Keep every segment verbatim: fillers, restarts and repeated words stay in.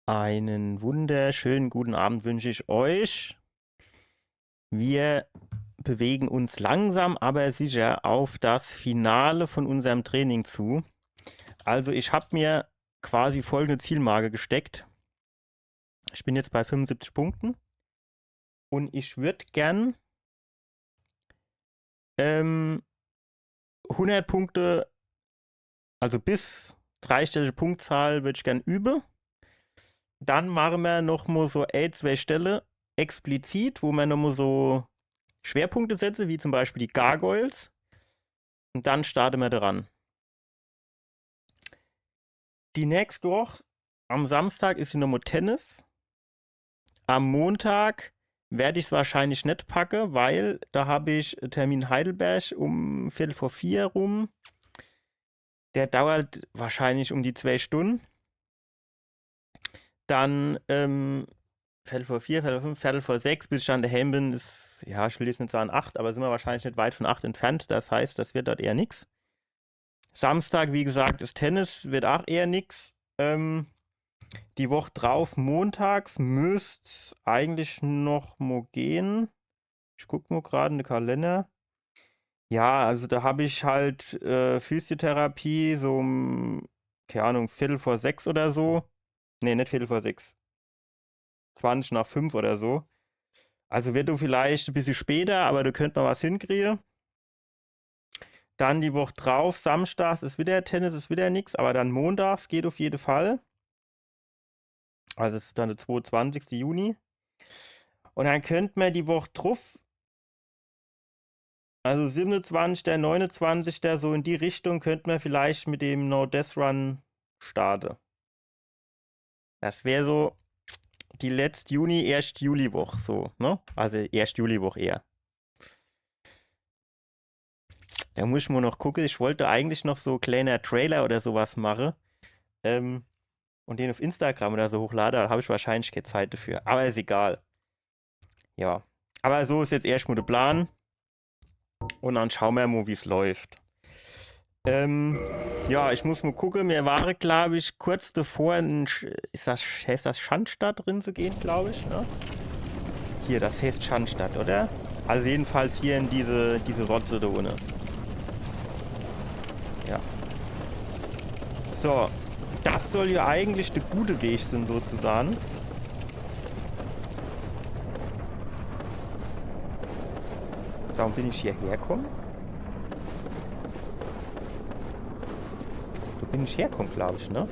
Einen wunderschönen guten Abend wünsche ich euch. Wir bewegen uns langsam, aber sicher auf das Finale von unserem Training zu. Also ich habe mir quasi folgende Zielmarke gesteckt. Ich bin jetzt bei fünfundsiebzig Punkten und ich würde gern ähm, hundert Punkte, also bis dreistellige Punktzahl würde ich gern übe. Dann mache mer noch mo so ein, zwei Stelle explizit, wo mer noch mo so Schwerpunkte setze, wie zum Beispiel die Gargoyles. Und dann starte mer dran. Die nächste Woche, am Samstag, is hier nochmo Tennis. Am Montag werd ich's wahrscheinlich net packe, weil da hab ich Termin Heidelberg um Viertel vor vier rum. Der dauert wahrscheinlich um die zwei Stunde. Dann, ähm, Viertel vor vier, Viertel vor fünf, Viertel vor sechs, bis ich dann daheim bin, is, ja, ich will jetzt net sage acht, aber sind wir wahrscheinlich net weit von acht entfernt. Das heißt, das wird dort eher nix. Samstag, wie gesagt, is Tennis, wird auch eher nix. Ähm, die Woch drauf, montags, müsst's eigentlich noch mo gehen. Ich guck mo grad in de Kalender. Ja, also da hab ich halt äh, Physiotherapie, so um, keine Ahnung, Viertel vor sechs oder so. Nee, net Viertel vor sechs. Zwanzig nach fünf oder so. Also wird du vielleicht e bissje später, aber du könnt mer was hinkriege. Dann die Woch drauf, samstags is wieder Tennis, is wieder nix, aber dann montags geht auf jede Fall. Also es is dann der zweiundzwanzigste Juni. Und dann könnt mer die Woch druff, also siebenundzwanzigster, neunundzwanzigster, so in die Richtung, könnt mer vielleicht mit dem No Death Run starte. Das wär so die letzt Juni, erscht Juli-Woch, so, ne? Also erscht Juli-Woch eher. Da muss ich mo noch gucke. Ich wollt eigentlich noch so kleiner Trailer oder sowas mache. Ähm, und den auf Instagram oder so hochlade, da hab ich wahrscheinlich keine Zeit dafür. Aber is egal. Ja. Aber so is jetzt erscht mo de Plan. Und dann schau mer mo, wie's läuft. Ähm, ja, ich muss mo gucke. Mir ware, glaub ich, kurz davor, ein Sch ist das, heißt das Schandstadt drin zu gehen, glaub ich, ne? Hier, das heißt Schandstadt, oder? Also jedenfalls hier in diese, diese Rotze da unne. Ja. So. Das soll ja eigentlich der gute Weg sein, sozusagen. Warum bin ich hierher gekommen? Da bin ich hergekommen, glaub ich, ne?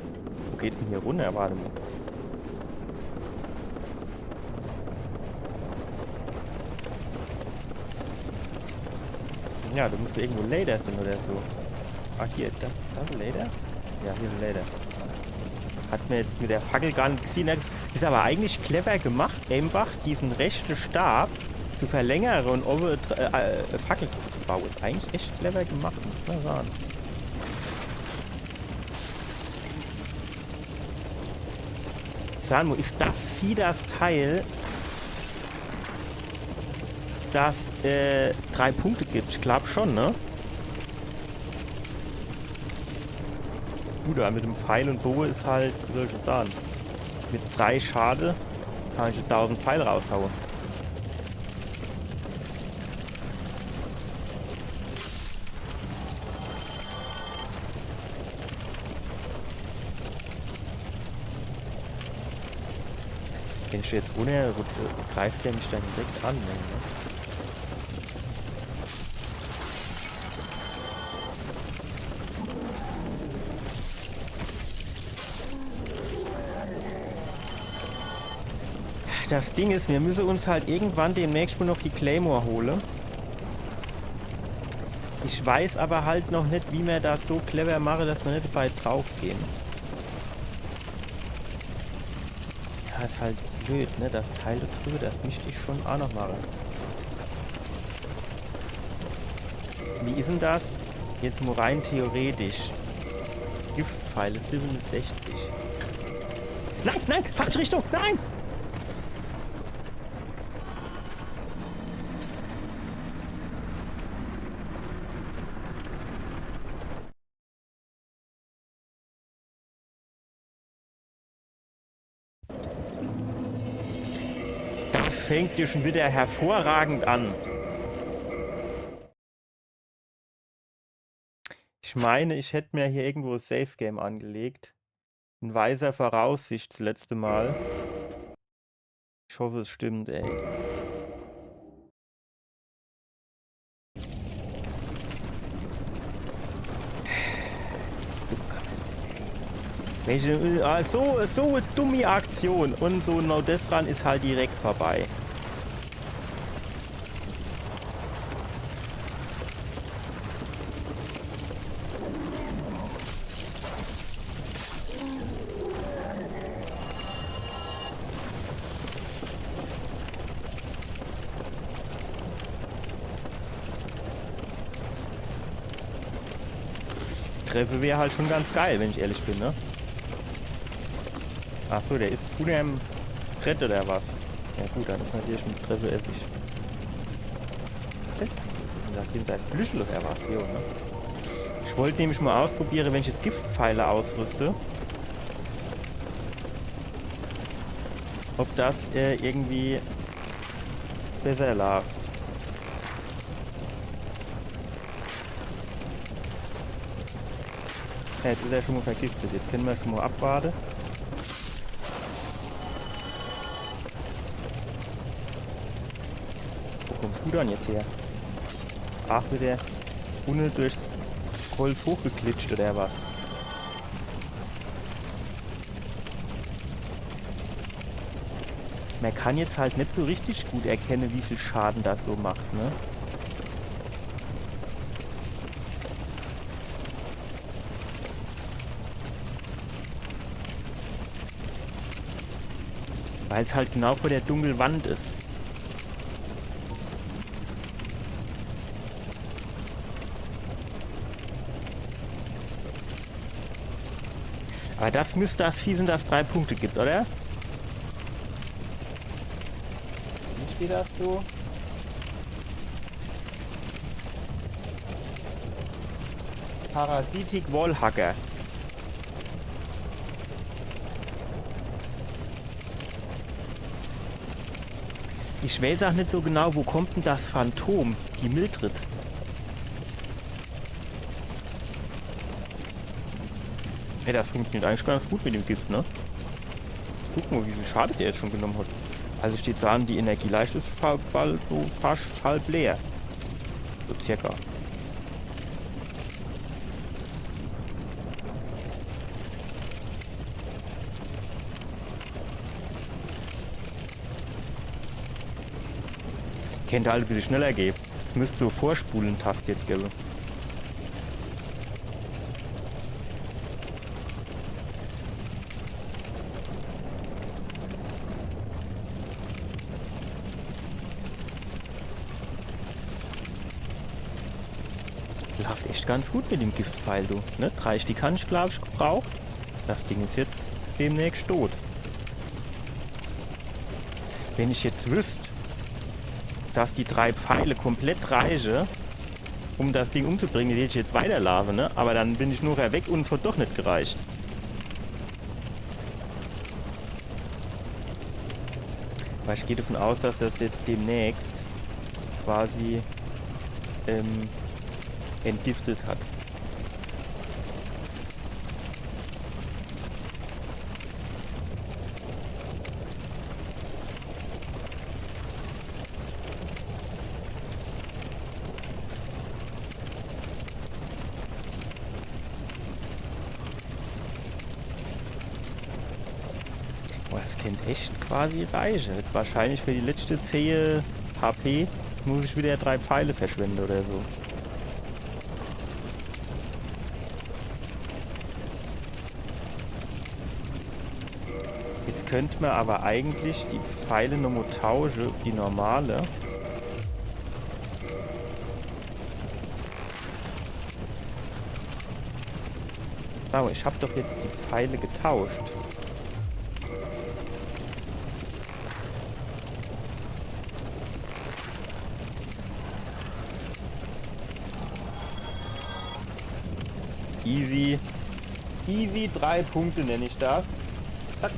Wo geht's denn hier runter? Warte mal. Ja, da muss irgendwo Leiter sein oder so. Ah, hier, da, da is Leiter. Ja, hier is Leiter. Hat mer jetzt mit der Fackel gar net gesehen. Das is aber eigentlich clever gemacht, einfach diesen rechten Stab zu verlängern und oben äh, äh, Fackel drauf zu bauen. Is eigentlich echt clever gemacht, muss man sagen. Sag mal, is das Vieh das Teil, das äh, drei Punkte gibt? Ich glaub schon, ne? Gut, aber mit dem Pfeil und Bogen is halt, wie soll ich das sagen? Mit drei Schade kann ich tausend Pfeile raushauen. Wenn ich jetzt ohne, gut, äh, greift der mich dann direkt an, ne? Das Ding is, wir müssen uns halt irgendwann demnächst mal noch die Claymore holen. Ich weiß aber halt noch nicht, wie wir das so clever machen, dass wir nicht dabei draufgehen. Ja, is halt blöd, ne? Das Teil da drüber, das müsste ich schon auch noch machen. Wie is denn das? Jetzt mal rein theoretisch. Giftpfeile siebenundsechzig. Nein, nein, falsche Richtung, nein! Es fängt jo schon wieder hervorragend an. Ich meine, ich hätt mir hier irgendwo e Safe Game angelegt. In weiser Voraussicht das letzte Mal. Ich hoffe, es stimmt, ey. Welche, ah, so, so e dumme Aktion. Und so, no, das Run is halt direkt vorbei. Treffe wär halt schon ganz geil, wenn ich ehrlich bin, ne? Ach so, der is zu dem Brett oder was? Ja gut, dann is natürlich mit Treffe Essig. Das sind halt Flügel oder was? Jo, ne? Ich wollt nämlich mal ausprobiere, wenn ich jetzt Giftpfeile ausrüste, ob das, äh, irgendwie besser laaft. Ja, jetzt is er schon mal vergiftet. Jetzt kenne mer schon mal abwarte. Wo kommst du dann jetzt her? Ach, wird der unne durchs Holz hochgeglitscht oder was? Mer kann jetzt halt net so richtig gut erkenne, wie viel Schaden das so macht, ne? Weil's halt genau vor der dunkle Wand is. Aber das müsst das Vieh sein, das drei Punkte gibt, oder? Wie steht das so? Parasitic Wallhacker. Ich weiß auch net so genau, wo kommt denn das Phantom, die Mildred? Hey, das funktioniert eigentlich ganz gut mit dem Gift, ne? Guck mal, wie viel Schade der jetzt schon genommen hat. Also steht sagen, die Energieleiste is fa- bald so fast halb leer. So circa. Kennt halt e bissel schneller gehe. Es müsst so Vorspulen-Tast jetzt gewwe. Läuft echt ganz gut mit dem Giftpfeil, du. Ne? Drei Stick han ich, glaub ich, gebraucht. Das Ding is jetzt demnächst tot. Wenn ich jetzt wüsst, dass die drei Pfeile komplett reiche, um das Ding umzubringe, dann hätt ich jetzt weiterlaafe, ne? Aber dann bin ich nochher weg und es hat doch net gereicht. Weil ich geh davon aus, dass das jetzt demnächst quasi, ähm, entgiftet hat. Boah, das kennt echt quasi reiche. Jetzt wahrscheinlich für die letzte zeh HP muss ich wieder drei Pfeile verschwende oder so. Jetzt könnt mer aber eigentlich die Pfeile nochmo tausche auf die normale. Sag mal, ich hab doch jetzt die Pfeile getauscht. Easy. Easy drei Punkte nenn ich das. Zack.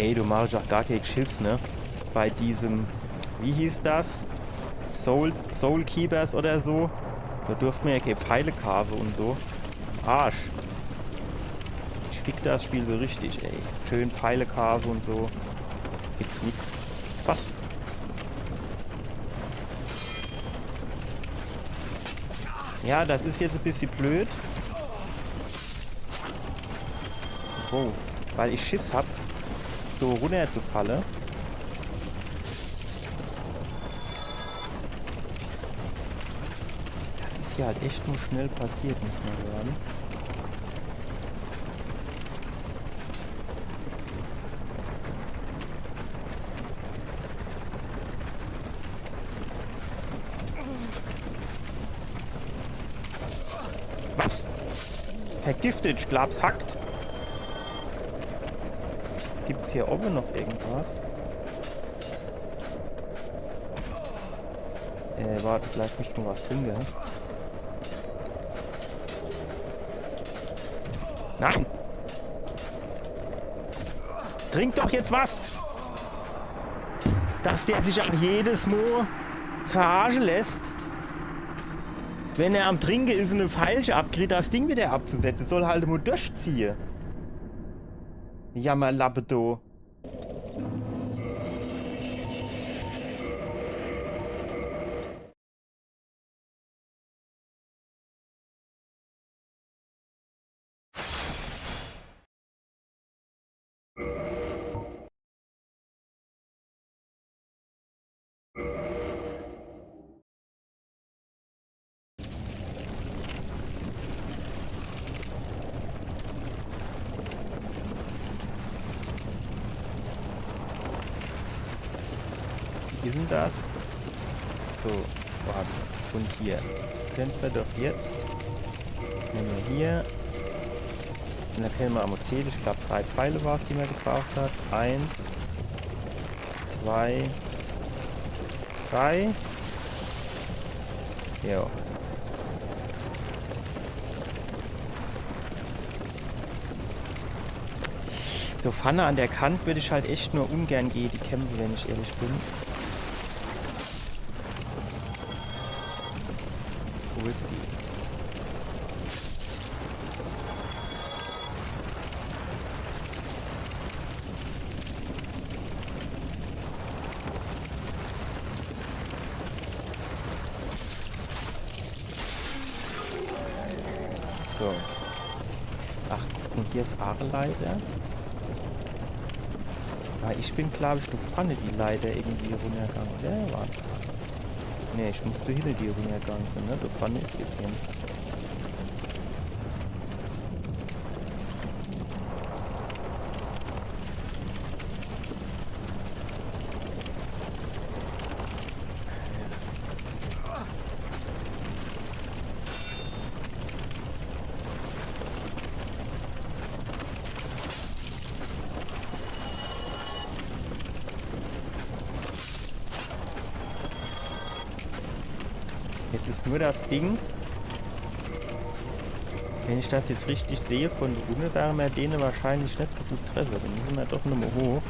Ey, do mach ich ach gar kee Geschiss, ne? Bei diesem, wie hieß das? Soul, Soul Keepers oder so. Do durft mer jo kee Pfeile kaafe un so. Arsch. Ich fick das Spiel so richtig, ey. Schön Pfeile kaafe un so. Gibt's nix. Was? Ja, das is jetzt e bissje blöd. Wow, weil ich Schiss hab, so runnerzufalle. Das is jo halt echt nur schnell passiert, muss mer sage. Was? Vergiftet, ich glaab's hackt. Gibt's hier owwe noch irgendwas? Äh, wart, vielleicht muss ich noch was trinke. Nein! Trink doch jetzt was! Dass der sich ach jedes Mo verarsche lässt, wenn er am Trinke is un e Pfeilche abkriet, das Ding wieder abzusetze. Soll halt mo durchziehe. Jammerlappe, du. Wie is denn das? So, wart. Un hier. Kenne mer doch jetzt. Nemme mer hier. Un dann kenne mer ach mo zähle. Ich glaab, drei Pfeile war's, die mer gebraucht hat. Eins, zwei, drei. Jo. So vorne an der Kant würd ich halt echt nur ungern gehe, die kämpfe, wenn ich ehrlich bin. Wo is die? So. Ach, guck mo, hier is ach e Leiter. Ah, ich bin, glaab ich, do vorne die Leiter irgendwie runnergange, oder? Wart. Nee, ich muss do hinne die runnergange sin, ne? Do vorne is jetzt jemand. Jetzt is nur das Ding, wenn ich das jetzt richtig sehe, von do unne werre mer dene wahrscheinlich net so gut treffe. Dann misse mer doch nochmo hoch.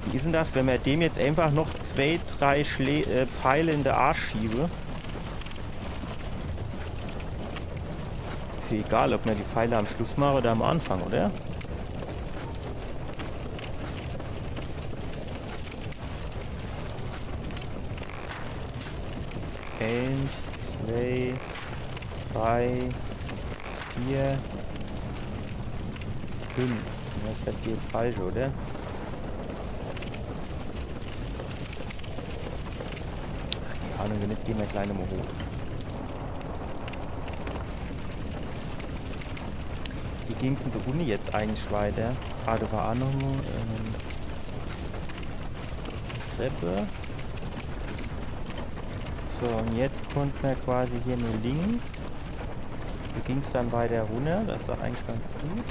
Wie is denn das, wenn mer dem jetzt einfach noch zwei, drei Schlä-, äh, Pfeile in de Arsch schiebe? Is jo egal, ob mer die Pfeile am Schluss mache oder am Anfang, oder? Eins, zwei, drei, vier, fünf. Das is halt die falsche, oder? Ach, kee Ahnung, wenn net, gehn mer gleich nochmo hoch. Wie ging's denn do unne jetzt eigentlich weiter? Ah, do war ach nochmo, ähm, Treppe. So, un jetzt konnte mer quasi hier nur links. Do ging's dann weiter runner, das war eigentlich ganz gut.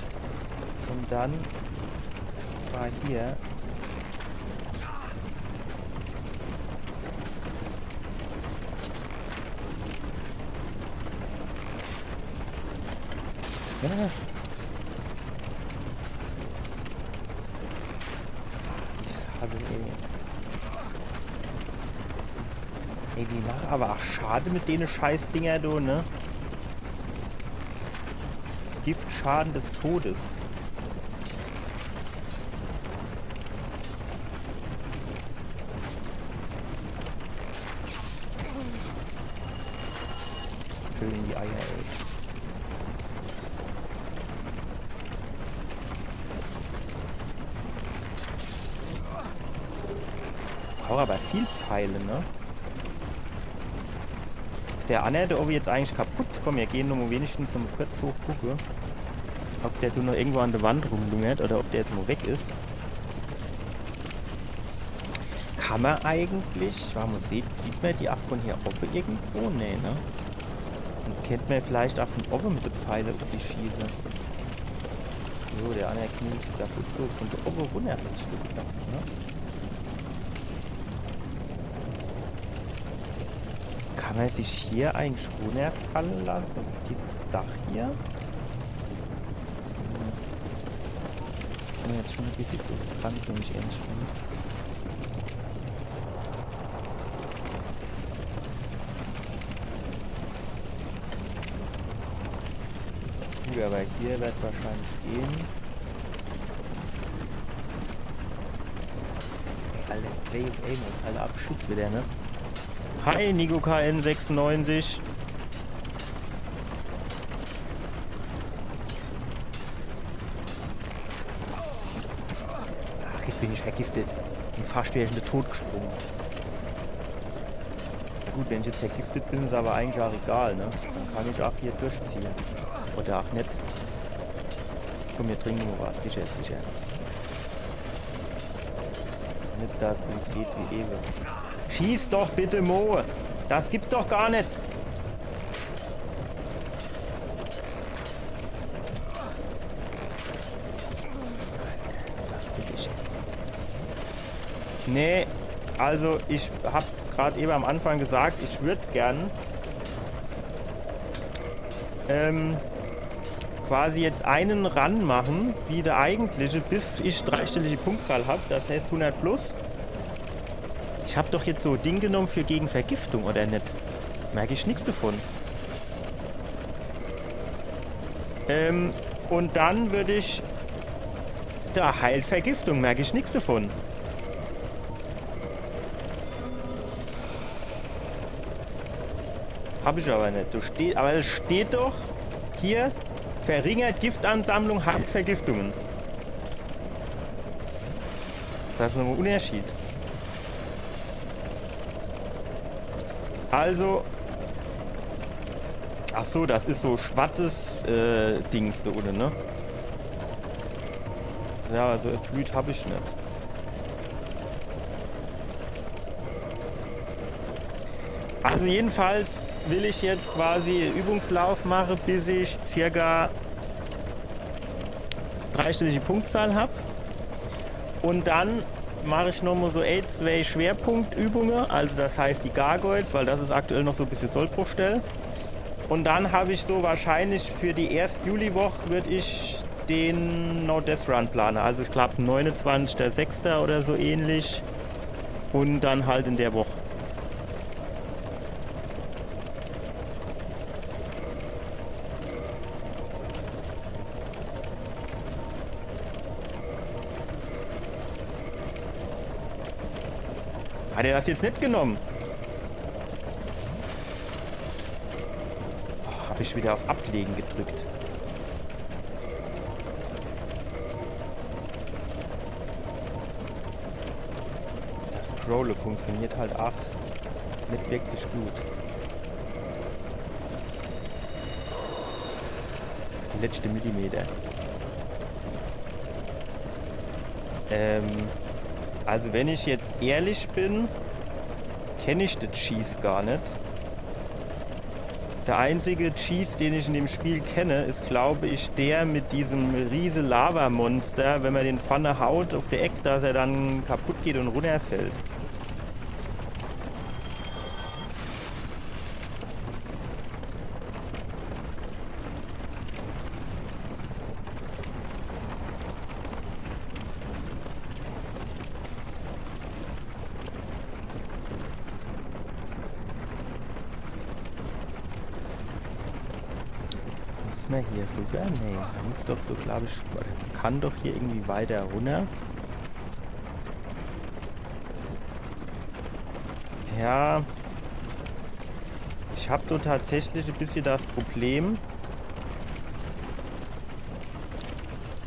Un dann war hier. Ja. Aber ach, schade mit dene Scheißdinger, du, ne? Giftschaden des Todes. Schön in die Eier, ey. Brauch aber viel Pfeile, ne? Is der anner do owwe jetzt eigentlich kaputt? Komm, mir gehn nur mo wenigstens mo kurz hoch gucke, ob der do noch irgendwo an der Wand rumlungert oder ob der jetzt mo weg is. Kann mer eigentlich, wart mo, sieht, sieht mer die ach von hier owwe irgendwo? Nee, ne? Sonst kennt mer vielleicht ach von owwe mit de Pfeile uff die schieße. Jo, der anner Knie is kaputt. So, von do owwe runner, hätt ich so gedacht, ne? Kann mer sich hier eigentlich runnerfalle lasse? Uff dieses Dach hier? Hm. Bin jetzt schon e bissje zu riskant, wenn ich ehrlich bin. Gut, aber hier werd's wahrscheinlich gehn. Alle, ey, ey, Mann, alle abschützt wieder, ne? Hi, Nico K N sechsundneunzig. Ach, jetzt bin ich vergiftet. Bin fast wär ich in de Tod gesprunge. Gut, wenn ich jetzt vergiftet bin, is aber eigentlich ach egal, ne? Dann kann ich ach hier durchziehe. Oder ach net. Komm, mir trinke mo was. Sicher, sicher. Net, dass es geht wie ewe. Schieß doch bitte mo! Das gibt's doch gar net! Nee, also ich hab grad ewe am Anfang gesagt, ich würd gern, ähm, quasi jetzt einen Run mache, wie der eigentliche, bis ich dreistellige Punktzahl hab, das heißt hundert plus. Ich hab doch jetzt so Ding genommen für gegen Vergiftung, oder net? Merk ich nix davon. Ähm, und dann würd ich... Da heilt Vergiftung, merk ich nix davon. Hab ich aber net. Du steh-, aber es steht doch hier, verringert Giftansammlung, heilt Vergiftungen. Das is en Unterschied. Also. Ach so, das is so schwarzes, äh, Dings do unne, ne? Ja, also Blüt hab ich net. Also jedenfalls will ich jetzt quasi Übungslauf mache, bis ich circa dreistellige Punktzahl hab. Und dann mach ich nochmo so ein, zwei Schwerpunktübunge, also das heißt die Gargoyles, weil das is aktuell noch so e bissje Sollbruchstell. Und dann hab ich so wahrscheinlich für die erste Juliwoch würd ich den No-Death-Run plane. Also ich glaub neunundzwanzigster sechster oder so ähnlich. Und dann halt in der Woch. Hat er das jetzt net genommen? Oh, hab ich wieder auf Ablegen gedrückt. Das Scrolle funktioniert halt ach net wirklich gut. Die letzte Millimeter. Ähm, also wenn ich jetzt ehrlich bin, kenn ich de Cheese gar net. Der einzige Cheese, den ich in dem Spiel kenne, is, glaub ich, der mit diesem riese Lavamonster, wenn man den vorne haut auf der Eck, dass er dann kaputt geht und runterfällt. Na, hier rüber? Nee, da muss doch, doch, glaub ich, kann doch hier irgendwie weiter runter. Ja. Ich hab do tatsächlich e bissje das Problem.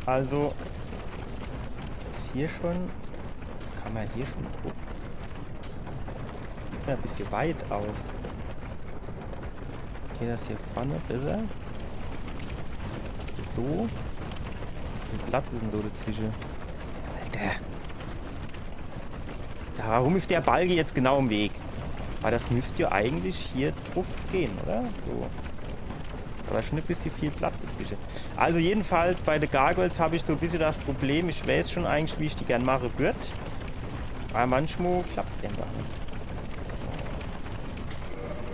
Also, is hier schon, kann man hier schon druff? Sieht mir e bissje weit aus. Geht das hier vorne besser? So. Wie viel Platz is denn so dazwischen? Alter. Da, warum is der Balge jetzt genau im Weg? Weil das müsst ja eigentlich hier druff gehen, oder? So. Aber schon e bissje viel Platz dazwischen. Also jedenfalls bei de Gargoyles hab ich so e bissje das Problem, ich weiß schon eigentlich, wie ich die gern mache würd. Aber manchmal klappt's einfach net.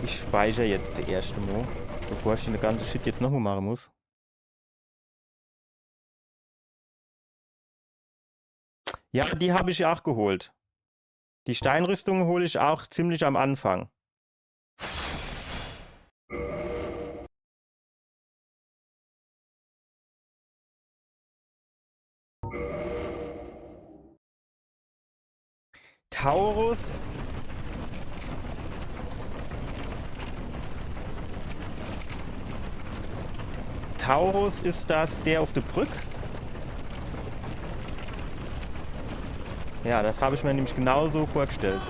Ich speicher jetzt zuerscht mo, bevor ich den ganze Shit jetzt noch mo mache muss. Ja, die hab ich ja auch geholt. Die Steinrüstung hol ich auch ziemlich am Anfang. Taurus. Taurus, is das der auf der Brück? Ja, das hab ich mir nämlich genauso vorgestellt.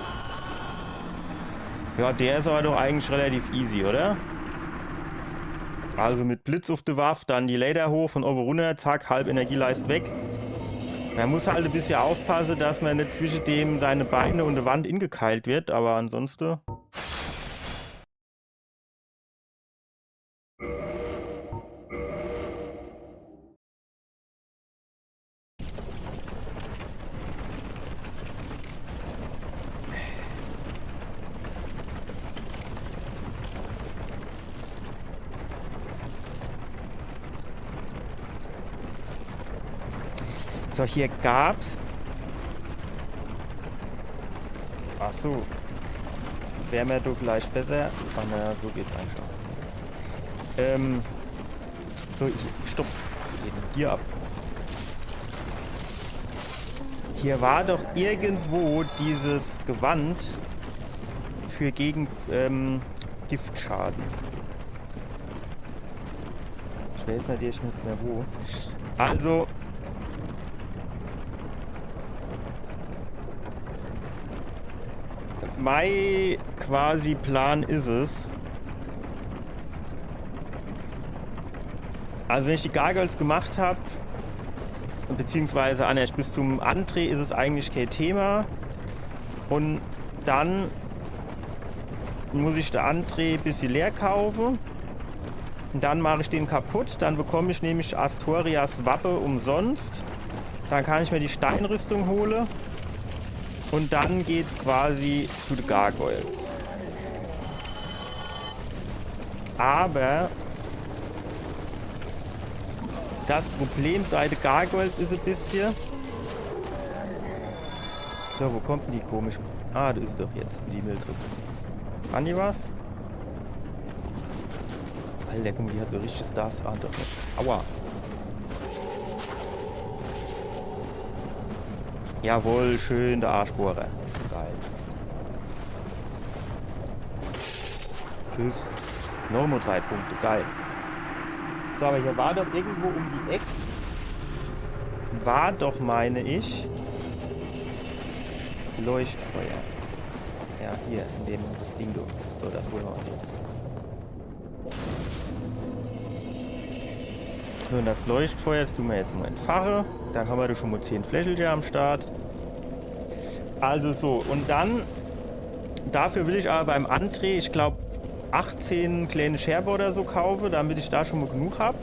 Ja, der is aber doch eigentlich relativ easy, oder? Also mit Blitz auf der Waff, dann die Leiter hoch, von oben runter, zack, halb Energieleist weg. Man muss halt e bissje aufpasse, dass man net zwischen dem seine Beine und der Wand ingekeilt wird, aber ansonsten. So, hier gab's. Ach so. Wär mir doch vielleicht besser. Ah, na, so geht's eigentlich auch. Ähm. So, ich. Stopp. Was geht denn hier ab? Hier war doch irgendwo dieses Gewand für gegen, ähm, Giftschaden. Ich weiß natürlich net mehr wo. Also, mein quasi Plan is es, also wenn ich die Gargoyles gemacht hab, beziehungsweise, ah, ne, bis zum André is es eigentlich kein Thema. Und dann muss ich de André e bissje leer kaufe. Und dann mach ich den kaputt. Dann bekomm ich nämlich Astorias Wappe umsonst. Dann kann ich mir die Steinrüstung hole. Und dann geht's quasi zu de Gargoyles. Aber das Problem bei de Gargoyles is e bissje. So, wo kommt denn die komische? Ah, da is sie doch jetzt, die Mildred. Kann die was? Alter, guck mal, die hat so richtig Stars. Ah, doch net. Aua. Jawohl, schön de Arsch bohre. Geil. Tschüss. Nochmal drei Punkte, geil. So, aber hier war doch irgendwo um die Eck, war doch, meine ich, Leuchtfeuer. Ja, hier, in dem Ding do. So, das holen wir uns jetzt. So, und das Leuchtfeuer, das tun wir jetzt mal entfache. Dann haben wir da schon mal zehn Fläschelcher am Start. Also so, und dann, dafür will ich aber beim André, ich glaub, achtzehn kleine Scherbe oder so kaufe, damit ich da schon mal genug hab.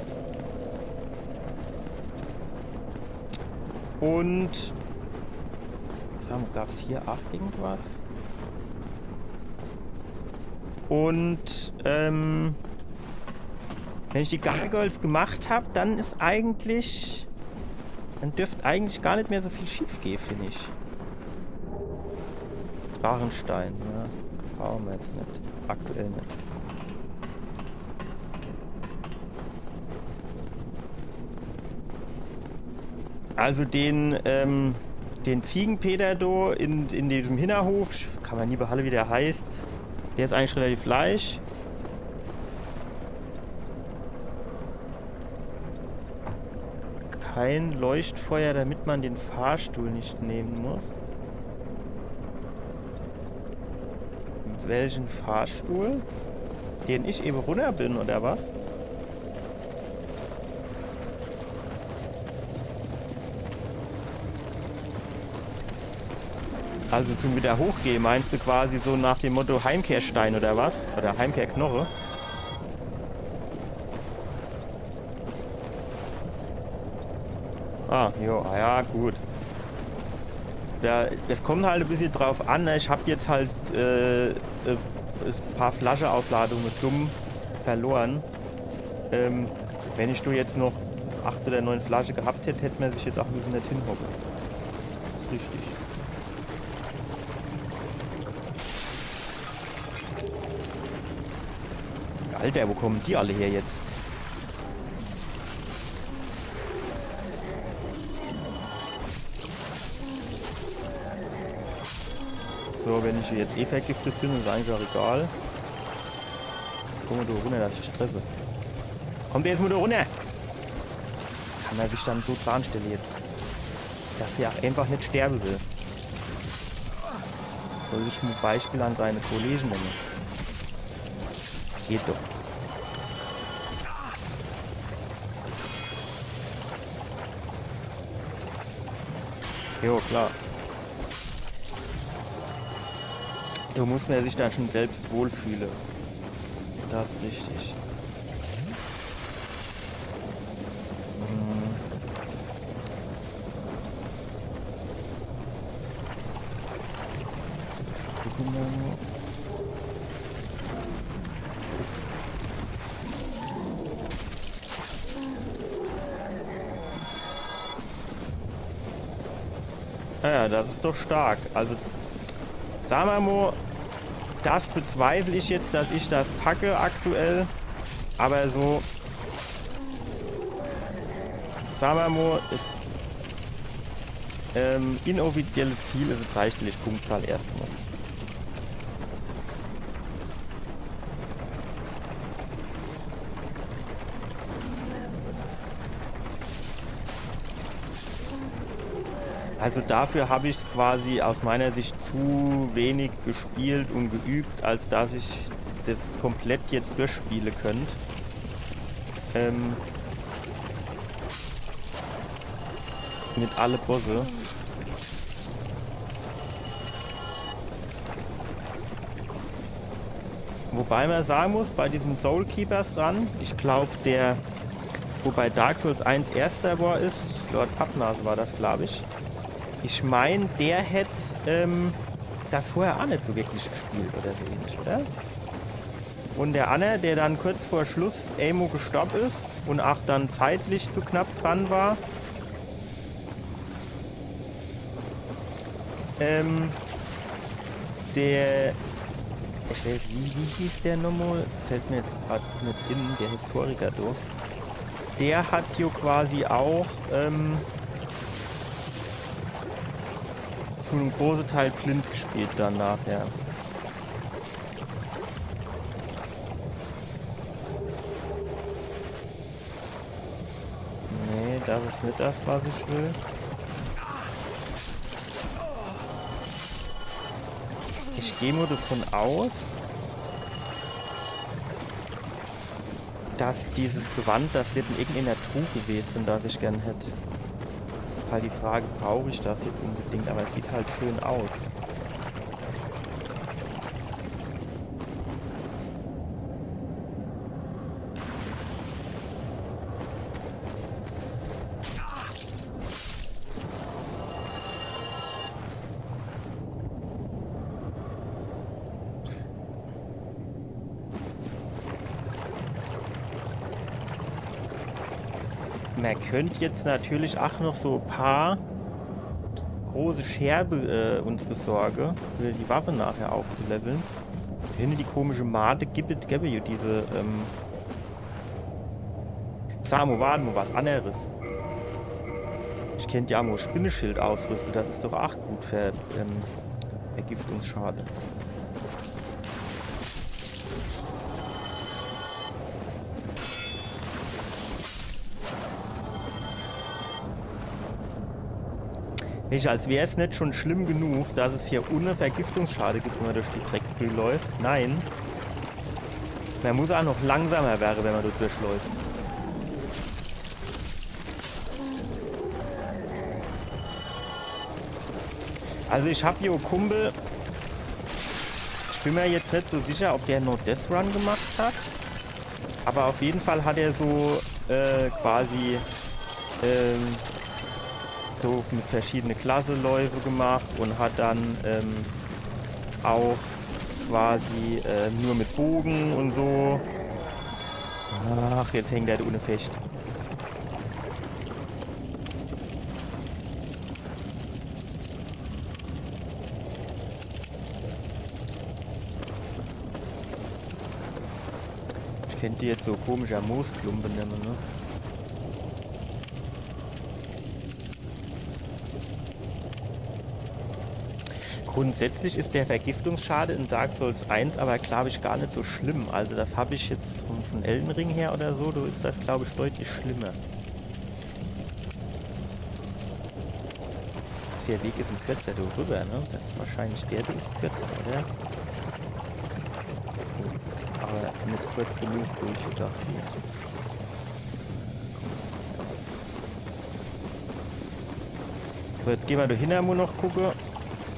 Und, sag mal, gab's hier auch irgendwas? Und, ähm, wenn ich die Gargoyles gemacht hab, dann is eigentlich, dann dürft eigentlich gar net mehr so viel schief gehe, find ich. Drachenstein, ja. Brauchen wir jetzt net. Aktuell net. Also den, ähm, den Ziegenpeter do in, in diesem Hinterhof, kann mer nie behalle, wie der heißt. Der is eigentlich relativ leicht. Kein Leuchtfeuer, damit man den Fahrstuhl nicht nehmen muss. Welchen Fahrstuhl? Den ich eben runter bin, oder was? Also zum wieder hochgehen, meinst du quasi so nach dem Motto Heimkehrstein oder was? Oder Heimkehrknorre? Ah, jo, ah ja, gut. Da, das kommt halt ein bisschen drauf an, ne? Ich hab jetzt halt äh, äh, ein paar Flaschenaufladungen dumm verloren. Ähm, wenn ich do jetzt noch acht oder neun Flasche gehabt hätt, hätt mer sich jetzt auch müssen net hinhocken. Richtig. Alter, wo kommen die alle her jetzt? So, wenn ich jetzt eh vergiftet bin, is eigentlich auch egal. Komm mo do runter, dass ich dich treffe. Komm der jetzt mo do runter! Kann mer sich dann so dranstelle jetzt? Dass er auch einfach net sterbe will. Soll sich mo Beispiel an seine Kollege nemme. Geht doch. Jo, klar. Do muss mer sich dann schon selbst wohlfühle. Das is richtig. Hm. Jetzt gucke mer mo. Naja, das is doch stark. Also, sa mer mo, das bezweifle ich jetzt, dass ich das packe aktuell. Aber so, sa mer mo, is ähm, inoffizielle Ziel is es dreistellig Punktzahl erstmal. Also dafür hab ich's quasi aus meiner Sicht zu wenig gespielt und geübt, als dass ich das komplett jetzt durchspiele könnt. Ähm, mit alle Bosse. Wobei man sagen muss, bei diesem Soulkeepers Run, ich glaub, der, wo bei Dark Souls eins erster war, is, Lord Pappnase war das, glaub ich. Ich mein, der hätt ähm, das vorher auch net so wirklich gespielt oder so ähnlich, oder? Und der anner, der dann kurz vor Schluss emo gestorb is und auch dann zeitlich zu knapp dran war, ähm, der, ich weiß, wie, wie hieß der nochmal? Fällt mir jetzt grad net in, der Historiker, du. Der hat jo quasi auch, ähm, zu einem großen Teil blind gespielt dann nachher. Nee, das is net das, was ich will. Ich geh nur davon aus, dass dieses Gewand, das wird in irgendeiner Truhe gewesen, das ich gern hätt. Halt die Frage, brauch ich das jetzt unbedingt? Aber es sieht halt schön aus. Mer könnt jetzt natürlich ach noch so paar große Scherbe äh, uns besorge, für die Waffe nachher aufzuleveln. Hinne die komische Made gibt, gäbe jo diese, ähm, sa mo, wart mo, was anneres. Ich kennt ja mo Spinneschild ausrüste, das is doch ach gut für ähm, Vergiftungsschade. Nicht, als wär's net schon schlimm genug, dass es hier ohne Vergiftungsschade gibt, wenn man durch die Dreckbrühe läuft. Nein. Man muss auch noch langsamer werden, wenn man dort durchläuft. Also ich hab hier Kumpel. Ich bin mir jetzt net so sicher, ob der No Death Run gemacht hat. Aber auf jeden Fall hat er so äh, quasi ähm, so mit verschiedene Klasseläufe gemacht und hat dann ähm, auch quasi äh, nur mit Bogen und so. Ach, jetzt hängt er ohne fest. Ich kennt jetzt so komische Moosklumpe nemme, ne? Grundsätzlich is der Vergiftungsschade in Dark Souls eins aber, glaub ich, gar net so schlimm. Also das hab ich jetzt von, von Elden Ring her oder so, do is das, glaub ich, deutlich schlimmer. Der Weg is ein kürzer do rüber, ne? Das is wahrscheinlich der, der is kürzer, oder? Aber net kurz genug, wo ich gesagt hier. So, jetzt geh mer do hinne mo noch gucke,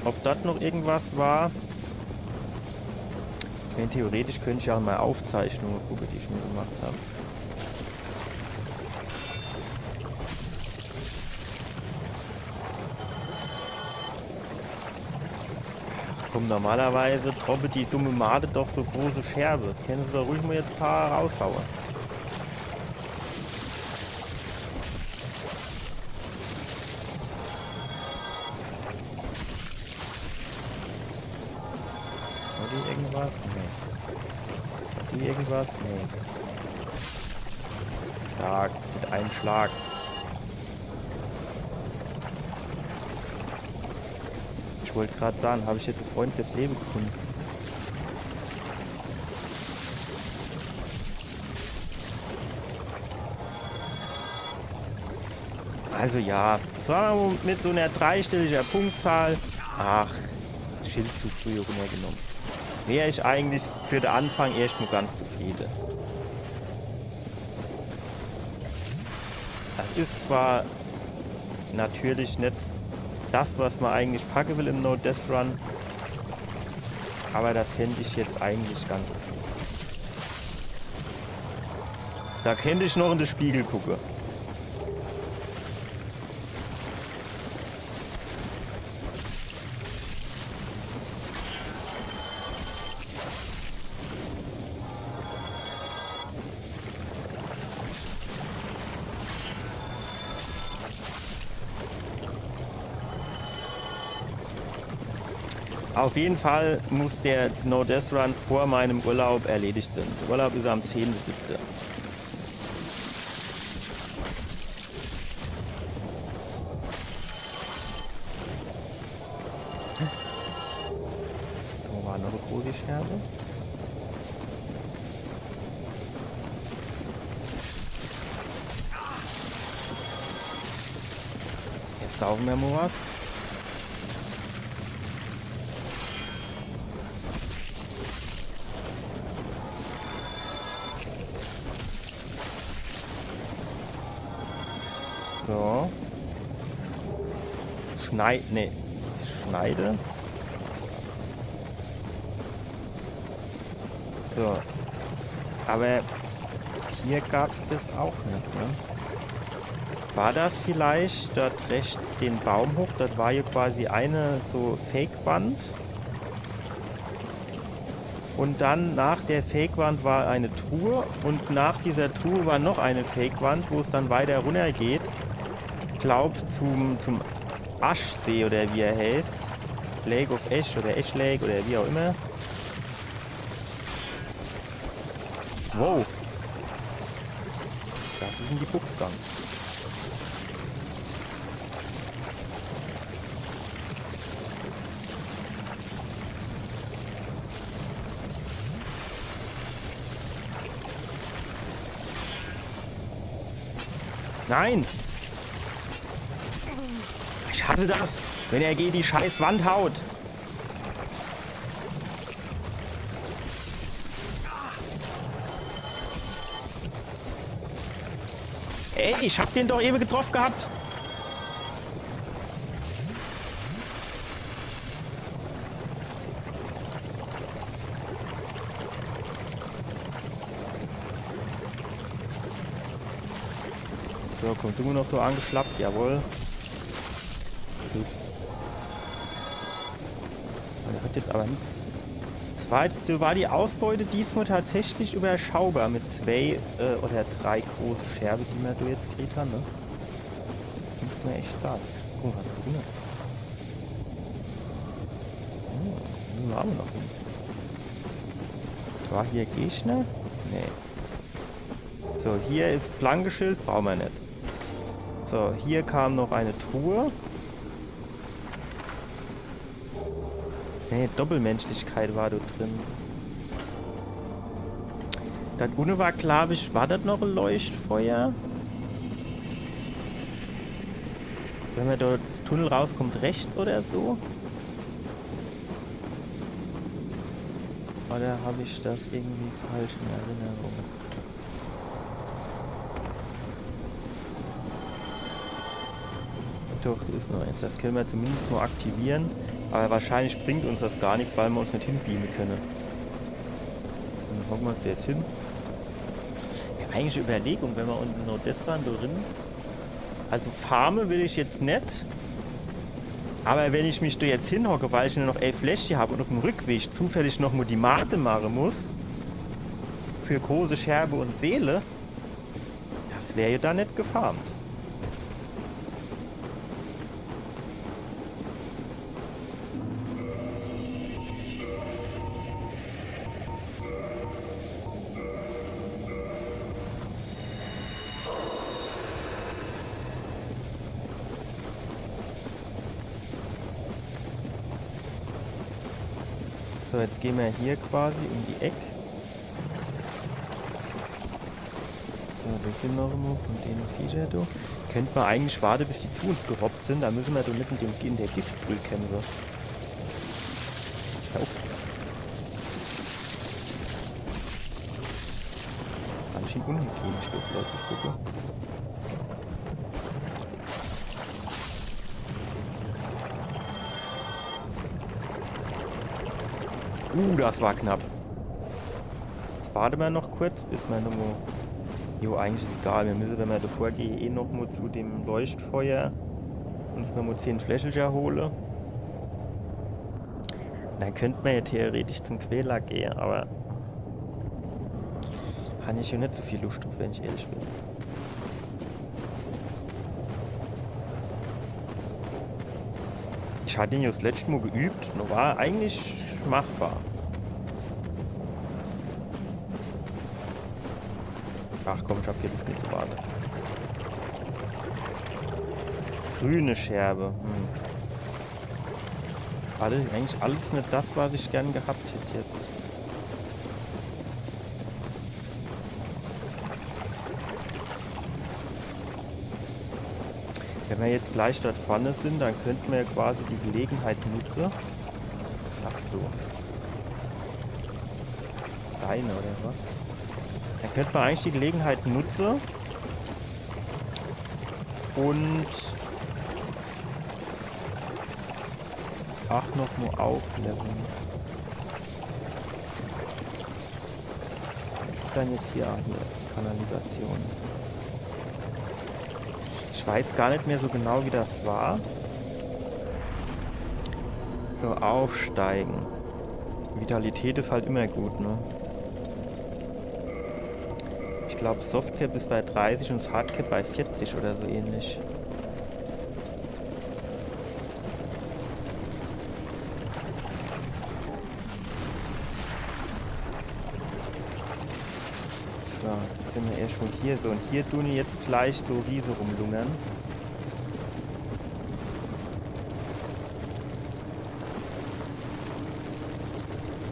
ob dort noch irgendwas war. Denn theoretisch könnt ich ja mal Aufzeichnungen gucke, die ich mir gemacht hab. Komm, normalerweise droppe die dumme Made doch so große Scherbe. Kenne se doch ruhig mo jetzt paar raushaue. Hat die irgendwas? Nee. Hat die irgendwas? Nee. Stark. Mit einem Schlag. Ich wollt grad sagen, hab ich jetzt einen Freund fürs Leben gefunden. Also ja, sagen wir mal mit so einer dreistelliger Punktzahl. Ach, Schild zu früh runtergenommen. Wäre ich eigentlich für den Anfang erst mal ganz zufrieden. Das ist zwar natürlich nicht das, was man eigentlich packen will im No Death Run, aber das fände ich jetzt eigentlich ganz okay. Da könnte ich noch in den Spiegel gucken. Auf jeden Fall muss der No Death Run vor meinem Urlaub erledigt sein. Der Urlaub ist am zehnten siebten. Wo war noch eine große Scherbe? Jetzt saufen wir mal was. So. Schneid, nee. Schneide. So. Aber hier gab's das auch nicht, ne? War das vielleicht dort rechts den Baum hoch? Das war hier quasi eine so Fake-Wand. Und dann nach der Fake-Wand war eine Truhe und nach dieser Truhe war noch eine Fake-Wand, wo es dann weiter runtergeht. Glaub zum, zum Aschsee oder wie er heißt. Lake of Ash oder Ash Lake oder wie auch immer. Wow. Das ist in die Buchs gegangen. Nein! Ich hasse das, wenn er gegen die scheiß Wand haut. Ey, ich hab den doch ewe getroff gehabt. So, kommt immer noch so angeschlappt, jawohl. Gut. Der hat jetzt aber nix. Das war jetzt, war die Ausbeute diesmal tatsächlich überschaubar mit zwei, äh, oder drei große Scherbe, die mer do jetzt gekriegt han, ne? Muss mer echt sagen. Oh, was ist denn das? Oh, hier war noch hin. War hier Gegner? Nee. So, hier ist Plankeschild, brauchen wir nicht. So, hier kam noch eine Truhe. Nee, Doppelmenschlichkeit war da drin. Das unne war, glaub ich, war das noch ein Leuchtfeuer? Wenn man dort Tunnel rauskommt, rechts oder so? Oder habe ich das irgendwie falsch in Erinnerung? Doch, da ist noch eins. Das können wir zumindest mal aktivieren. Aber wahrscheinlich bringt uns das gar nichts, weil wir uns nicht hinbeamen können. Dann hocken wir uns da jetzt hin. Ja, eigentlich Überlegung, wenn wir unten noch das waren, da drin. Also farmen will ich jetzt nicht. Aber wenn ich mich da jetzt hinhocke, weil ich nur noch elf Fläschchen habe und auf dem Rückweg zufällig noch mal die Mate machen muss, für große Scherbe und Seele, das wäre ja dann nicht gefarmt. So, jetzt gehen wir hier quasi um die Ecke. So, das sind noch immer von den Viecher da. Könnte man eigentlich warten, bis die zu uns gehoppt sind. Da müssen wir da mitten in, dem, in der Giftbrühe kämpfen. Hör auf. Ganz schön unhygienisch, das Leute, gucke. Uh, das war knapp. Jetzt warte mer noch kurz, bis mer nochmal. Jo, eigentlich ist egal. Wir müssen, wenn wir da vorgehen, eh nochmal zu dem Leuchtfeuer uns nochmal zehn Fläschelcher holen. Dann könnte man ja theoretisch zum Quäler gehen, aber habe ich schon nicht so viel Lust drauf, wenn ich ehrlich bin. Ich hatte ihn ja das letzte Mal geübt, da war er eigentlich machbar. Ach komm, ich habe keine Lust mehr zu warten. Grüne Scherbe. Hm. Alles, eigentlich alles nicht das, was ich gern gehabt hätte jetzt. Wenn wir jetzt gleich dort vorne sind, dann könnten wir ja quasi die Gelegenheit nutzen. Ach du. Deine oder was? Dann könnte man eigentlich die Gelegenheit nutzen und ach, nochmal aufleveln. Was ist denn jetzt hier? Ah, hier, Kanalisation. Ich weiß gar nicht mehr so genau, wie das war. So, aufsteigen. Vitalität ist halt immer gut, ne? Ich glaube, Softcap ist bei dreißig und das Hardcap bei vierzig oder so ähnlich. So, jetzt sind wir erstmal hier. So, und hier tun jetzt gleich so Riese rumlungern.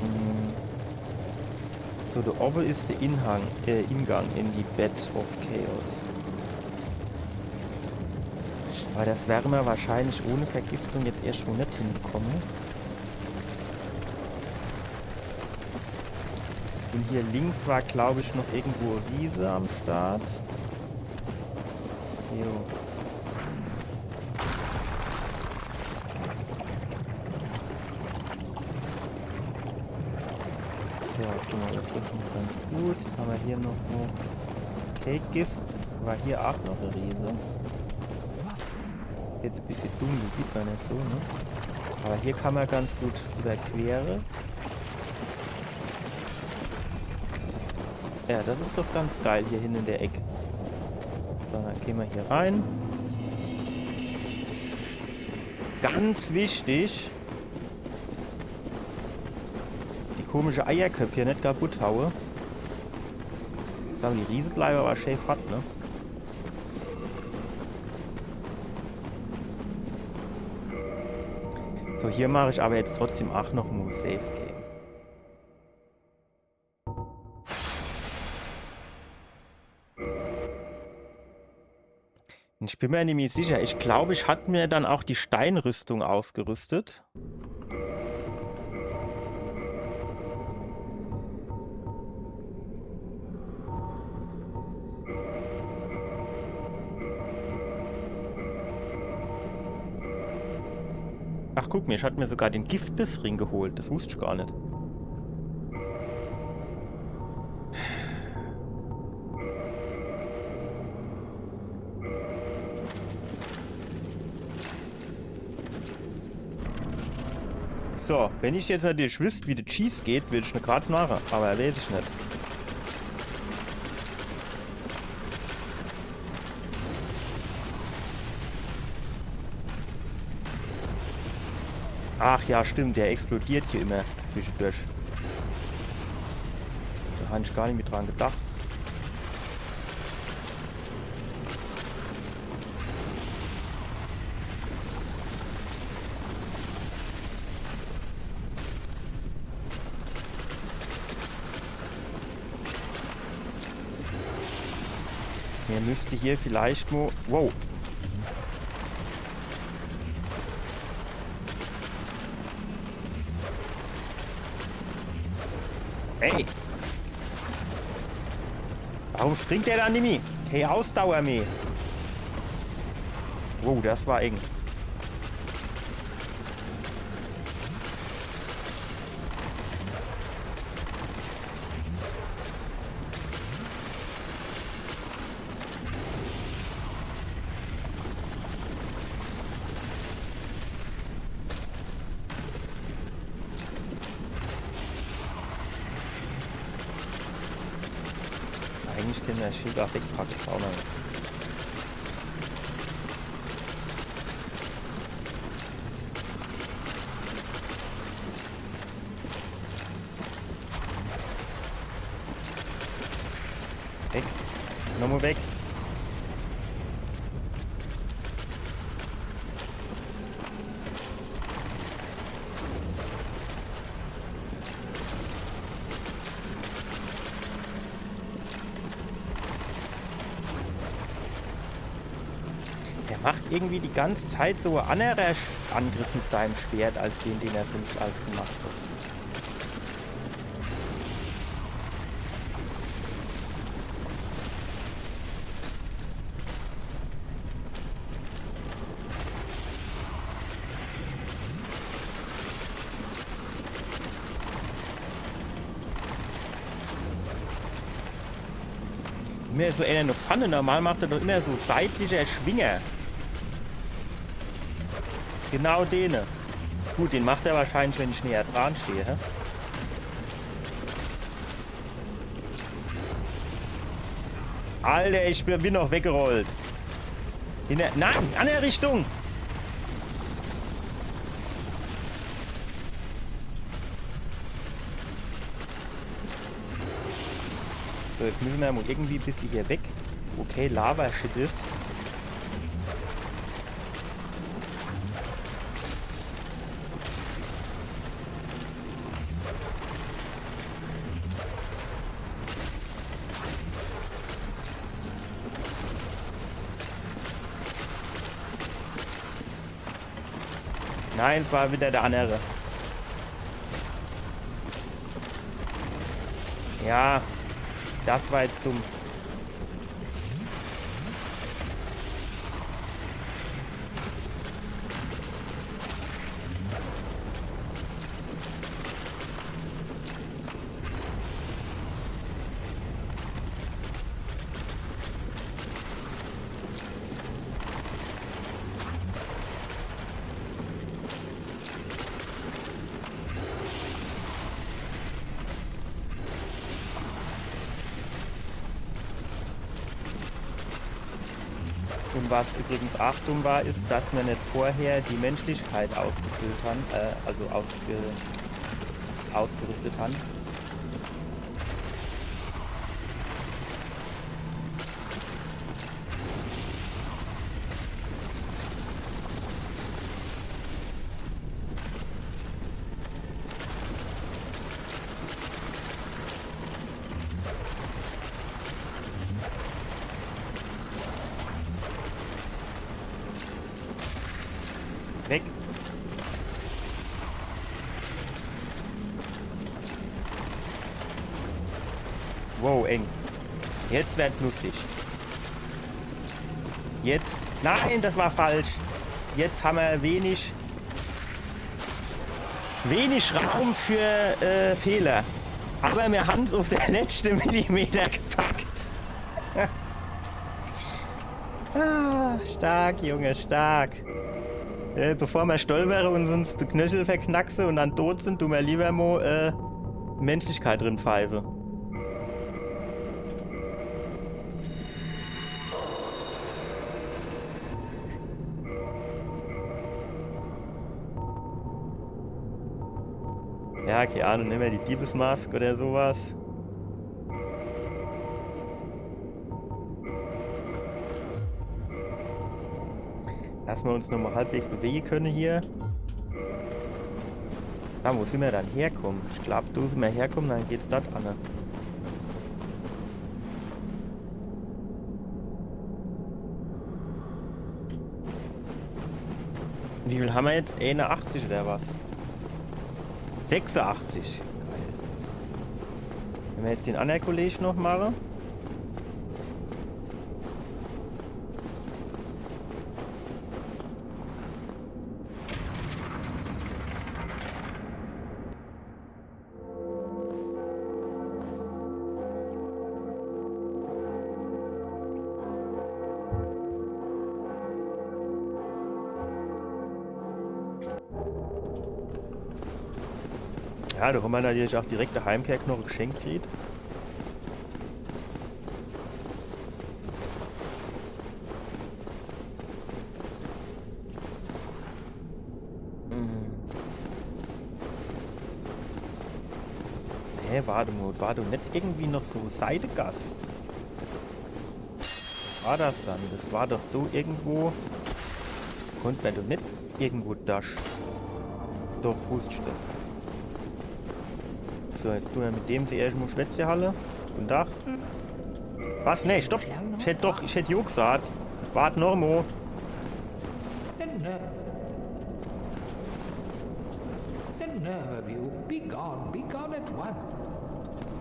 Hm. So, da oben ist der Inhang, äh, Ingang in die Bed of Chaos. Aber das wern mer wahrscheinlich ohne Vergiftung jetzt erscht mo net hinbekomme. Und hier links war, glaub ich, noch irgendwo e Riese am Start. Jo. So, guck mal, das is schon ganz gut. Jetzt ham mer hier noch e Cake Gift. War hier auch noch e Riese. Jetzt e bissje dunkel, sieht mer net so, ne? Aber hier kann mer ganz gut überquere. Ja, das is doch ganz geil hier hinne in der Eck. So, dann gehn mer hier rein. Ganz wichtig, die komische Eierköpp hier net kaputt haue. So, die Riese bleiwe aber schä fort, ne? So, hier mach ich aber jetzt trotzdem auch noch mo e Save Game. Ich bin mir nämlich sicher. Ich glaub, ich hatt mir dann auch die Steinrüstung ausgerüstet. Ach, guck mir, ich hatt mir sogar den Giftbiss-Ring geholt. Das wusst ich gar net. So, wenn ich jetzt natürlich wüsst, wie de Cheese geht, würd ich ne grad mache, aber weiß ich net. Ach ja, stimmt, der explodiert hier immer zwischendurch. Da hab ich gar net mehr dran gedacht. Mir müsste hier vielleicht nur... Wow. Ey! Warum springt der da nimmi? Hey, Ausdauer, meh. Wow, das war eng. Eigentlich kenne mer das Schild auch wegpacke, auch noch. Weg. Nochmal weg. Der macht irgendwie die ganze Zeit so en annere Sch-, Angriff mit seinem Schwert als den, den er sonst als gemacht hat. Immer so eine Pfanne, normal macht er doch immer so seitliche Schwinger. Genau dene. Gut, den macht er wahrscheinlich, wenn ich näher dran stehe, hä? Alter, ich bin, bin noch weggerollt. In der, nein, andere Richtung! So, jetzt müssen wir mal irgendwie ein bisschen hier weg. Okay, Lava-Shit ist. Nein, es war wieder der andere. Ja, das war jetzt dumm. Und was übrigens Achtung war, ist, dass wir nicht vorher die Menschlichkeit ausgefüllt haben, äh, also ausge ausgerüstet haben. Weg. Wow, eng. Jetzt wird's lustig. Jetzt. Nein, das war falsch. Jetzt haben wir wenig, wenig Raum für äh, Fehler. Aber wir haben's auf den letzten Millimeter gepackt. Ah, stark, Junge, stark. Äh, bevor wir stolpere und uns die Knöchel verknackse und dann tot sind, tun wir lieber mo äh, Menschlichkeit drin pfeife. Ja, keine Ahnung, nehmen wir die Diebesmask oder sowas. Dass wir uns nochmal halbwegs bewegen können hier. Da, wo sind wir dann herkommen? Ich glaub, da sind wir herkommen, dann geht's dort an. Wie viel haben wir jetzt? Einundachtzig oder was? Sechsundachtzig. Geil. Wenn wir jetzt den anderen Kollegen noch machen. Ja, da haben wir natürlich auch direkt der Heimkehrknoche geschenkt kriegt. Hm. Hä, warte mal, war da nicht irgendwie noch so Seidegass? Was war das dann? Das war doch da irgendwo. Konnte man doch nicht irgendwo das. Doch, wusste ich das. So, jetzt tun wir mit dem zuerst mal Schwätzchen halle. Guten Tag. Was? Nee, stopp. Ich hätte doch, ich hätte jo gesagt. Wart noch mal. The nerve. The nerve of you. Be gone, be gone at once.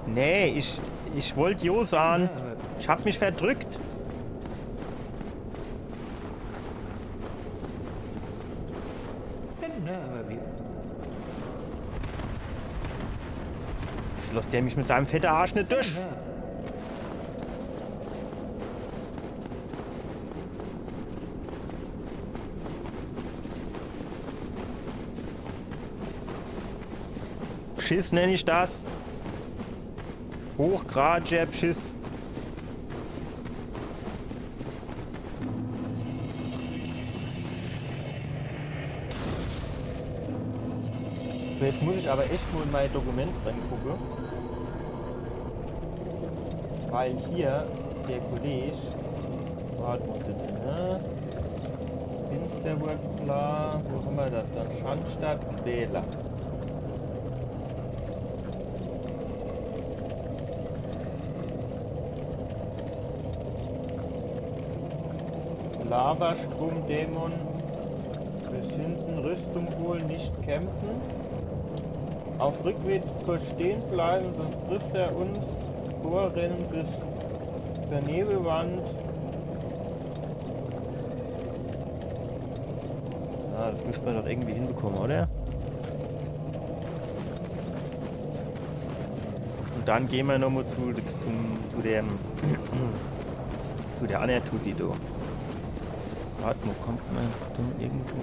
Nee, ich, ich wollt jo sagen. Ich hab mich verdrückt. The nerve of you. Jetzt lässt der mich mit seinem fetten Arsch nicht durch. Schiss nenn ich das. Hochgradiger Beschiss. So, jetzt muss ich aber echt mal in mein Dokument reingucken. Weil hier der Kollege, warte mal bitte, ne? Finsterwurzler, wo haben wir das dann? Schandstadt, Wähler. Lavastrom-Dämon. Finden, Rüstung holen, nicht campen. Auf Rückweg kurz stehen bleiben, sonst trifft er uns. Vorrennen bis zur Nebelwand. Ah, das müsste mer doch irgendwie hinbekomme, oder? Und dann gehn mer nochmal zu, zum, zu dem, zu der annere Tussi do. Wart mal, kommt mer do irgendwo?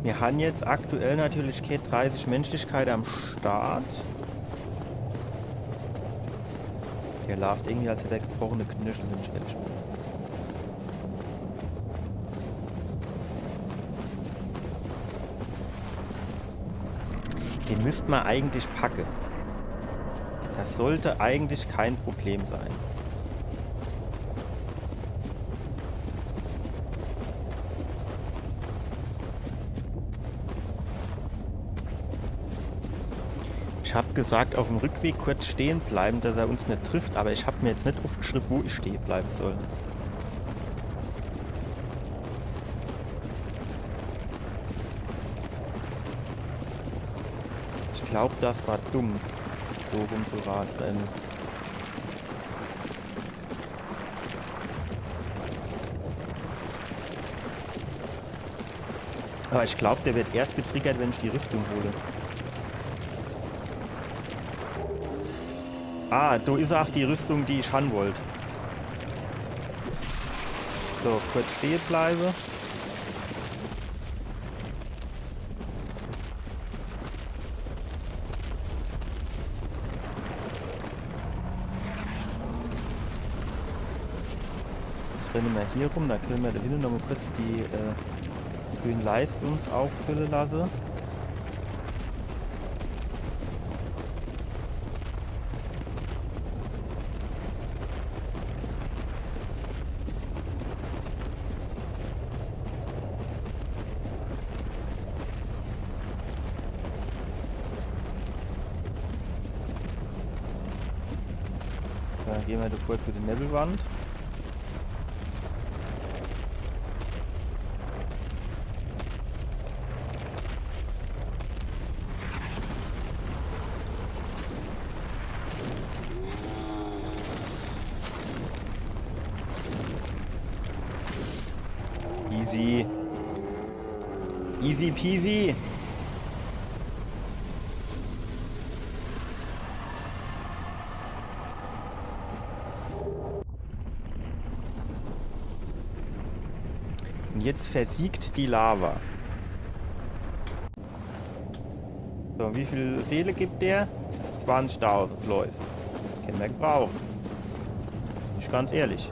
Mir han jetzt aktuell natürlich kee dreißig Menschlichkeit am Start. Der laaft irgendwie, als hätt er gebrochene Knöchel, wenn ich ehrlich bin. Den müsst mer eigentlich packe. Das sollte eigentlich kein Problem sein. Ich hab gesagt, auf dem Rückweg kurz stehen bleiben, dass er uns nicht trifft, aber ich hab mir jetzt nicht aufgeschrieben, wo ich stehen bleiben soll. Ich glaub, das war dumm, so rum zu rennen. Aber ich glaub, der wird erst getriggert, wenn ich die Rüstung hole. Ah, do is auch die Rüstung, die ich han wollt. So, kurz stehen bleiben. Jetzt rennen wir hier rum, da können wir da hinten noch mal kurz die äh, grüne Leiste uns auffüllen lassen. Dann gehen wir davor zu der Nebelwand. Easy. Easy peasy. Und jetzt versiegt die Lava. So, wie viel Seele gibt der? Zwanzigtausend, läuft. Kenn mer gebrauchen. Bin ich ganz ehrlich.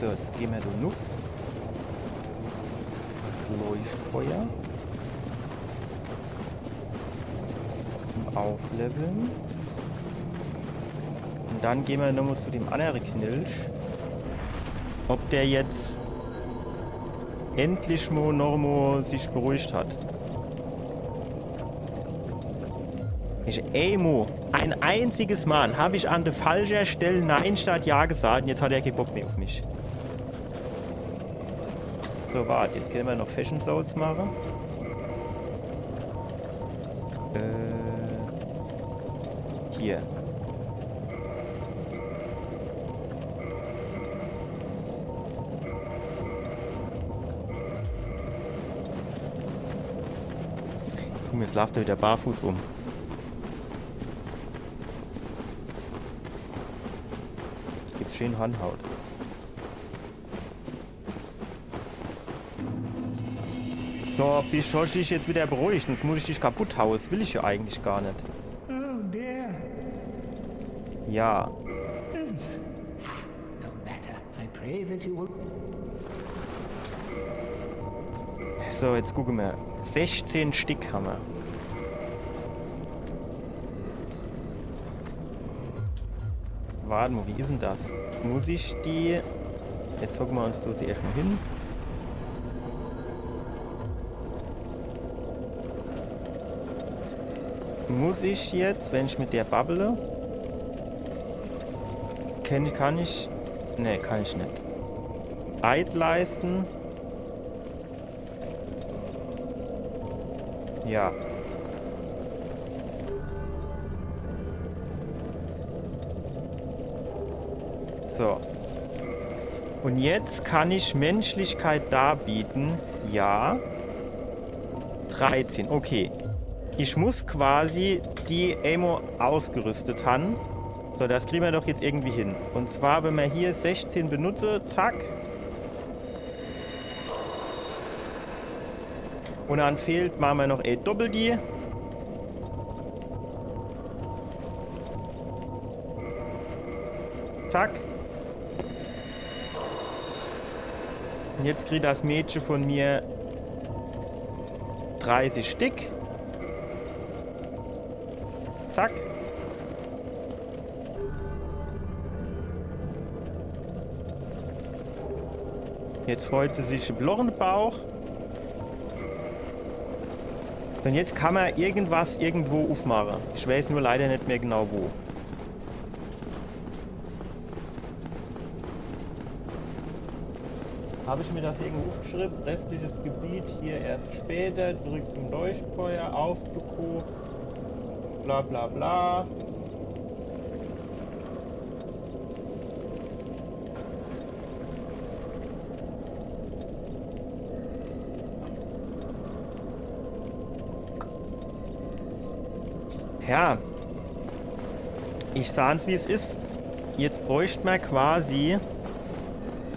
So, jetzt gehen wir da nuff. Leuchtfeuer. Und aufleveln. Und dann gehen wir nochmal zu dem anderen Knilch. Ob der jetzt endlich mal noch mal sich beruhigt hat. Ich, ey, Mo, ein einziges Mal hab ich an der falschen Stelle Nein statt Ja gesagt und jetzt hat er keinen Bock mehr auf mich. So, warte, jetzt können wir noch Fashion Souls machen. Äh, hier. Guck mal, jetzt läuft er wieder barfuß rum. Gibt's schön Hornhaut. So, bist du dich jetzt wieder beruhigt? Sonst muss ich dich kaputt hauen. Das will ich ja eigentlich gar nicht. Oh dear. Ja. No matter, I Hey, that you will. So, jetzt gucke mer. Sechzehn Stick hammer. Warte mo, wie is denn das? Muss ich die... Jetzt hocke mer uns do erscht mo hin. Muss ich jetzt, wenn ich mit der babbel, kann, kann ich... Nee, kann ich net. Eid leisten. Ja. So. Und jetzt kann ich Menschlichkeit darbieten. Ja. Dreizehn, okay. Ich muss quasi die Ammo ausgerüstet han. So, das kriege mer doch jetzt irgendwie hin. Und zwar, wenn mer hier sechzehn benutze, zack. Und dann fehlt, mache mer noch e Doppel-D. Zack. Und jetzt kriegt das Mädche von mir dreißig Stick. Zack. Jetzt freut se sich im Loch im Bauch. Und jetzt kann mer irgendwas irgendwo ufmache. Ich weiß nur leider net mehr genau wo. Hab ich mir das irgendwo ufgeschrieben? Restliches Gebiet hier erst später. Zurück zum Leuchtfeuer. Aufzuko. Bla bla bla. Ja. Ich sah's, wie es is. Jetzt bräucht mer quasi...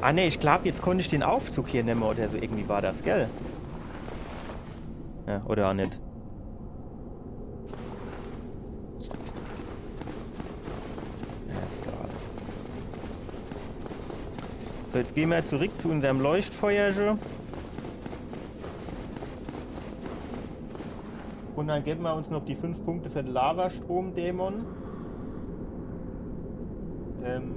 Ah ne, ich glaub, jetzt konnt ich den Aufzug hier nemme oder so. Irgendwie war das, gell? Ja, oder auch net. Ja, is egal. So, jetzt geh mer zurück zu unserm Leuchtfeuerche. Und dann gebe mer uns noch die fünf Punkte für den Lavastrom-Dämon. Ähm.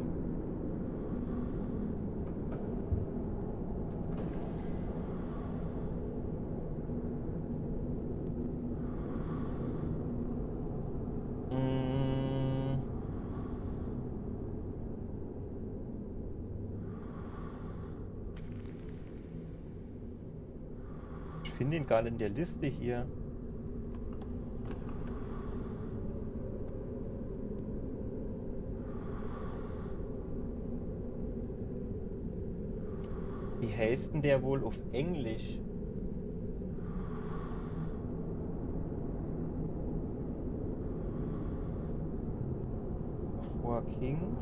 Mm. Ich find den gar net in der Liste hier. Wie heißt denn der wohl auf Englisch? Four Kings?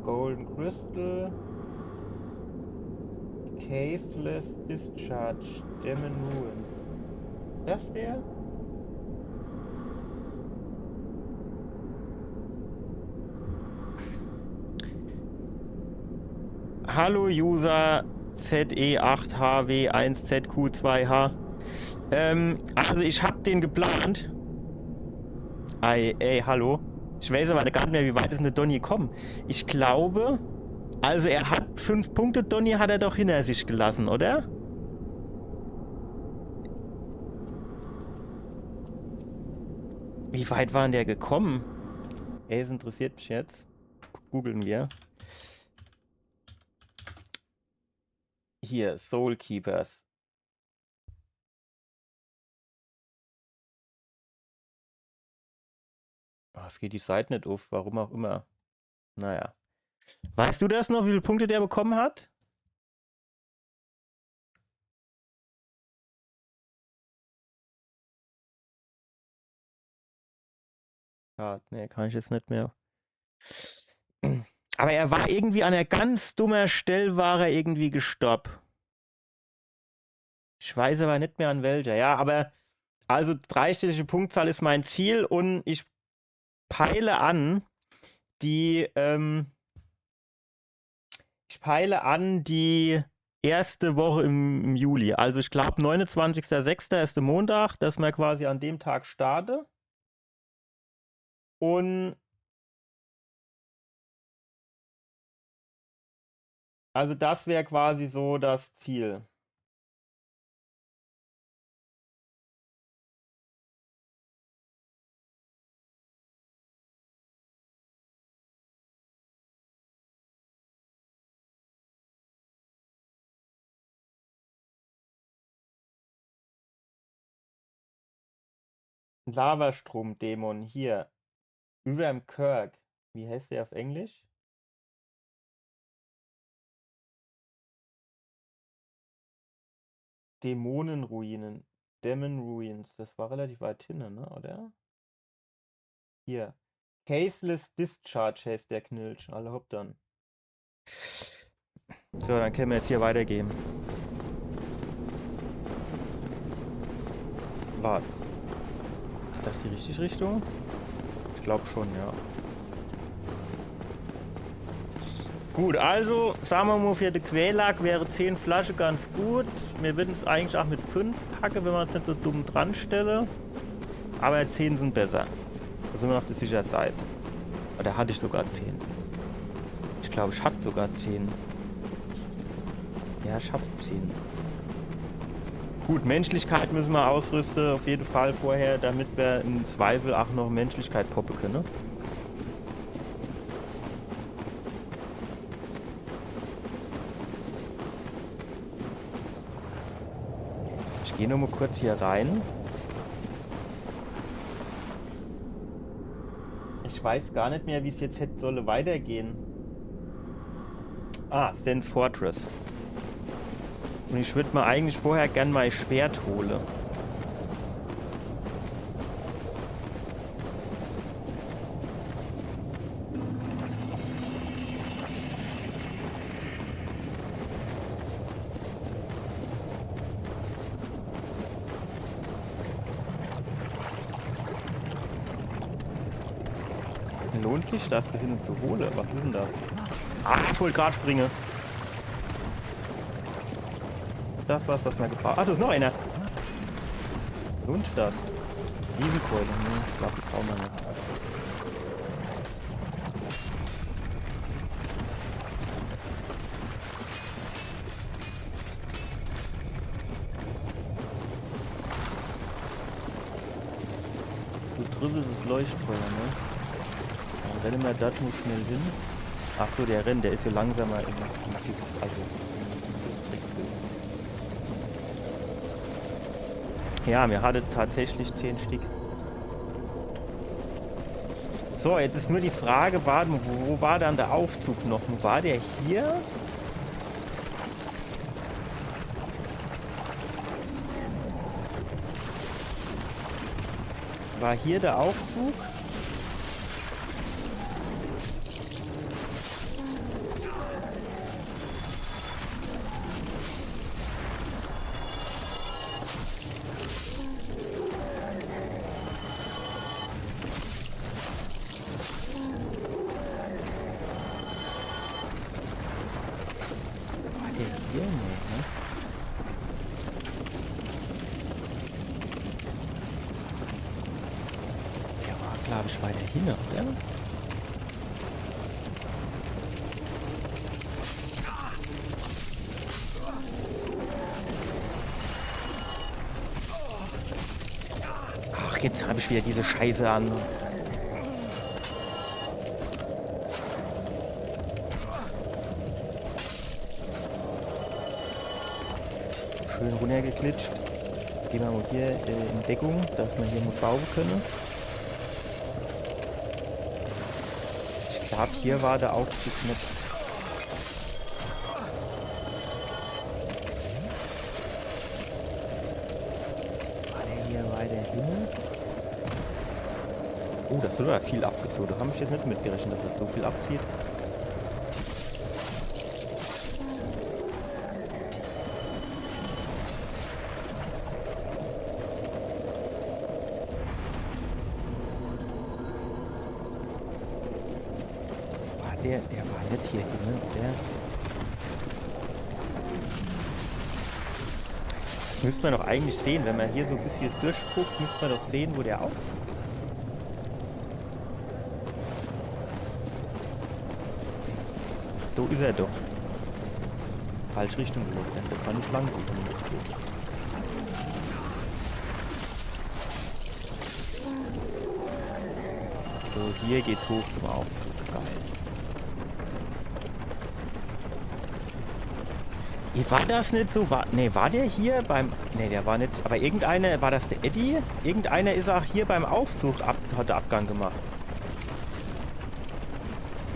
Golden Crystal. Caseless Discharge. Dämon Ruins. Das der? Hallo User Z E acht H W eins Z Q zwei H. Ähm, also ich hab den geplant. Ei, ey, hallo. Ich weiß aber gar net mehr, wie weit is denn der Donny gekommen. Ich glaube, also er hat fünf Punkte, Donny hat er doch hinter sich gelassen, oder? Wie weit war denn der gekommen? Ey, es interessiert mich jetzt. Google mer. Hier, Soul Keepers. Ah, es geht die Seit net uf, warum auch immer. Naja. Weißt du das noch, wie viel Punkte der bekommen hat? Ja, nee, kann ich jetzt net mehr. Aber er war irgendwie an einer ganz dummer Stelle, war er irgendwie gestorb. Ich weiß aber net mehr an welcher. Ja, aber also dreistellige Punktzahl is mein Ziel und ich peile an, die, ähm, Ich peile an die erste Woche im, im Juli. Also ich glaub, neunundzwanzigster sechster is de Montag, dass mer quasi an dem Tag starte. Und also das wär quasi so das Ziel. Lavastrom-Dämon hier. Überm Kirk. Wie heißt der auf Englisch? Dämonenruinen. Demon Ruins. Das war relativ weit hinne, ne? Oder? Hier. Caseless Discharge heißt der Knilch. Alla hopp dann. So, dann kenne mer jetzt hier weitergehe. Wart. Is das die richtige Richtung? Ich glaub schon, ja. Gut, also, sa mer mo, für de Quälack wäre zehn Flasche ganz gut. Mir würden's eigentlich auch mit fünf packe, wenn mer's net so dumm dran stelle. Aber zehn sin besser. Da sin mer auf de sicher Seit. Oder hatt ich sogar zehn? Ich glaub, ich hatt sogar zehn. Ja, ich hatt zehn. Gut, Menschlichkeit müsse mer ausrüste, auf jeden Fall vorher, damit mer im Zweifel auch noch Menschlichkeit poppe könne. Ich geh noch mo kurz hier rein. Ich weiß gar net mehr, wie's jetzt hätt solle weitergehe. Ah, Sen's Fortress. Und ich würd mer eigentlich vorher gern mei Schwert hole. Lohnt sich das, do hinne zu hole? Was is denn das? Ah, ich wollt grad springe. Das war's, was mer gebraucht. Ah, do is noch einer. Lohnt sich das? Riesenkeule. Hm, ich glaub, die brauche mer net. Do driwwe is das Leuchtfeuer, ne? Dann renne mer do mo schnell hin. Ach so, der rennt, der is so langsamer im, im Typ, also im Trick. Ja, mir hatte tatsächlich zehn Stick. So, jetzt is nur die Frage, war, wo, wo war dann der Aufzug noch? War der hier? War hier der Aufzug? War der hier? Nee, ne? Der war, glaub ich, weiter hinne, oder? Ach, jetzt hab ich wieder diese Scheiße an. Schön runnergeglitscht. Jetzt gehn mer mo hier, äh, in Deckung, dass mer hier mo saufe könne. Ich glaub, hier war der Aufzug net. War der hier weiter hinne? Oh, das wird aber viel abgezogen. Da hab ich jetzt net mitgerechnet, dass das so viel abzieht. War der, der war net hier hinne, oder? Müsst mer doch eigentlich sehen, wenn mer hier so e bissje durchguckt, müsst mer doch sehen, wo der Aufzug is. Do is er doch. Falsch Richtung gelofe. Do kann ich lang gucke mit dem Zug. So, hier geht's hoch zum Aufzug. Geil. Ey, war das net so? War, nee, war der hier beim... Nee, der war net. Aber irgendeiner, war das der Eddie? Irgendeiner is auch hier beim Aufzug ab, hat Abgang gemacht.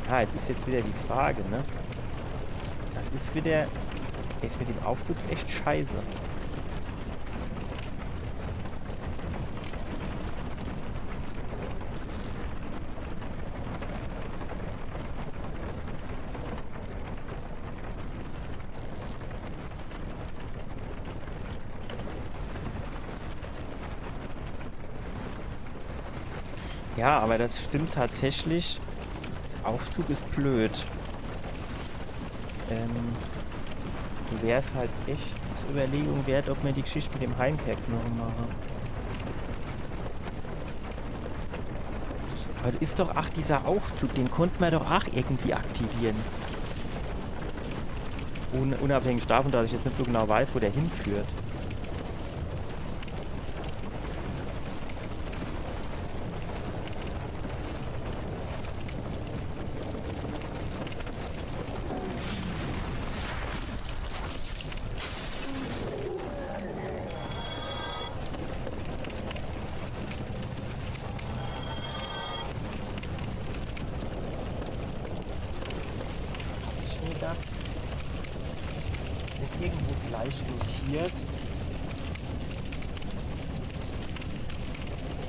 Ja, jetzt is jetzt wieder die Frage, ne? Das is wieder... Is mit dem Aufzug echt scheiße. Ja, aber das stimmt tatsächlich. Aufzug is blöd. Ähm, wär's halt echt Überlegung wert, ob mer die Geschichte mit dem Heimkehrknoche mache. Aber das is doch, ach, dieser Aufzug, den konnt mer doch ach irgendwie aktivieren. Un unabhängig davon, dass ich jetzt net so genau weiß, wo der hinführt. Hab ich mir das net irgendwo gleich notiert?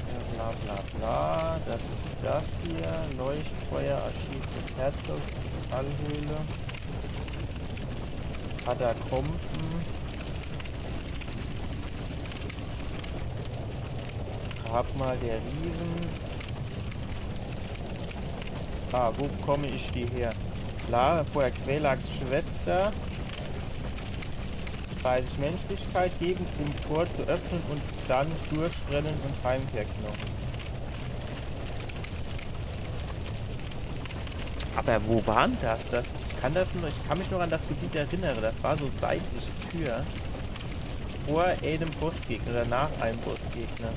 Ja, bla bla bla. Das is das hier. Leuchtfeuer, Archiv des Herzogs, Metallhöhle. Katakomben. Grabmal der Riesen. Ah, wo komme ich die her? Klar, vorher Quelags Schwester. dreißig Menschlichkeit geben, um Tor zu öffnen und dann durchrennen und Heimkehrknochen. Aber wo waren das? Das, ich kann das noch, ich kann mich noch an das Gebiet erinnern. Das war so seitliche Tür. Vor einem Bossgegner oder nach einem Bossgegner.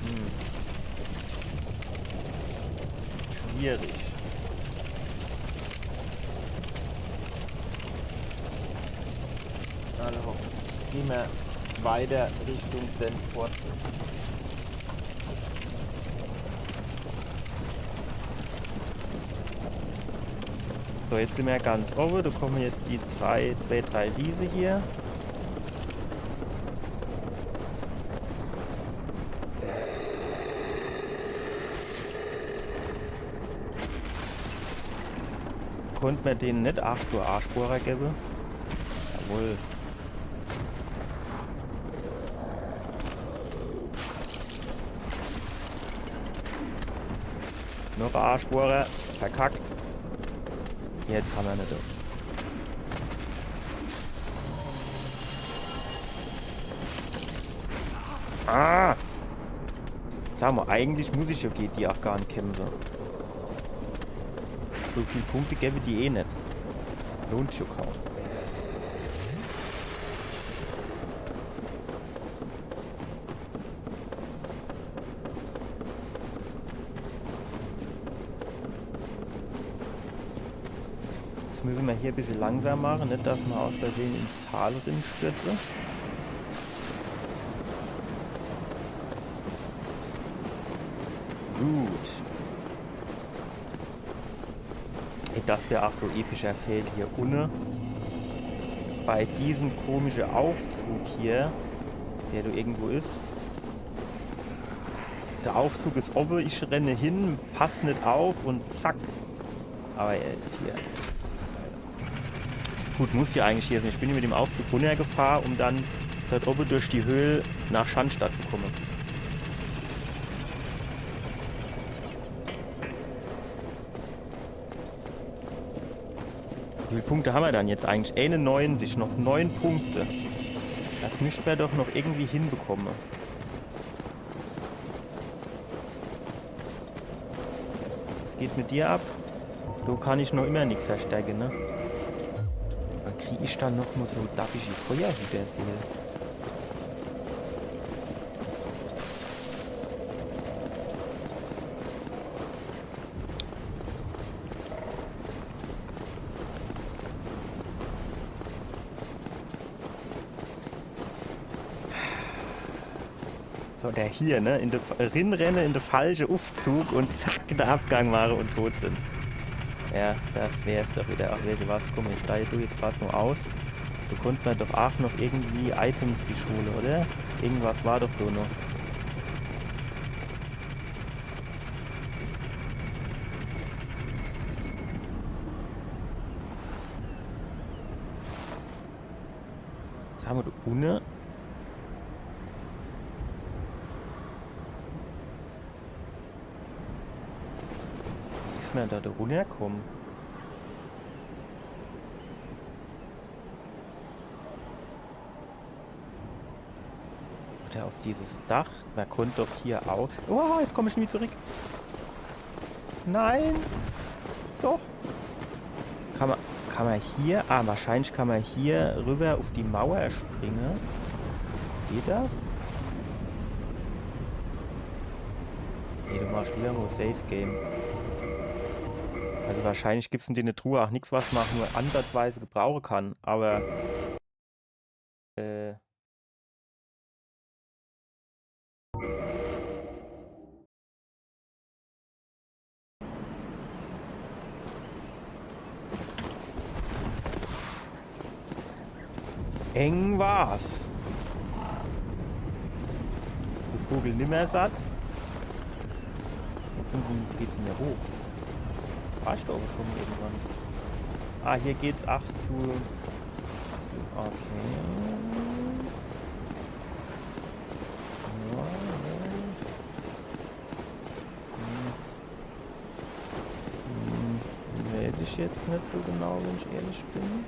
Hm. Schwierig. Hallo. Gehen wir weiter Richtung Sensford. So, jetzt sind wir ja ganz oben. Da kommen jetzt die drei, zwei, drei Riese hier. Konnt mer denen net acht so Arschbohrer geben? Jawohl. Noch e Arschbohrer. Verkackt. Jetzt haben wir net. Ah! Sag mal, eigentlich muss ich ja gegen die auch gar nicht kämpfen. So viel Punkte geben die eh nicht. Lohnt sich ja kaum. Das müssen wir hier ein bisschen langsam machen, nicht dass wir aus Versehen ins Tal rinstürzen. Gut. Ey, das wär auch so epischer Fail hier unne. Bei diesem komischen Aufzug hier, der da irgendwo ist. Der Aufzug ist oben, ich renne hin, pass nicht auf und zack. Aber er ist hier. Gut, muss ja eigentlich hier sein. Ich bin mit dem Aufzug runnergefahren, um dann dort oben durch die Höhle nach Schandstadt zu kommen. Wie viele Punkte haben wir dann jetzt eigentlich? Einundneunzig, noch neun Punkte. Das müssten wir doch noch irgendwie hinbekommen. Was geht mit dir ab? Du kannst noch immer nichts verstecken, ne? Dann krieg ich dann noch mal so dabbische Feuerhüter-Seele. So, der hier, ne? In de F-, rinrenne in de falsche Uffzug und zack, de Abgang mache und tot sind. Ja, das wär's doch wieder. Ach, weescht du was? Komm, ich steig du jetzt grad nur aus. Du konnt mer doch aach noch irgendwie Items sich hole, oder? Irgendwas war doch do noch. Jetzt haben wir do unne. Wie is mer dann do runnerkomme? Oder auf dieses Dach? Mer konnt doch hier auch. Oh, jetzt komm ich nie zurück. Nein. Doch. Kann mer, kann mer hier? Ah, wahrscheinlich kann mer hier rüber auf die Mauer springe. Geht das? Ey, du machst wieder nur Safe Game. Also wahrscheinlich gibt's in dene Truhe auch nix, was mer nur ansatzweise gebrauche kann, aber, äh, Eng war's. De Vogel nimmer satt. Und wie geht's denn do hoch? War ich do aber schon irgendwann. Ah, hier geht's, ach, zu, zu, okay. Ja, ja. Hm. Hm, weiß ich jetzt net so genau, wenn ich ehrlich bin.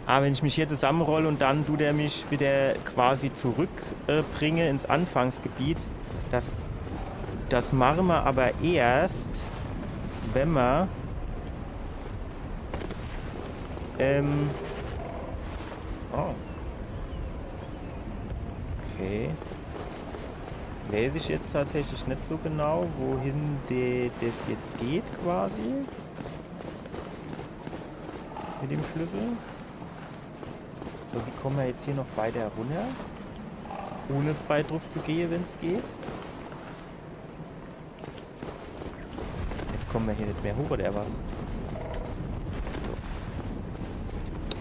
Ah, wenn ich mich hier zusammenroll und dann tut er mich wieder quasi zurück, äh, bringe ins Anfangsgebiet. Das, das mache mer aber erst, wenn mer, ähm, oh. Okay. Weiß ich jetzt tatsächlich net so genau, wohin de-, das jetzt geht quasi. Mit dem Schlüssel. So, wie komme mer jetzt hier noch weiter runner? Ohne frei drauf zu gehe, wenn's geht. Jetzt komme mer hier net mehr hoch, oder was? So.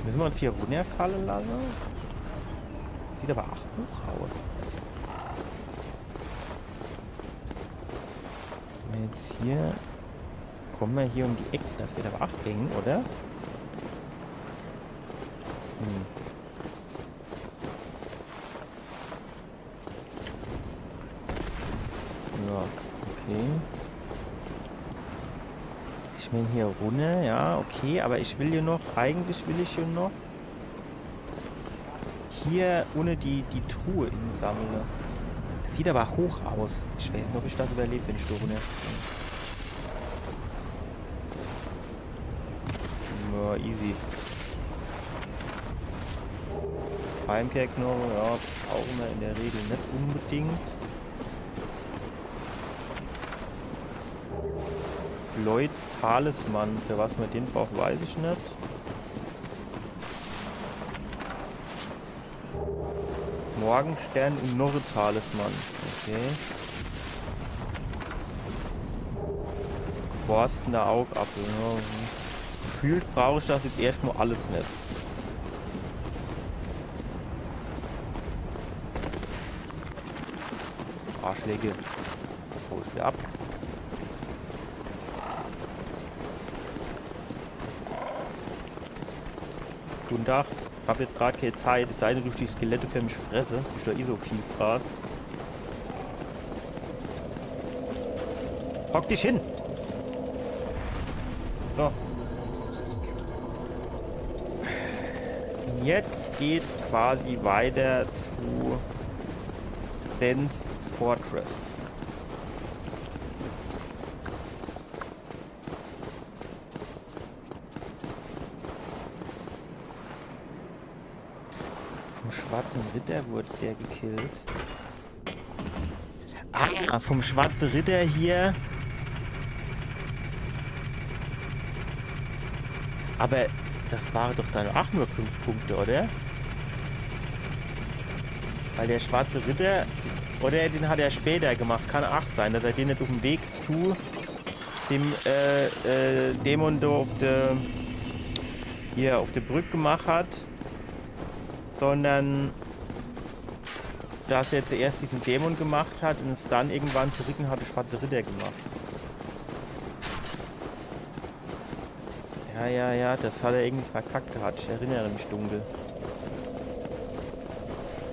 Müsse mer uns hier runnerfalle lasse? Sieht aber ach hoch aus. Jetzt hier. Komme mer hier um die Eck? Das wird aber ach eng, oder? Hm. Ja, okay. Ich mein, hier runner, ja, okay, aber ich will hier noch, eigentlich will ich hier noch hier unne die, die Truhe insammle. Sieht aber hoch aus. Ich weiß net, ob ich das überlebe, wenn ich do runner spring. Ja, easy. Heimkehrknoche, ja, brauche mer in der Regel net unbedingt. Lloyds Talisman, für was mer den braucht, weiß ich net. Morgenstern und noch e Talisman. Okay. Borstener Augapfel. Ja. Gefühlt brauch ich das jetzt erstmal alles net. Arschlecke. Hol ich wieder ab. Dach, hab jetzt grad kee Zeit, es sei denn, du die Skelette für mich fresse. Is doch eh so viel Fraß. Hock dich hin! So. Jetzt geht's quasi weiter zu Sen's Fortress. Vom schwarzen Ritter wurde der gekillt. Ah, vom schwarzen Ritter hier. Aber das waren doch dann auch nur fünf Punkte, oder? Weil der schwarze Ritter, oder den hat er später gemacht, kann auch sein, dass er den nicht auf dem Weg zu dem äh, äh, Dämon da auf der, hier auf der Brücke gemacht hat, sondern dass er zuerst diesen Dämon gemacht hat und es dann irgendwann zurück und hat den schwarzen Ritter gemacht. Ja, ja, ja, das hat er irgendwie verkackt gehabt. Ich erinnere mich dunkel.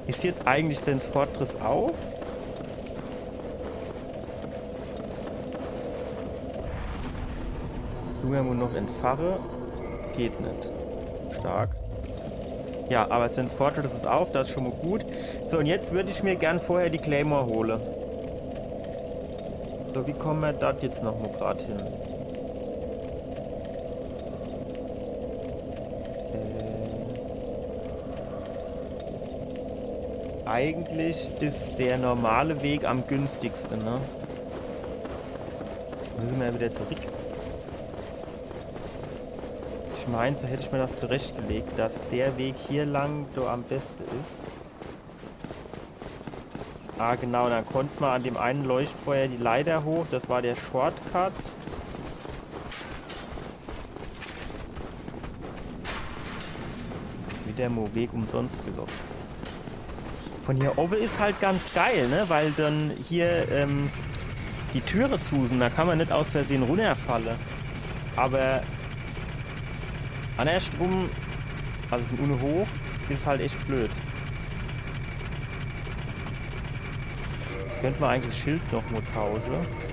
Ist jetzt eigentlich Sen's Fortress auf? Das tun wir wohl noch entfache. Geht nicht. Stark. Ja, aber Sen's Fortress ist auf, das ist schon mal gut. So, und jetzt würde ich mir gern vorher die Claymore holen. So, wie kommen wir dort jetzt noch mal grad hin? Äh, eigentlich ist der normale Weg am günstigsten, ne? Müssen wir ja wieder zurück. Ich meine, so hätte ich mir das zurechtgelegt, dass der Weg hier lang so am besten ist. Ah, genau, dann konnte man an dem einen Leuchtfeuer die Leiter hoch. Das war der Shortcut. Wieder mo Weg umsonst gelaufen. Von hier oben ist halt ganz geil, ne? Weil dann hier ähm, die Türe zu sind. Da kann man nicht aus Versehen runterfallen. Aber andersrum, also von unten hoch, ist halt echt blöd. Jetzt könnte man eigentlich das Schild noch mal tauschen.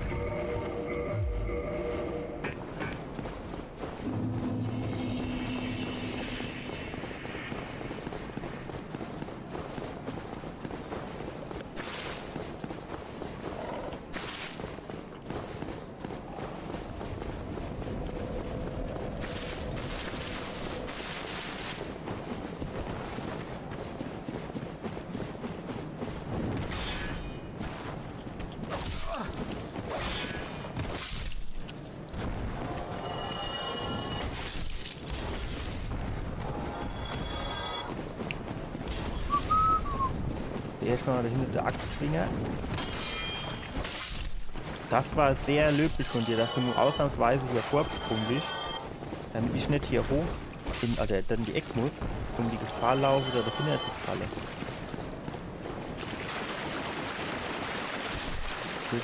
Erstmal dahinter der Axtschwinger. Das war sehr löblich von dir, dass du nur ausnahmsweise hier vorgesprungen bist, damit ich nicht hier hoch in, also dann die Eck muss, um die Gefahr laufe, da dahinter zu fallen. Tschüss.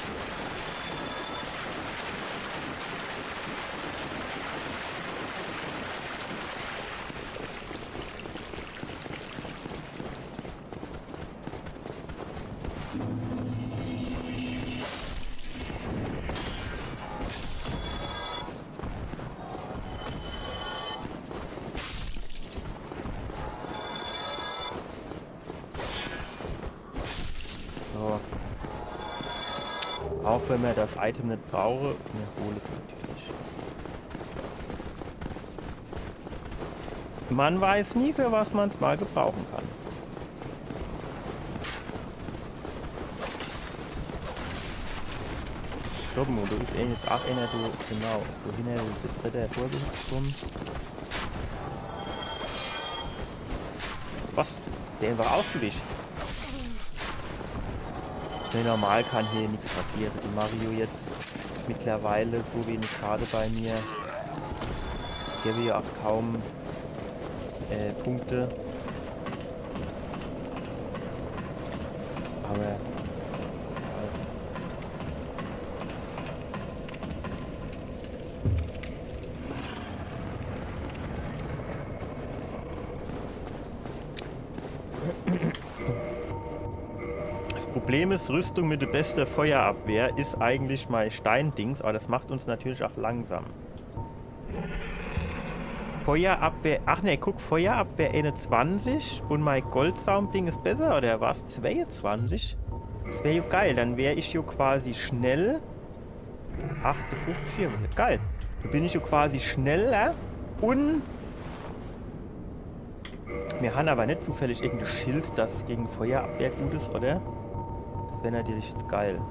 So. Auch wenn man das Item nicht brauche, mir hole es natürlich. Man weiß nie, für was man's mal gebrauchen kann. Stopp mo, du bist eigentlich auch einer, du, genau, du hinter der dritte vorgesetzt rum. Was? Der war ausgewichen. Nee, normal kann hier nichts passieren. Die Mario jetzt mittlerweile so wenig Schade bei mir. Gebe ja auch kaum äh, Punkte. Aber Problem is, Rüstung mit de beste Feuerabwehr is eigentlich mei Steindings, aber das macht uns natürlich auch langsam. Feuerabwehr, ach nee, guck, Feuerabwehr einundzwanzig und mei Goldsaum-Ding is besser, oder was? Zweiundzwanzig? Das wär jo geil, dann wär ich jo quasi schnell. Achtundfünfzig, geil. Do bin ich jo quasi schneller und mir han aber net zufällig irgendein Schild, das gegen Feuerabwehr gut is, oder? Das wär natürlich jetzt geil.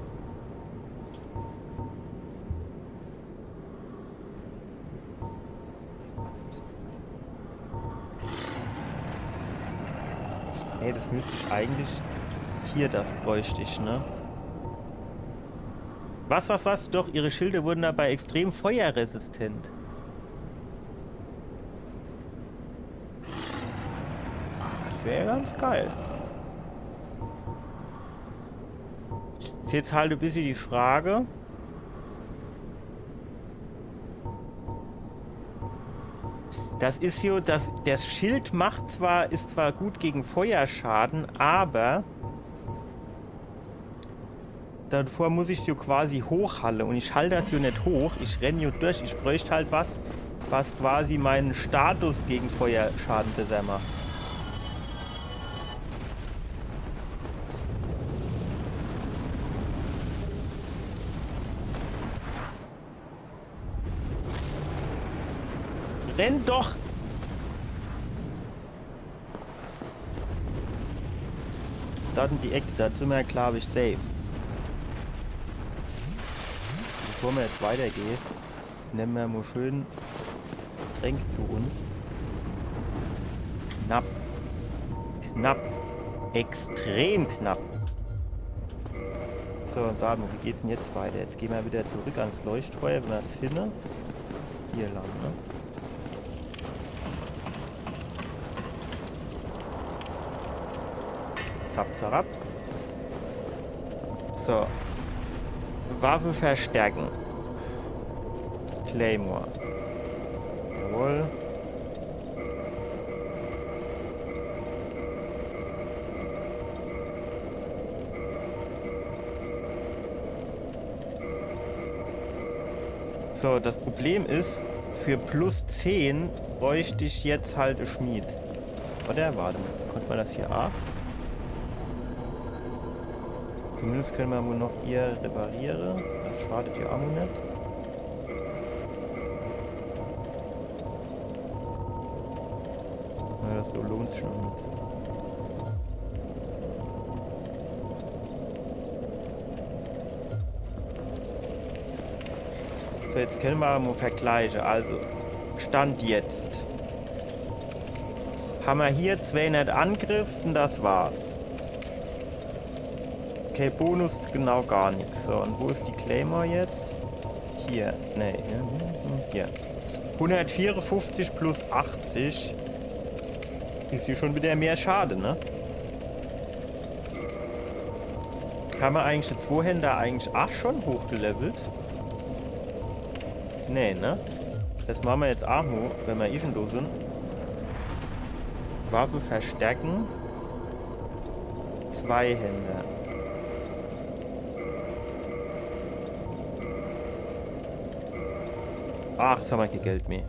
Ey, das müsst ich eigentlich hier, das bräucht ich, ne? Was, was, was? Doch, ihre Schilde wurden dabei extrem feuerresistent. Ah, das wär ganz geil. Is jetzt halt e bissje die Frage. Das is jo, das, das Schild macht zwar, is zwar gut gegen Feuerschaden, aber davor muss ich jo quasi hochhalle und ich hall das jo net hoch, ich renn jo durch, ich bräucht halt was, was quasi meinen Status gegen Feuerschaden besser macht. Renn doch! Dort in die Eck, do sin mer, glaub ich, safe. Bevor mer jetzt weitergehe, nemme mer mo schön Tränk zu uns. Knapp. Knapp. Extrem knapp. So, und warte mo, wie geht's denn jetzt weiter? Jetzt gehn mer wieder zurück ans Leuchtfeuer, wenn mer's finne. Hier lang, ne? Zap, zap. So. Waffe verstärken. Claymore. Jawohl. So, das Problem is, für plus zehn bräucht ich jetzt halt e Schmied. Oder? Warte mo, konnt mer das hier ach? Zumindest könne mer wohl noch hier repariere. Das schadet ja ach net. Ja, das so lohnt sich noch net. So, jetzt könne mer mo vergleiche. Also, Stand jetzt. Hammer hier zweihundert Angriff und das war's. Okay, Bonus genau gar nix. So, und wo is die Claymore jetzt? Hier, nee, hier, hier, hier. Hundertvierundfünfzig plus achtzig. Is hier schon wieder mehr Schade, ne? Hammer eigentlich de Zwohänder eigentlich ach schon hochgelevelt? Nee, ne? Das mache mer jetzt ach mo, wenn mer eh schon do sin. Waffe verstärken. Zweihänder. Ach, jetzt hammer kee Geld mehr.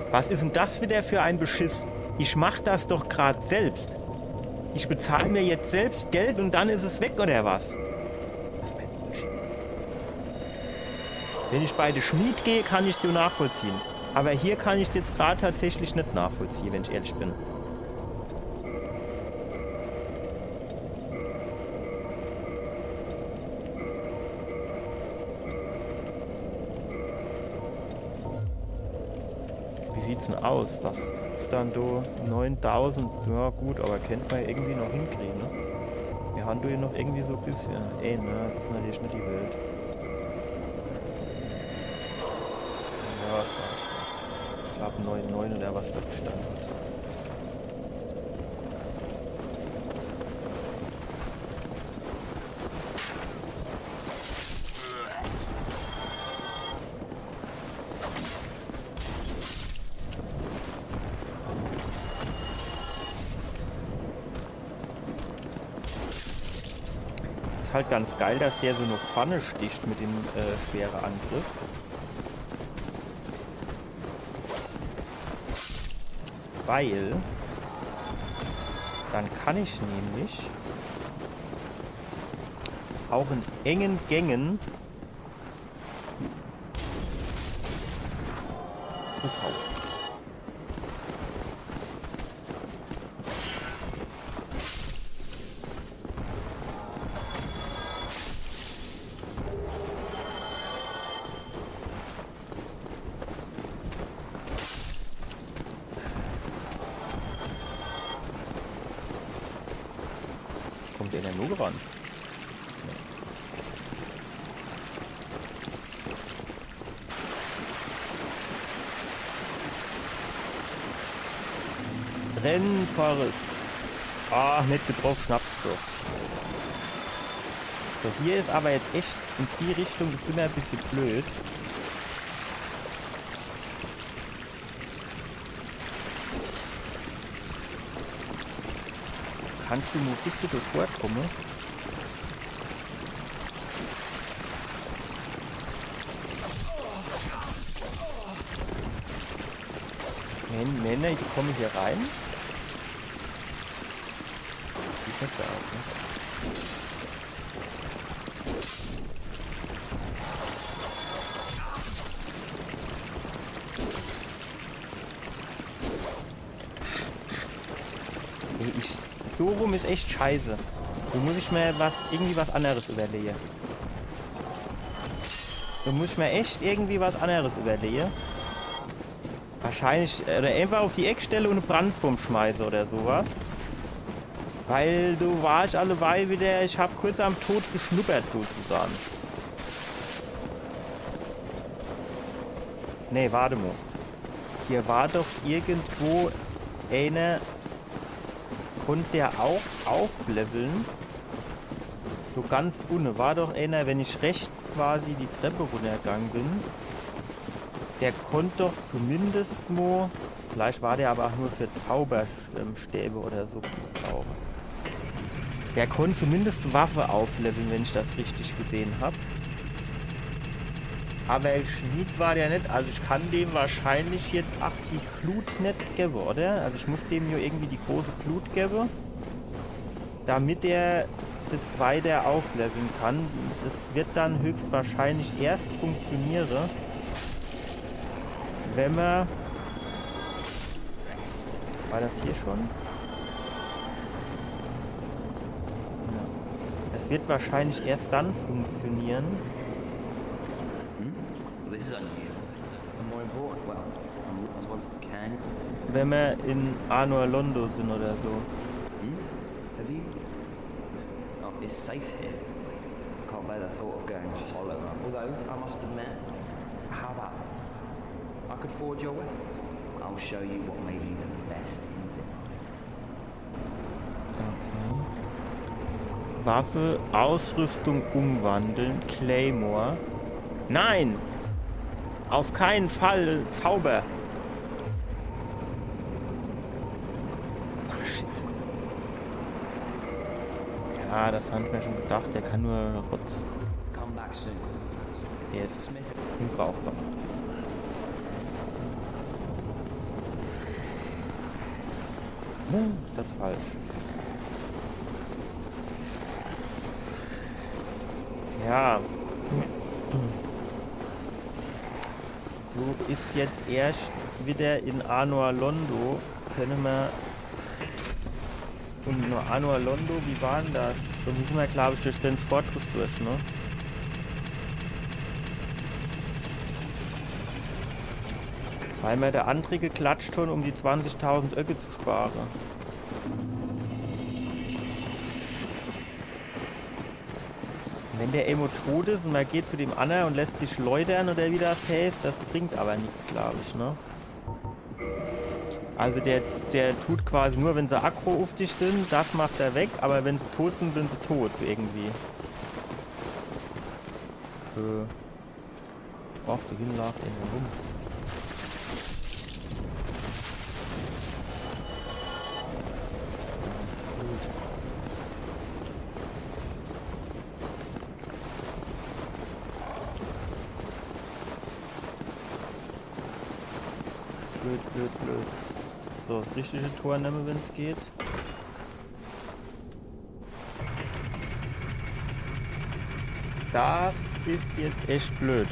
Was is denn das wieder für ein Beschiss? Ich mach das doch grad selbst. Ich bezahl mir jetzt selbst Geld und dann is es weg, oder was? Was für ein Bullshit. Wenn ich bei de Schmied gehe, kann ich's jo nachvollziehe. Aber hier kann ich's jetzt grad tatsächlich net nachvollziehe, wenn ich ehrlich bin. Wie sieht's denn aus? Was is dann do? Neuntausend? Ja gut, aber kennt mer ja irgendwie noch hinkriege, ne? Mir han do ja noch irgendwie so e bissje. Ey, ne, das is natürlich net die Welt. Ja, was war's? Ich glaub, neun neun oder was do gestanne hat. Is halt ganz geil, dass der so noch vorne sticht mit dem, äh, schwere Angriff. Weil dann kann ich nämlich auch in engen Gängen draufhauen. Kommt der denn nur gerannt? Renn, Forrest. Ah, net getroff, Schnaps, so. So, hier is aber jetzt echt in die Richtung, is immer e bissje blöd. Kannst du nur e bissje davor komme? Nein, nein, nein, ich komme hier rein. Sieht net so aus, ne? Ey, ich, so rum is echt scheiße. Do muss ich mir was, irgendwie was anderes überlege. Do muss ich mir echt irgendwie was anderes überlege. Wahrscheinlich, äh, oder einfach auf die Eck stelle und e Brandbomb schmeiße oder sowas. Weil do war ich alleweil wieder, ich hab kurz am Tod geschnuppert sozusagen. Nee, warte mal. Hier war doch irgendwo einer, konnt der auch aufleveln? So ganz unne war doch einer, wenn ich rechts quasi die Treppe runtergegangen bin, der konnt doch zumindest mo, vielleicht war der aber auch nur für Zauber, ähm, Stäbe oder so zu gebrauchen. Der konnt zumindest Waffe aufleveln, wenn ich das richtig gesehen hab. Aber Schnitt war der net, also ich kann dem wahrscheinlich jetzt ach die Glut net gebe, oder? Also ich muss dem ja irgendwie die große Glut gebe, damit er das weiter aufleveln kann. Das wird dann höchstwahrscheinlich erst funktioniere, wenn man, war das hier schon? Ja. Es wird wahrscheinlich erst dann funktionieren, This is unusual. And more important, well, I'm, I was once can. Wenn mer in Anor Londo sin oder so. Hmm? Have you? Oh, it's safe here. Can't bear the thought of going hollow. Although, I must admit, how about this? I could forge your weapons. I'll show you what made you the best in the Okay. Waffe, Ausrüstung umwandeln, Claymore. Nein! Auf keinen Fall, Zauber! Ach, shit. Ja, das hab ich mir schon gedacht, der kann nur Rotz. Come back soon. Der is unbrauchbar. Hm, das is falsch. Ja. Du bist jetzt erscht wieder in Anor Londo. Könne mer Und nur Anor Londo, wie war denn das? Do müsse mer, glaub ich, durch Sen's Fortress durch, ne? Weil mer de André geklatscht hon, um die zwanzigtausend Öcke zu spare. Wenn der Emo tot is und mer geht zu dem Anner und lässt sich läutern oder wie das heißt, das bringt aber nix, glaub ich, ne? Also der, der tut quasi nur, wenn se aggro uff dich sin, das macht er weg, aber wenn se tot sin, sin se tot irgendwie. Äh. Och, do hinne laaft einer rum. Gut. Blöd, blöd, blöd. So, das richtige Tor nemme, wenn's geht. Das is jetzt echt blöd.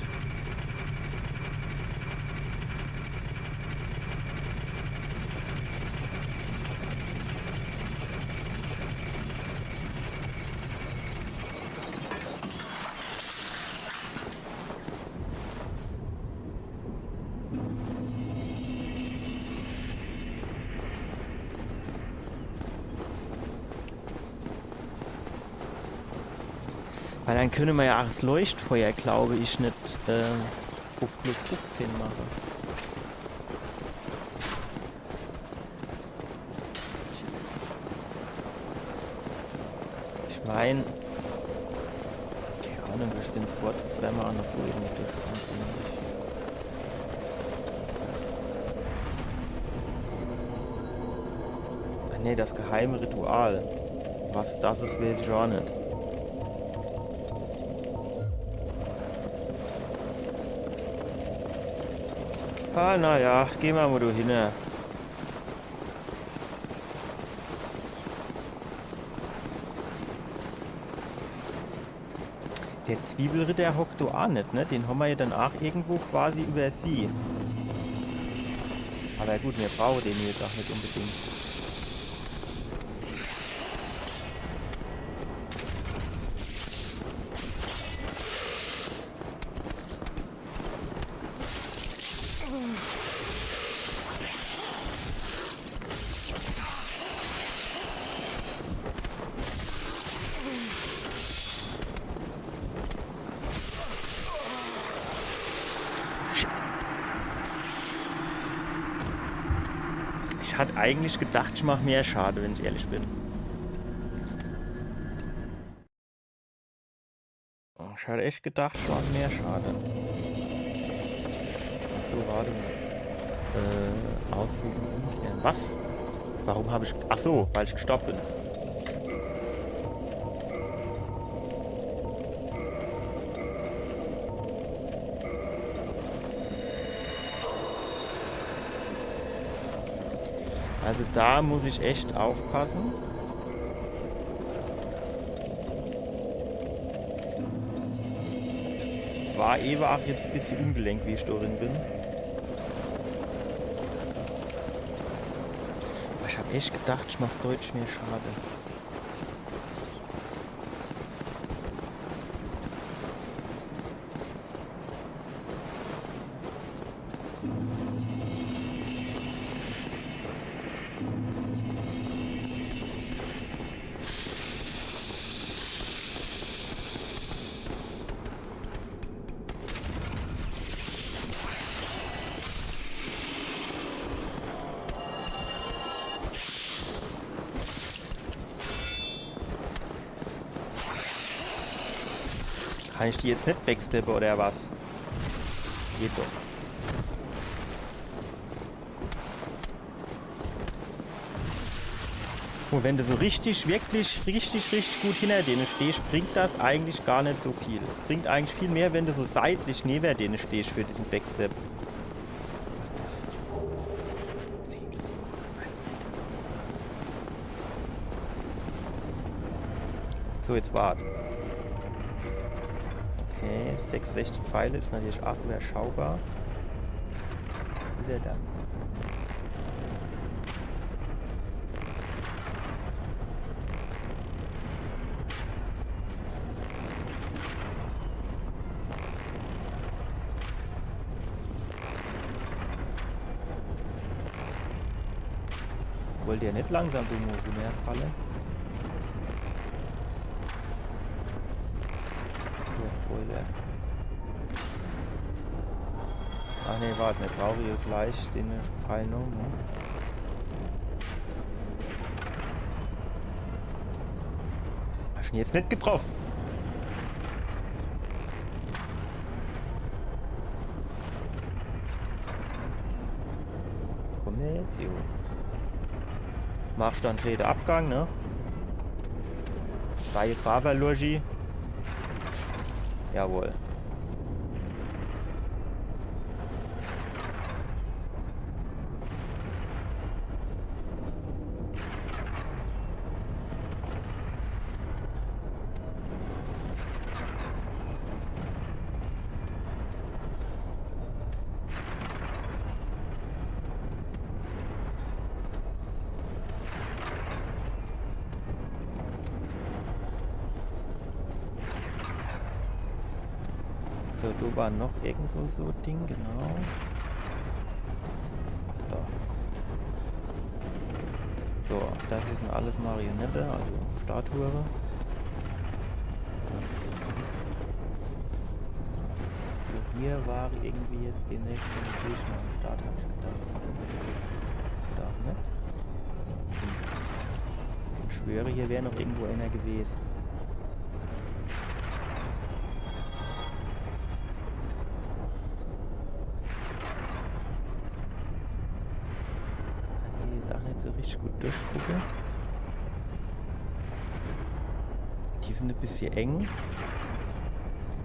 Weil dann könne mer ja ach das Leuchtfeuer, glaube ich, net äh, uff plus fuffzehn mache. Ich mein, keine Ahnung, wie ich den Squad, das wern mer ach noch so irgendwie durchkämpfe. Ah, nee, das geheime Ritual. Was das is, weeß ich ach net. Ah, naja, geh mer mol do hinne. Der Zwiebelritter hockt do ach net, ne? Den hommer ja dann ach irgendwo quasi übersieh. Aber gut, mir brauche den jetzt ach net unbedingt. Shit. Ich hat eigentlich gedacht, ich mach mehr Schade, wenn ich ehrlich bin. Ich hat echt gedacht, ich mach mehr Schade. Ach so, warte mal. Äh, auswählen, umkehren. Was? Warum hab ich... Ach so, weil ich gestorben bin. Also da muss ich echt aufpassen. War ewe ach jetzt e bissje ungelenk, wie ich do drin bin. Aber ich hab echt gedacht, ich mach deutlich mehr Schade. Kann ich die jetzt net backsteppe oder was? Geht doch. Und wenn du so richtig, wirklich, richtig, richtig gut hinter denen stehst, bringt das eigentlich gar net so viel. Es bringt eigentlich viel mehr, wenn du so seitlich neben denen stehst für diesen Backstep. So, jetzt wart. Okay, sechsundsechzig Pfeile is natürlich ach überschaubar. Wo is er dann? Wollt ihr net langsam dumm rumherfalle? So, wo is er? Ach nee, wart, mir brauche hier gleich den Pfeil noch, ne? Hab ich ihn jetzt net getroff? Komm net, jo. Machst du en schäne Abgang, ne? Bei Baba Lurgi. Jawohl. So, do war noch irgendwo so e Ding, genau. Do. So, das is alles Marionette, also Statue. So, hier war irgendwie jetzt de nächschte Gegner am Start, hab ich gedacht. Oder ach net? Hm. Ich schwör, hier wär noch irgendwo ener gewes. Kann ich jetzt ach net so richtig gut durchgucke. Die sin e bissje eng.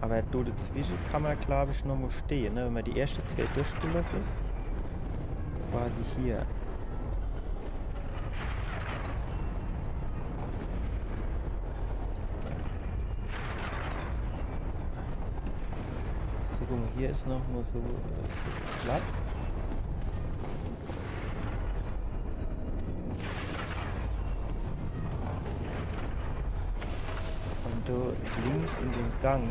Awwer do dezwische kann mer, glaab ich, noch mo stehe, ne? Wenn mer die erschte zwee durchgeloffe is. Quasi hier. So, guck mo, hier is noch mo so, äh, Blatt. Un do links in dem Gang,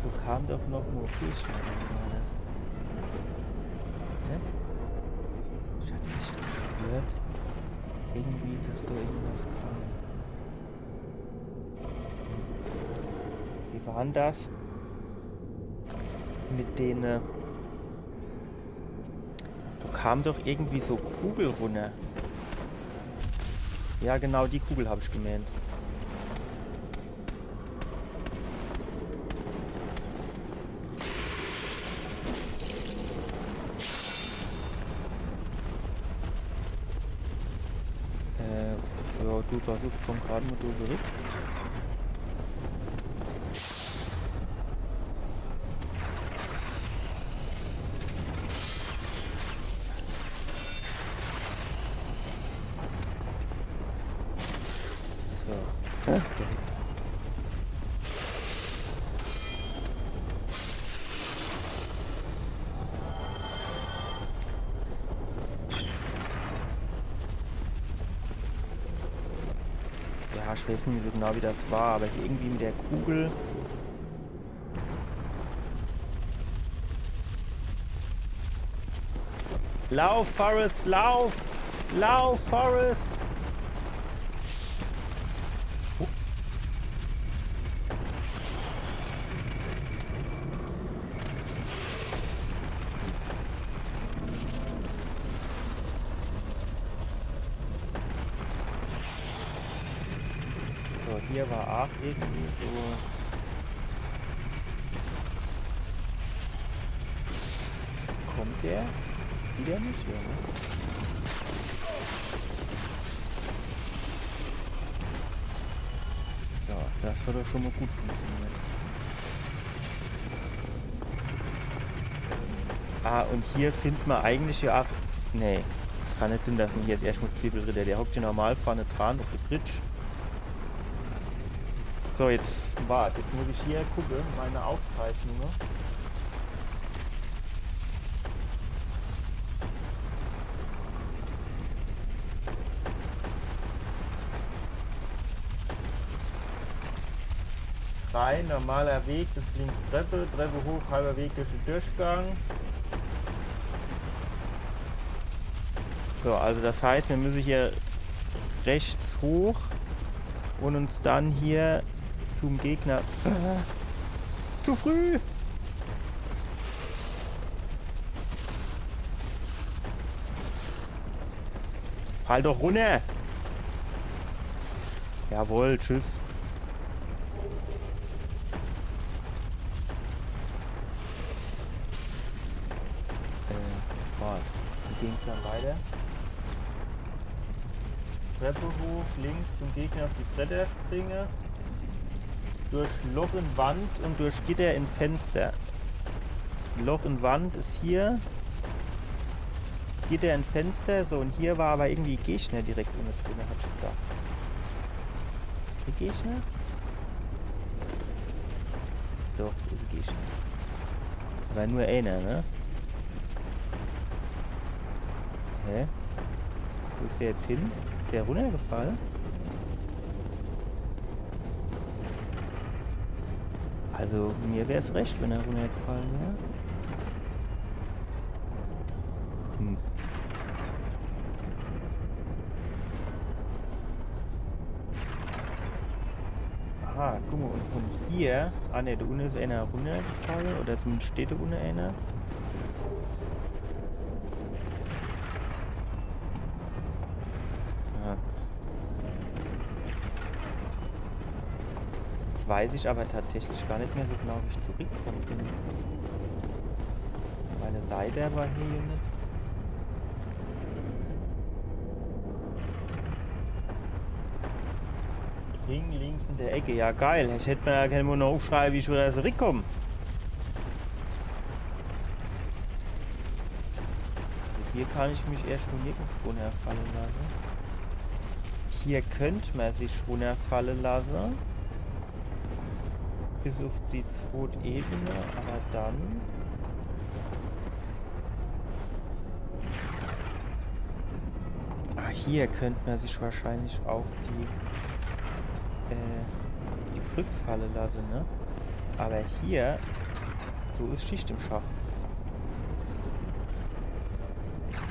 do kam doch noch mo Gegner, oder war das? Hä? Ich hat echt geschwört, irgendwie, dass do irgendwas kam. Wie war dann das mit dene, äh, do kam doch irgendwie so Kugel runner. Ja, genau, die Kugel hab ich gemeent. Äh, ja, du versuchst schon grad mo do zurück. So. Hä? Ja, ich weiß net so genau, wie das war, aber hier irgendwie mit der Kugel. Lauf, Forrest, lauf! Lauf, Forrest! So, hier war ach irgendwie so. Kommt der? Wieder net? Ja, ne? So, das hat doch schon mo gut funktioniert. Ah, un hier find mer eigentlich ja ach. Nee, das kann net sinn, dass mer hier jetzt erscht mo Zwiebelritter. Der hockt ja normal vorne dran uff de Bridge. So, jetzt, wart, jetzt muss ich hier gucke, meine Aufzeichnunge. Rein, normaler Weg, das is links Treppe, Treppe hoch, halber Weg durch de Durchgang. So, also das heißt, mir müsse hier rechts hoch un uns dann hier zum Gegner. Zu früh! Fall doch runner! Jawohl, tschüss. Äh, wart. Wie ging's dann weiter? Treppe hoch, links zum Gegner uff die Bretter springe. Durch Loch in Wand un durch Gitter in Fenster. Loch in Wand is hier. Gitter in Fenster. So, un hier war aber irgendwie Gegner direkt unne drin, hat ich gedacht. Die Gegner? Doch, die Gegner. Aber nur einer, ne? Hä? Wo is der jetzt hin? Is der runnergefall? Also, mir wär's recht, wenn er runnergefall wär. Hm. Aha, guck mol, un vun hier, ah ne, do unne is ener runnergefall, oder zumindescht steht do unne ener. Ja. Jetzt weiß ich awwer tatsächlich gar net mehr, wie genau ich zurückkomm bin. Weil e Leiter war hier net. Ring links in de Eck. Ja, geil. Ich hätt mer jo kenne mol noch uffschreiwe, wie ich widder zurückkomm. Also hier kann ich mich erscht mol nirgends runnerfalle lasse. Hier könnt mer sich runnerfalle lasse. Bis uff die zwett Ebene, awwer dann. Ah, hier könnt mer sich wahrscheinlich uff die, äh, die Brück falle lasse, ne? Awwer hier, do is Schicht im Schacht.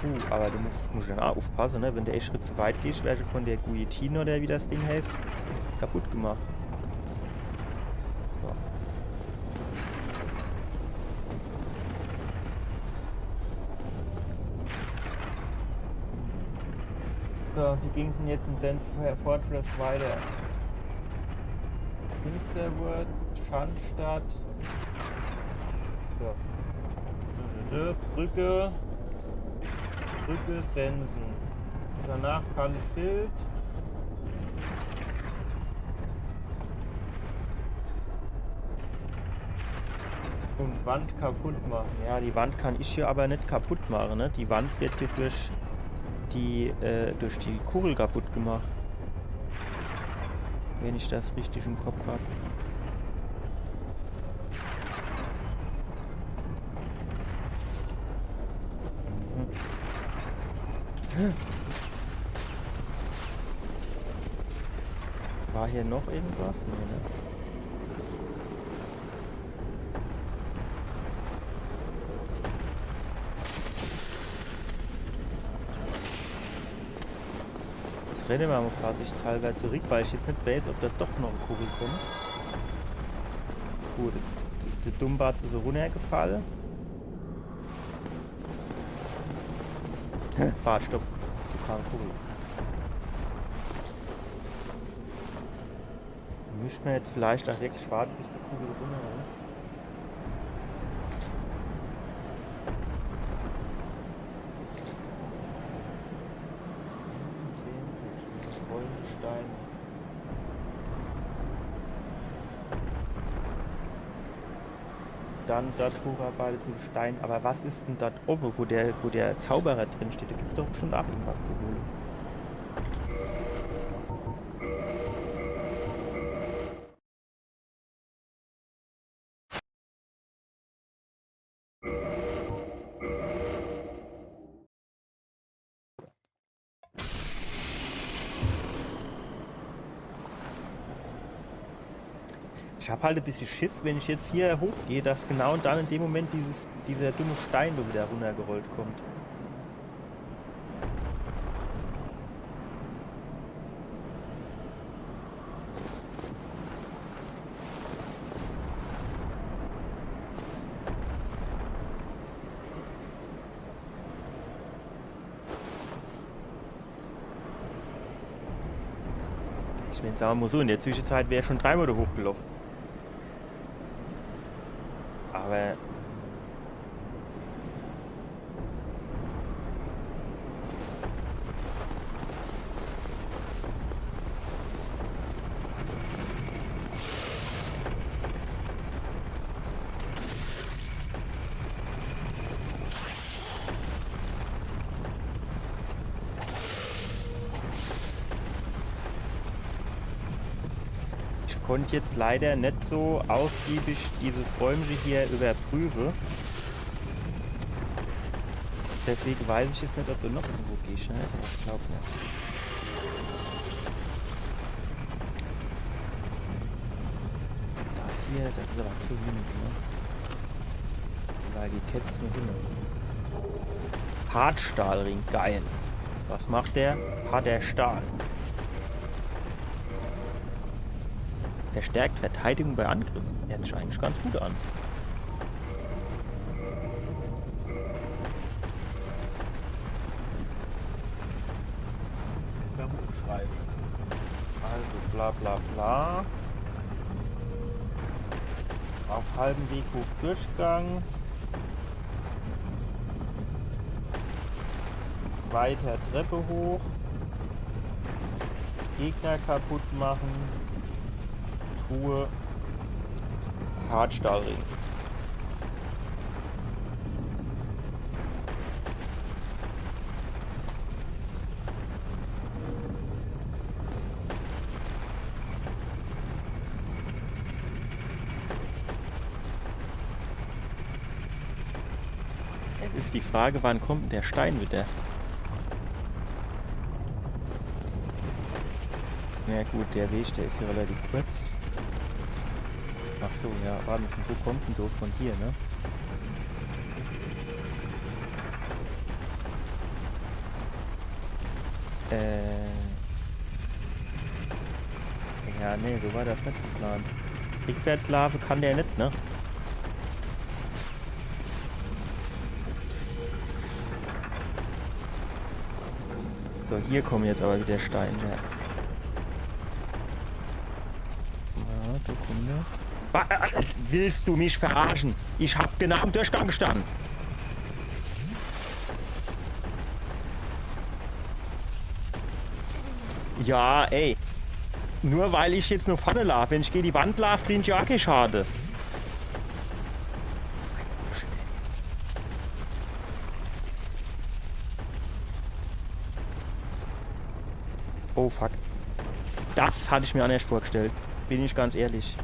Uh, awwer du musst, musst dann aa uffpasse, ne? Wenn de e Schritt zu weit gehsch, werscht du vun de Guillotine oder wie das Ding heißt, kaputt gemacht. So. So, wie ging's dann jetzt in Sense Fortress weiter? Finsterwoods, Schandstadt. So. Brücke. Brücke, Sensen. Danach Falle, Schild. Un Wand kaputt mache. Ja, die Wand kann ich hier awwer net kaputt mache, ne? Die Wand werd hier durch die, äh, durch die Kugel kaputt gemacht. Wenn ich das richtig im Kopp hab. Mhm. War hier noch irgendwas? Nee, ne? Jetzt renne mer mol vorsichtshalwer zurück, weil ich jetzt net weiß, ob do doch noch e Kugel kommt. Gut, de Dummbatz is runnergefall. Wart, stopp. Do kam e Kugel. Misst mer jetzt vielleicht aa wirklich warte, bis die Kugel runner is. Rollenstein. Dann dort hocharbeite zum Stein. Awwer was is dann dort owwe, wo der, wo der Zauberer drin steht? Do gibt's doch bestimmt aa irgendwas zu hole. Ich hab halt e bissje Schiss, wenn ich jetzt hier hochgeh, dass genau dann in dem Moment dieses, dieser dumme Stein do widder runnergerollt kommt. Ich mein, sage mer mol so, in der Zwischenzeit wär ich schun dreimol do hochgeloffe. Awwer Ich konnt jetzt leider net so ausgiebig dieses Räumche hier überprüfe. Deswege weiß ich jetzt net, ob do noch irgendwo gehsch, ne? Ich glaub net. Das hier, das is awwer kee Mimik, ne? Weil die Kätz net hin. Hartstahlring, geil. Was macht der? Harter Stahl. Verstärkt Verteidigung bei Angriffen. Hört sich eigentlich ganz gut an. Beim Aufschreiben. Also bla bla bla. Auf halbem Weg hoch Durchgang. Weiter Treppe hoch. Gegner kaputt machen. Truhe. Hartstahlring. Jetzt is die Frage, wann kommt denn der Stein wieder? Na gut, der Weg, der is jo relativ kurz. Ach so, ja, warte, wo kommt denn der? Von hier, ne? Äh. Ja, nee, so war das net geplant. Rückwärts laafe kann der net, ne? So, hier kommen jetzt awwer wieder Steine her. Ja, da kommen wir. Wa- äh, äh, willst du mich verarschen? Ich hab genau im Durchgang gestanden. Ja, ey. Nur weil ich jetzt nur vorne laaf, wenn ich gegen die Wand laaf, krieg ich ja kee Schade. Oh fuck. Das hatte ich mir auch nicht vorgestellt. Bin ich ganz ehrlich.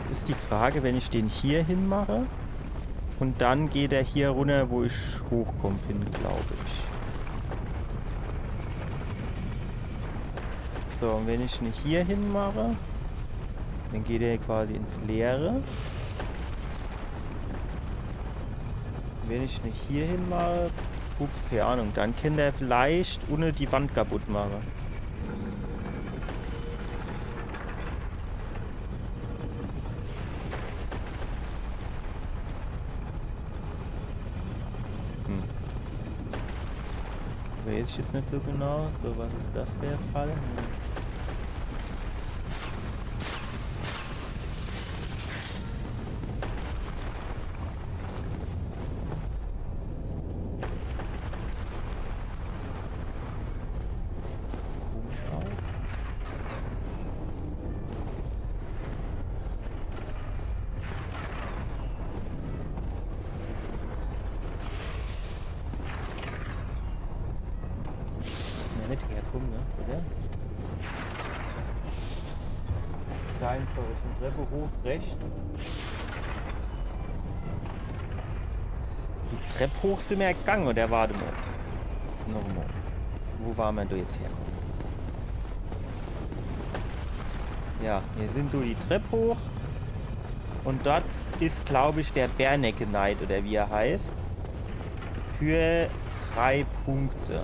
Jetzt ist die Frage, wenn ich den hier hin mache und dann geht er hier runter, wo ich hochkomme bin, glaube ich. So, und wenn ich ihn hier hin mache, dann geht er quasi ins Leere. Wenn ich ihn hier hin mache, gut, keine Ahnung, dann kann der vielleicht ohne die Wand kaputt machen. Hm. Weiß ich jetzt nicht so genau. So, was ist das für ein Fall? Hm. Komisch aus. Ja, nicht herkommen, ne? Oder? Da einfach ist eine Treppe hoch, rechts. Die Treppe hoch sind wir gegangen, oder? Warte mal. Nochmal. Wo waren wir denn jetzt herkommen? Ja, wir sind durch die Treppe hoch. Und dort ist, glaube ich, der Bare Naked Knight, oder wie er heißt. Für drei Punkte.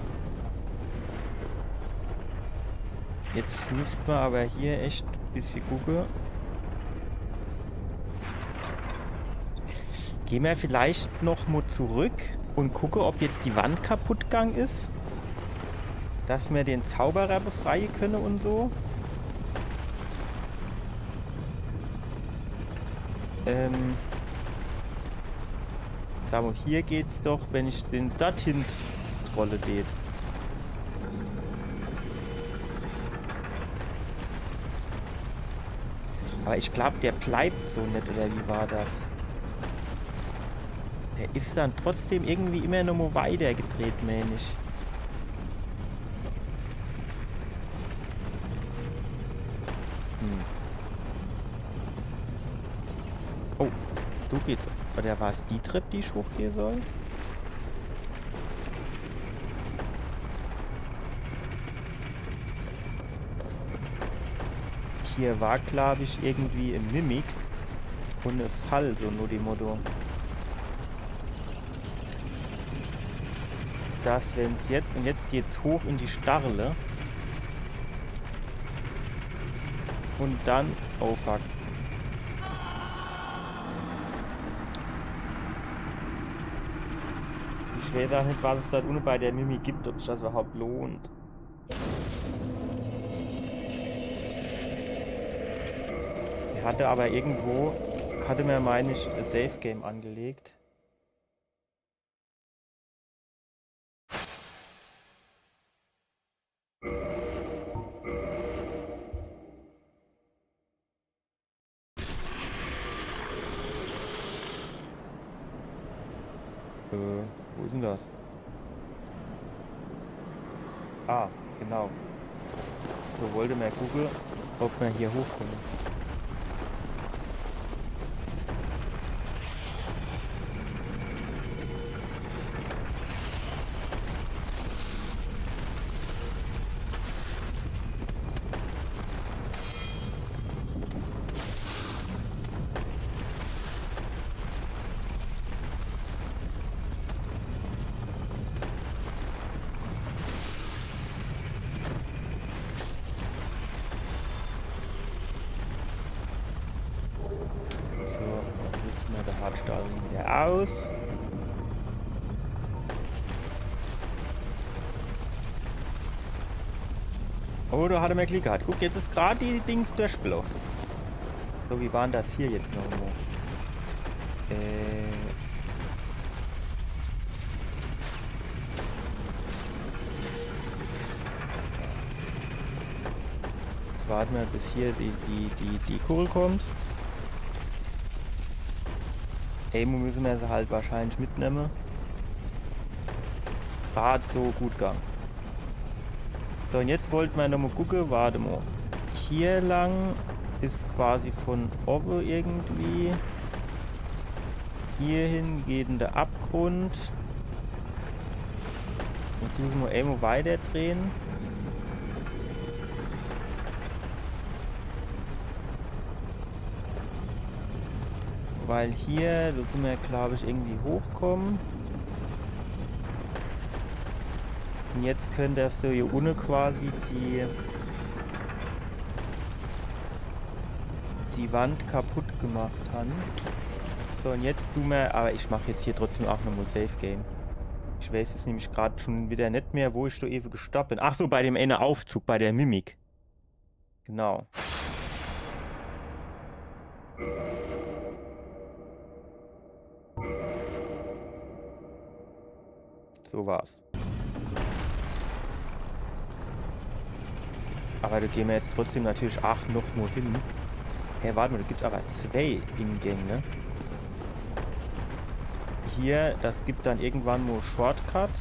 Jetzt müssten wir aber hier echt ein bisschen gucken. Gehen wir vielleicht noch mal zurück und gucken, ob jetzt die Wand kaputt gegangen ist. Dass wir den Zauberer befreien können und so. Ähm, sag mal, hier geht's doch, wenn ich den dorthin trolle tät. Aber ich glaub, der bleibt so net, oder wie war das? Der ist dann trotzdem irgendwie immer noch mal weitergedreht, mein ich. Hm. Oh, du geht's. Oder war's die Treppe, die ich hochgehen soll? Hier war, glaub ich, irgendwie e Mimik un e Fall, so no dem Motto. Das, wenn's jetzt, un jetzt geht's hoch in die Starrle. Un dann, oh fuck. Ich weiß auch net, was es dort unne bei der Mimik gibt, ob sich das überhaupt lohnt. Ich hatte aber irgendwo, hatte mir, mein ich, e Save Game angelegt. Äh, wo is denn das? Ah, genau. So, wollte mer gucke, ob mer hier hochkomme. So, rüste mer de Hartstahl wieder aus. Oh, do hatte mer Glick gehat. Guck, jetzt is grad die Dings durchgeloff. So, wie war denn das hier jetzt noch emol? Äh. Jetzt warte mer, bis hier die, die, die, die Kugel kommt. Ey, müsse mer se halt wahrscheinlich mitnemme. Grad so gut gang. So, un jetzt wollte mer nochmol gucke, warte mol. Hier lang is quasi von owwe irgendwie. Hierhin geht in de Abgrund. Un do misse mer emol weiter drehe. Weil hier, do sin mer, glaub ich, irgendwie hochkomme. Un jetzt könnt das so hier unne quasi die, die Wand kaputt gemacht han. So, un jetzt du mer, aber ich mach jetzt hier trotzdem auch nochmol Save Game. Ich weiß jetzt nämlich grad schon wieder net mehr, wo ich do ewe gestoppt bin. Ach so, bei dem ene Aufzug, bei der Mimik. Genau. So war's. Aber do gehn mer jetzt trotzdem natürlich ach noch mol hin. Hey, warte mol, do gibt's aber zwei Ingänge. Hier, das gibt dann irgendwann mol Shortcut.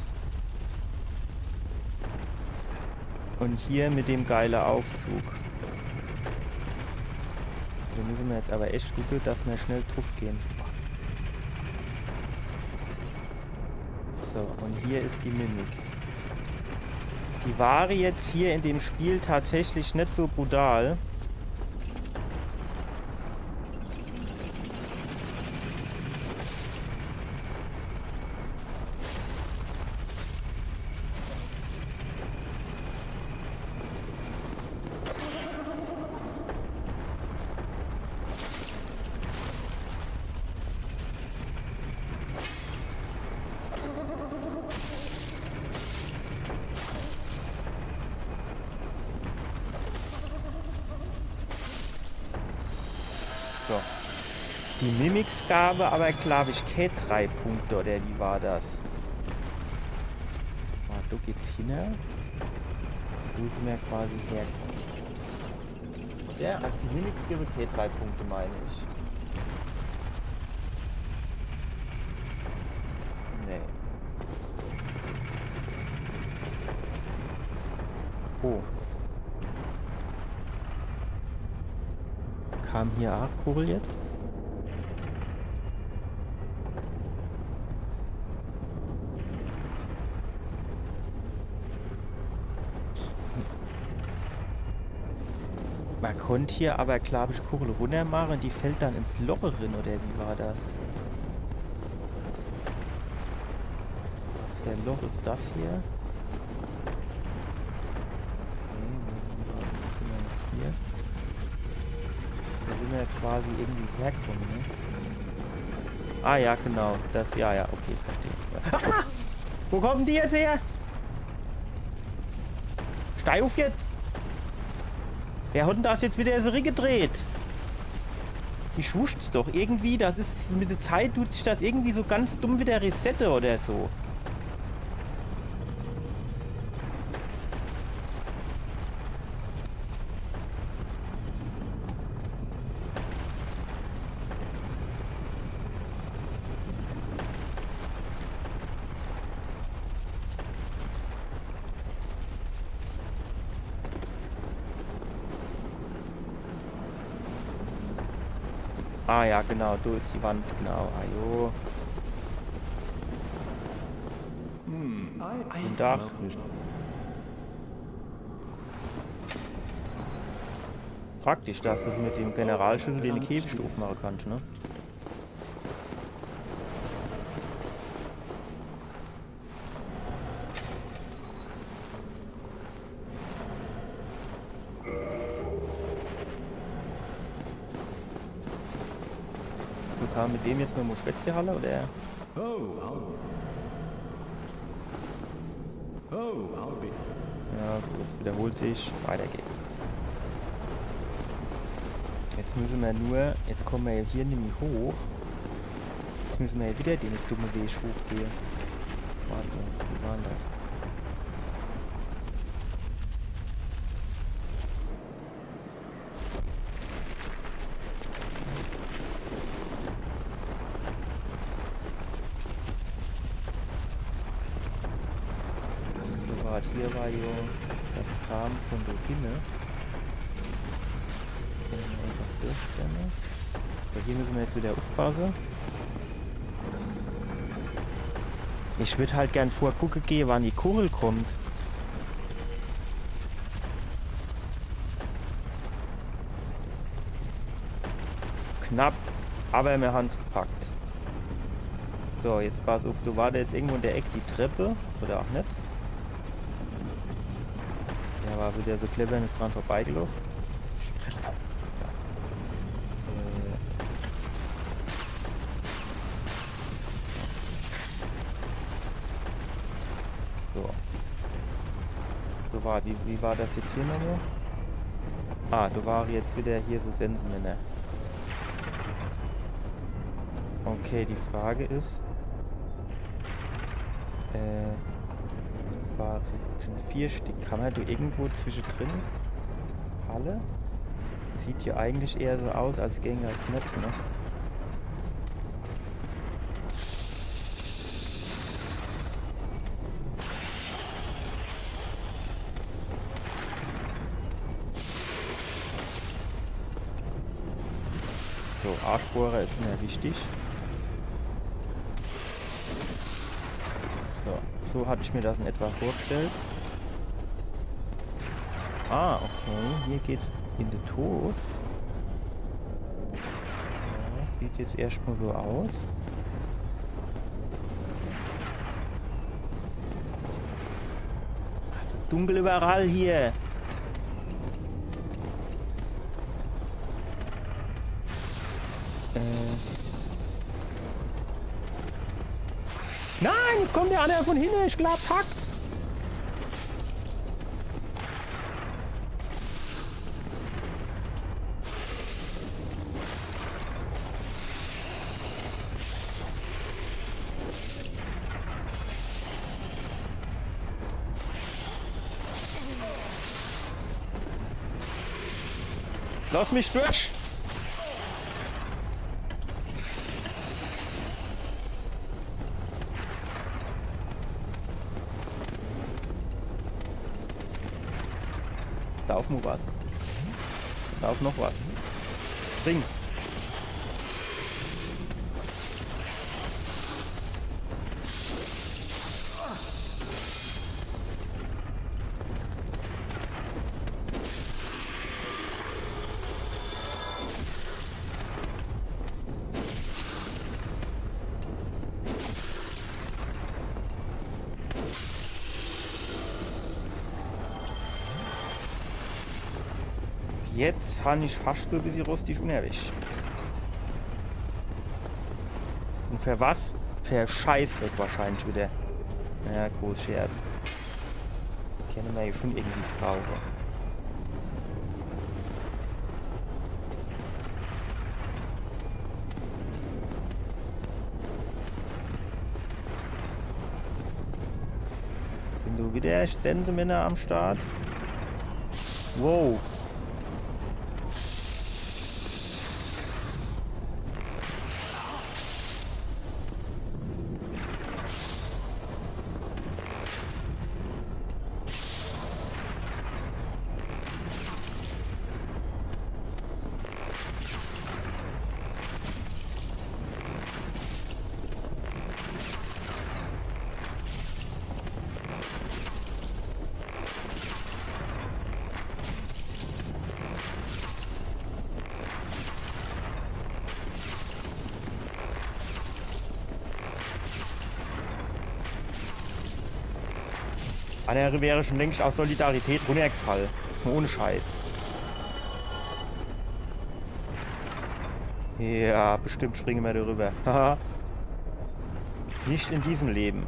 Un hier mit dem geile Aufzug. Do müsse mer jetzt aber echt gucke, dass mer schnell druff gehn. So, un hier is die Mimik. Die war jetzt hier in dem Spiel tatsächlich net so brutal. So. Die Mimics gabe aber, glaub ich, kä drei Punkte, oder wie war das? Ah, do geht's hin. Do sin mer quasi herkomme. Ja, also die Mimics gebe kä drei Punkte, mein ich. Nee. Oh. Kam hier ach Kugel jetzt? Man konnt hier aber, glaub ich, Kugel runnermache und die fällt dann ins Loch rin, oder wie war das? Was für ein Loch ist das hier? Okay, wo sind wir jetzt hier? Da sind wir quasi irgendwie hergekommen, ne? Ah ja, genau. Das, ja, ja, okay, ich verstehe. Ah! Wo kommen die jetzt her? Steh uff jetzt! Wer hat denn das jetzt wieder so gedreht? Ich wusst's doch. Irgendwie, das ist, mit der Zeit tut sich das irgendwie so ganz dumm wieder resette oder so. Ah ja, genau, do is die Wand, genau. Ajo. Hm, guten Tag. Praktisch, dass du mit dem Generalschlüssel den Käfig uffmache kannst, ne? Du, kann man mit dem jetzt nochmal schwätze, Halle, oder? Oh, hallo. Oh, I'll be. Ja, gut, jetzt wiederholt sich. Weiter geht's. Jetzt müssen wir nur, jetzt kommen wir hier nämlich hoch. Jetzt müssen wir ja wieder den dummen Weg hochgehen. Warte, wie war denn das? So, wart, hier war jo das Kram von do hinne. Können wir einfach durchstellen. So, hier müssen wir jetzt wieder aufpassen. Ich würd halt gern vorgucke gehe, wann die Kugel kommt. Knapp, aber wir haben's gepackt. So, jetzt pass auf, do war jetzt irgendwo in der Eck die Treppe, oder auch net. Ja, war wieder so clever, is dran vorbeigelaufen. Äh. So. So war, wie, wie war das jetzt hier nochmal? Ah, do war jetzt wieder hier so Sensenmänner. Okay, die Frage is, äh, das war, sind vier Stück. Kann man do irgendwo zwischendrin? Alle? Sieht ja eigentlich eher so aus, als gäng das net, ne? So, Arschbohrer is immer wichtig. So, so hatte ich mir das in etwa vorgestellt. Ah, okay, hier geht's in den Tod. Ja, sieht jetzt erstmal so aus. Es is dunkel überall hier. Äh. Nein, jetzt kommt der andere von hinten. Ich glaub's hackt. Lass mich durch! Sauf nur was. Sauf noch was. Spring. Jetzt han ich fascht so e bissje rostig unnerwischt. Un fer was? Fer Scheißdreck wahrscheinlich widder. Ja, groß Scherz. Kenne mer jo schun irgendwie brauche. Sin do widder Sensemänner am Start? Wow. Annere wäre schun längscht aus Solidarität runnergefall. Jetzt mol ohne Scheiß. Ja, bestimmt springe mer do riwwer. Haha. Net in diesem Leben.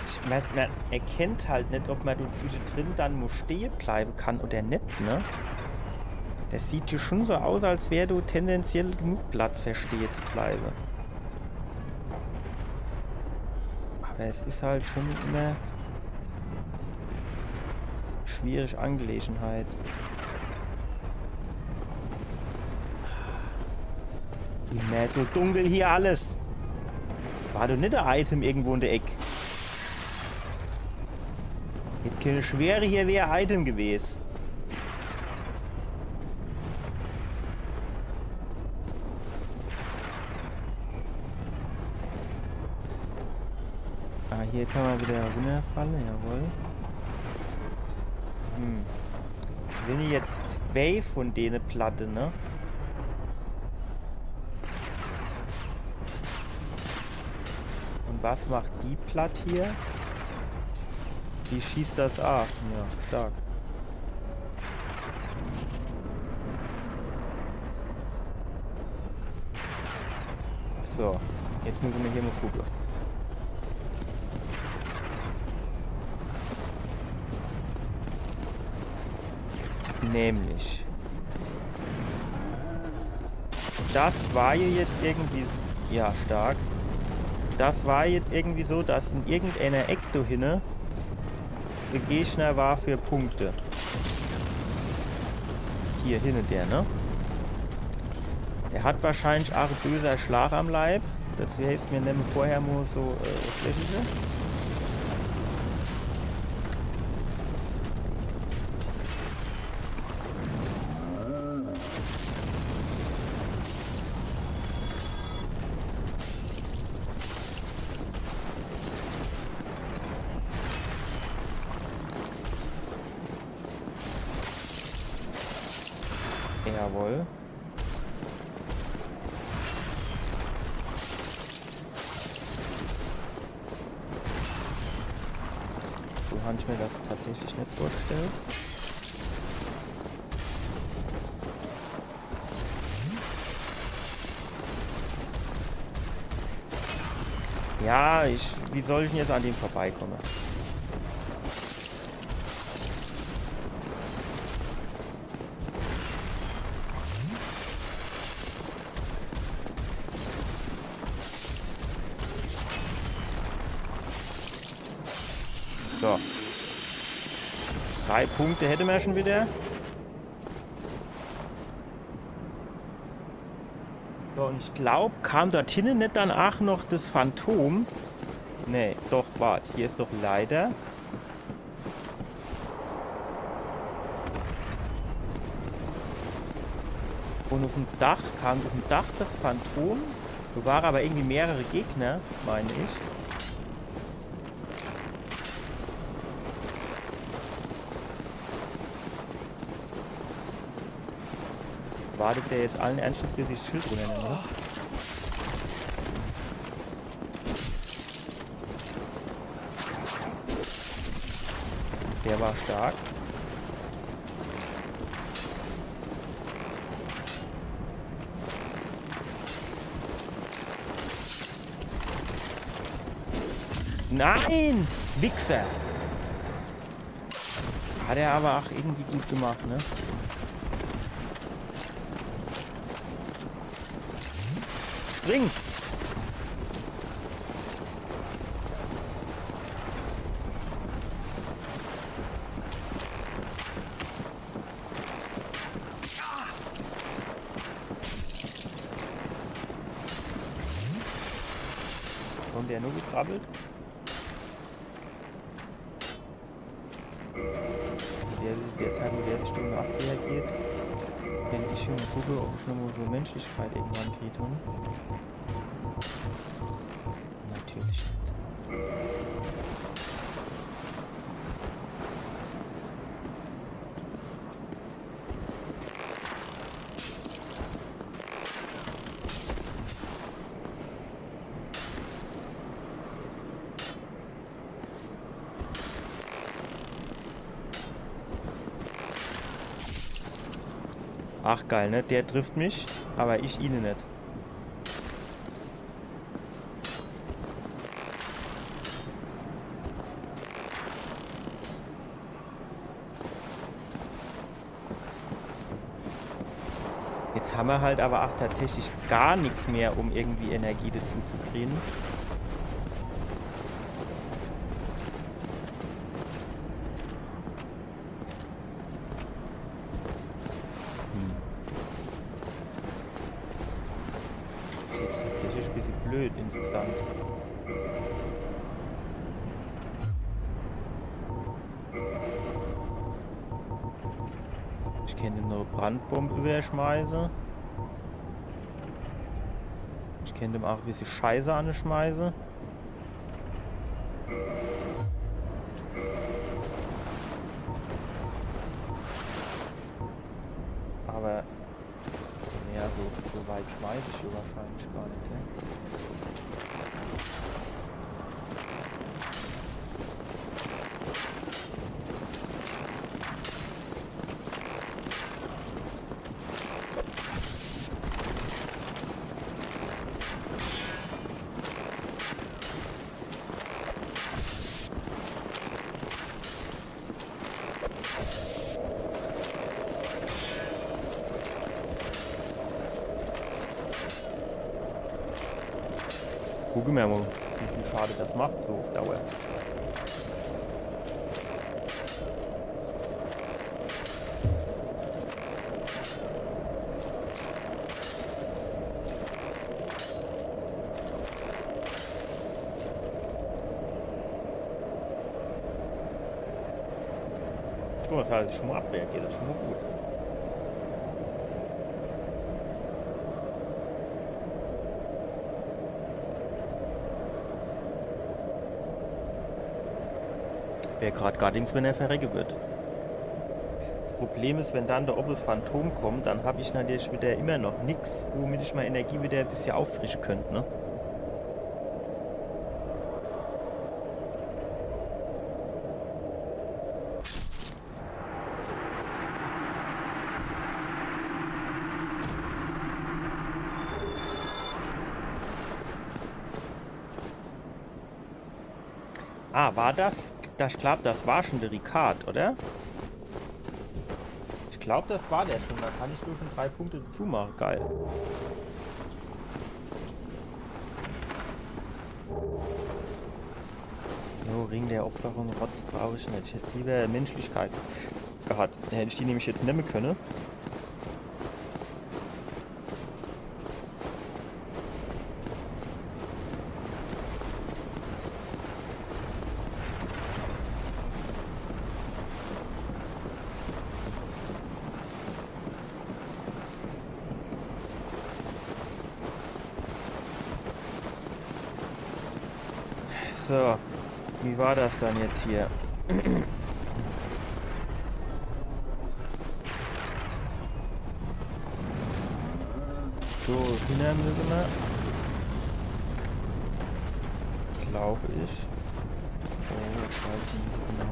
Ich, mer, mer erkennt halt net, ob mer do zwischedrin dann mol stehe bleibe kann oder net, ne? Des sieht jo schun so aus, als wär do tendenziell genug Platz, fer stehe zu bleibe. Awwer es is halt schun immer schwierig Angelegenheit. Immer so dunkel hier alles. War doch net e Item irgendwo in de Eck? Hätt kenne schwöre, hier wär e Item gewes. Ah, hier kann mer widder runnerfalle, jawohl. Hm. Sin jetzt zwee vun dene Platte, ne? Un was macht die Platt hier? Die schießt des a. Ja, stark. So, jetzt misse mer hier mol gucke. Nämlich. Des war jo jetzt irgendwie s-, ja, stark. Des war jetzt irgendwie so, dass in irgendeiner Eck do hinne de Gegner war für Punkte. Hier hinne der, ne? Der hat wahrscheinlich ach e böser Schlag am Leib. Des heißt, mir nemme vorher mol so, äh, Fläschche. Jawohl. So hab ich mir des tatsächlich net vorgestellt. Ja, ich, wie soll ich dann jetzt an dem vorbeikomme? So. Drei Punkte hätte mer schun widder. So, un ich glaub, kam dort hinne net dann ach noch des Phantom? Nee, doch, wart, hier is doch e Leiter. Un uff'm Dach, kam uff'm Dach des Phantom? Do ware awwer irgendwie mehrere Gegner, mein ich. Wartet der jetzt allen Ernstes, bis ich das Schild runternehme, oder? Der war stark. Nein! Wichser! Hat er aber auch irgendwie gut gemacht, ne? Spring! Kommt der nur gekrabbelt? Der, der Teil, wo der Richtung abgeht, wenn ich schon mal gucke, ob ich noch mal so Menschlichkeit irgendwann kriege. Natürlich nicht. Ach geil, ne? Der trifft mich, aber ich ihn nicht. Jetzt haben wir halt aber auch tatsächlich gar nichts mehr, um irgendwie Energie dazu zu kriegen. Hm. Ist jetzt tatsächlich ein bisschen blöd insgesamt. Ich könnte ihm noch eine Brandbombe überschmeißen. Ich könnte ihm auch ein bisschen Scheiße anschmeißen. Aber ja, so, so weit schmeiß ich hier wahrscheinlich gar nicht, ne? Gucke mer mal, wie viel Schade das macht, so auf Dauer. Guck mal, das heißt, schon mal abwehrt, geht das schon mal gut. Wär grad gar nix, wenn er verrecke wird. Das Problem ist, wenn dann der Opus Phantom kommt, dann hab ich natürlich wieder immer noch nix, womit ich meine Energie wieder ein bisschen auffrische könnt, ne? Ah, war das? Das, ich glaub, das war schon der Ricard, oder? Ich glaub, das war der schon. Da kann ich doch schon drei Punkte dazu machen. Geil. Jo, Ring der Opferung, Rotz brauch ich nicht. Ich hätte lieber Menschlichkeit gehabt. Dann hätte ich die nämlich jetzt nehmen können. So, wie war das dann jetzt hier? So, hinne müsse mer. Glaub ich. Äh, ich weiß net genau.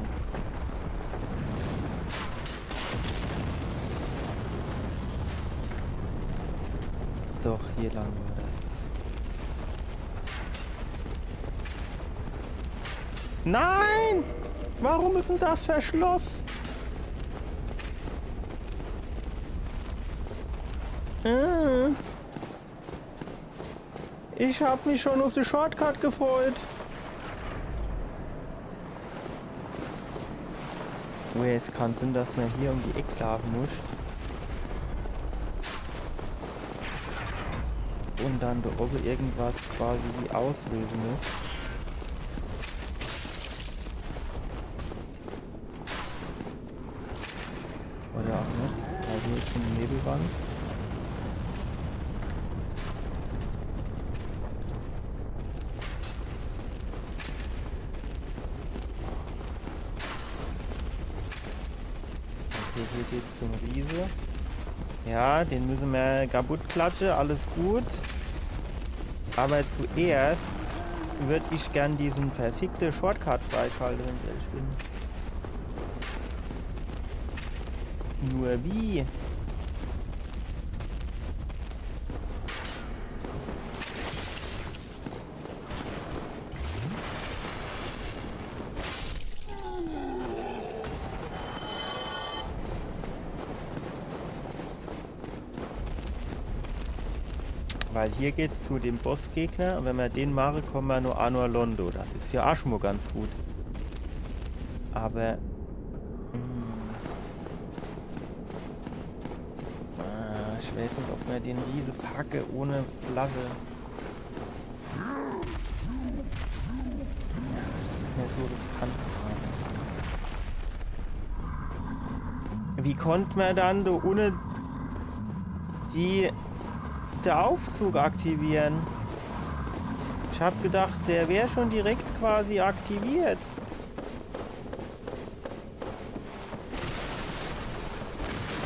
Doch, hier lang war das. Nein! Warum ist denn das verschlossen? Äh. Ich hab mich schon auf die Shortcut gefreut. Oh, es kann sein, dass man hier um die Ecke laufen muss. Und dann da oben irgendwas quasi auslösen muss. Oder auch nicht, weil hier jetzt schon die Nebelwand. Okay, hier geht's zum Riese. Ja, den müsse mer kaputt klatsche, alles gut. Aber zuerst würd ich gern diesen verfickte Shortcut freischalte, wenn ich ehrlich bin. Nur wie? Weil hier geht's zu dem Bossgegner und wenn mer den mache, komme mer nur Anor Londo. Das is ja ach schon mo ganz gut. Aber. Hm. Ah, ich weiß net, ob mer den Riese packe ohne Flasche. Das is mir zu riskant. Wie konnt mer dann do unne die, der Aufzug aktivieren? Ich hab gedacht, der wär schon direkt quasi aktiviert.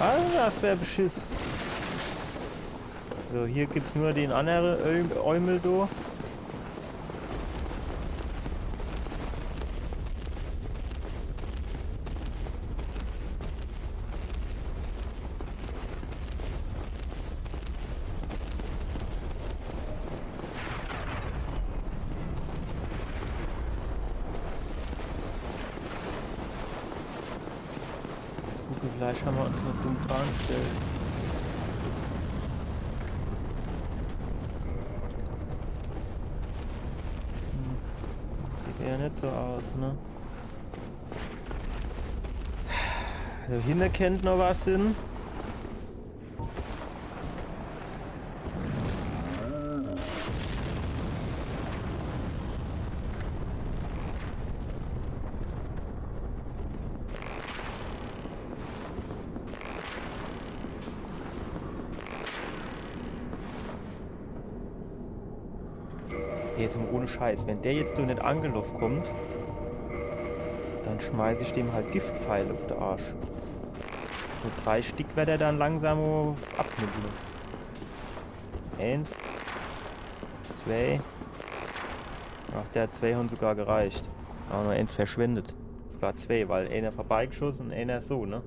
Also, das wär Beschiss. So, hier gibt's nur den andere Eum-, Eumel do. Gucke, vielleicht haben wir uns nur dumm drangestellt. Hm. Sieht eher nicht so aus, ne? Also hinne kennt noch was hin. Jetzt mo ohne Scheiß, wenn der jetzt do net angeloff kommt, dann schmeiß ich dem halt Giftpfeil uff de Arsch. So drei Stick werd er dann langsam abnibbeln. Eins. Zwei. Ach, der hat zwei und sogar gereicht. Aber nur eins verschwendet. Sogar zwei, weil einer vorbeigeschossen und einer so, ne?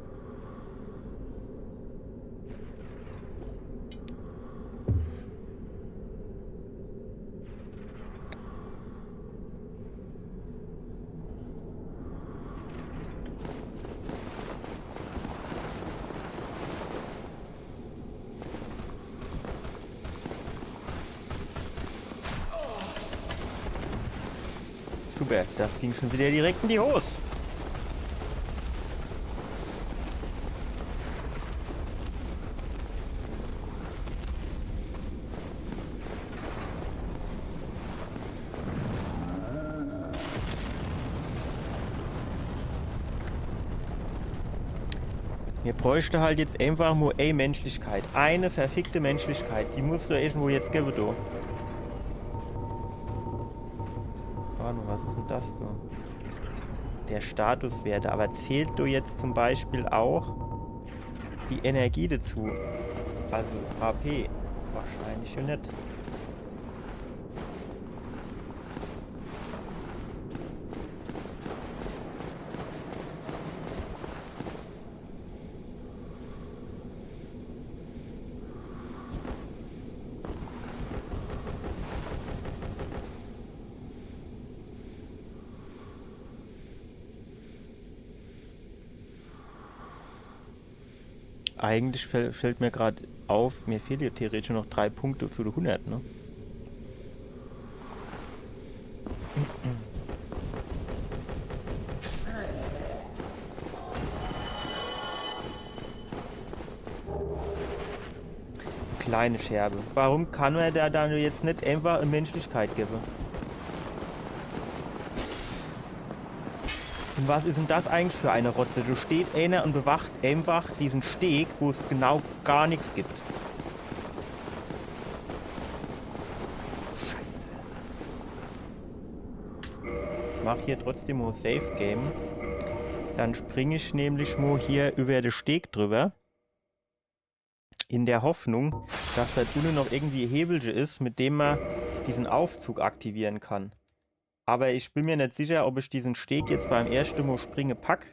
Super, das ging schon wieder direkt in die Hose. Mir bräuchte halt jetzt einfach nur e Menschlichkeit. Eine verfickte Menschlichkeit. Die muss doch irgendwo jetzt gebe, du. Warte, was ist denn das, du? Der Statuswerte. Aber zählt du jetzt zum Beispiel auch die Energie dazu? Also H P. Wahrscheinlich jo net. Eigentlich fäll-, fällt mir grad auf, mir fehlt jo theoretisch noch drei Punkte zu de hundert, ne? Kleine Scherbe. Warum kann mer der dann jetzt net einfach e Menschlichkeit gewwe? Und was is denn das eigentlich für eine Rotze? Do steht einer und bewacht einfach diesen Steg, wo es genau gar nix gibt. Scheiße. Mach hier trotzdem mo Safe Game. Dann spring ich nämlich mo hier über de Steg drüber. In der Hoffnung, dass da unne noch irgendwie e Hebelche is, mit dem mer diesen Aufzug aktivieren kann. Aber ich bin mir net sicher, ob ich diesen Steg jetzt beim erschte Mo springe pack.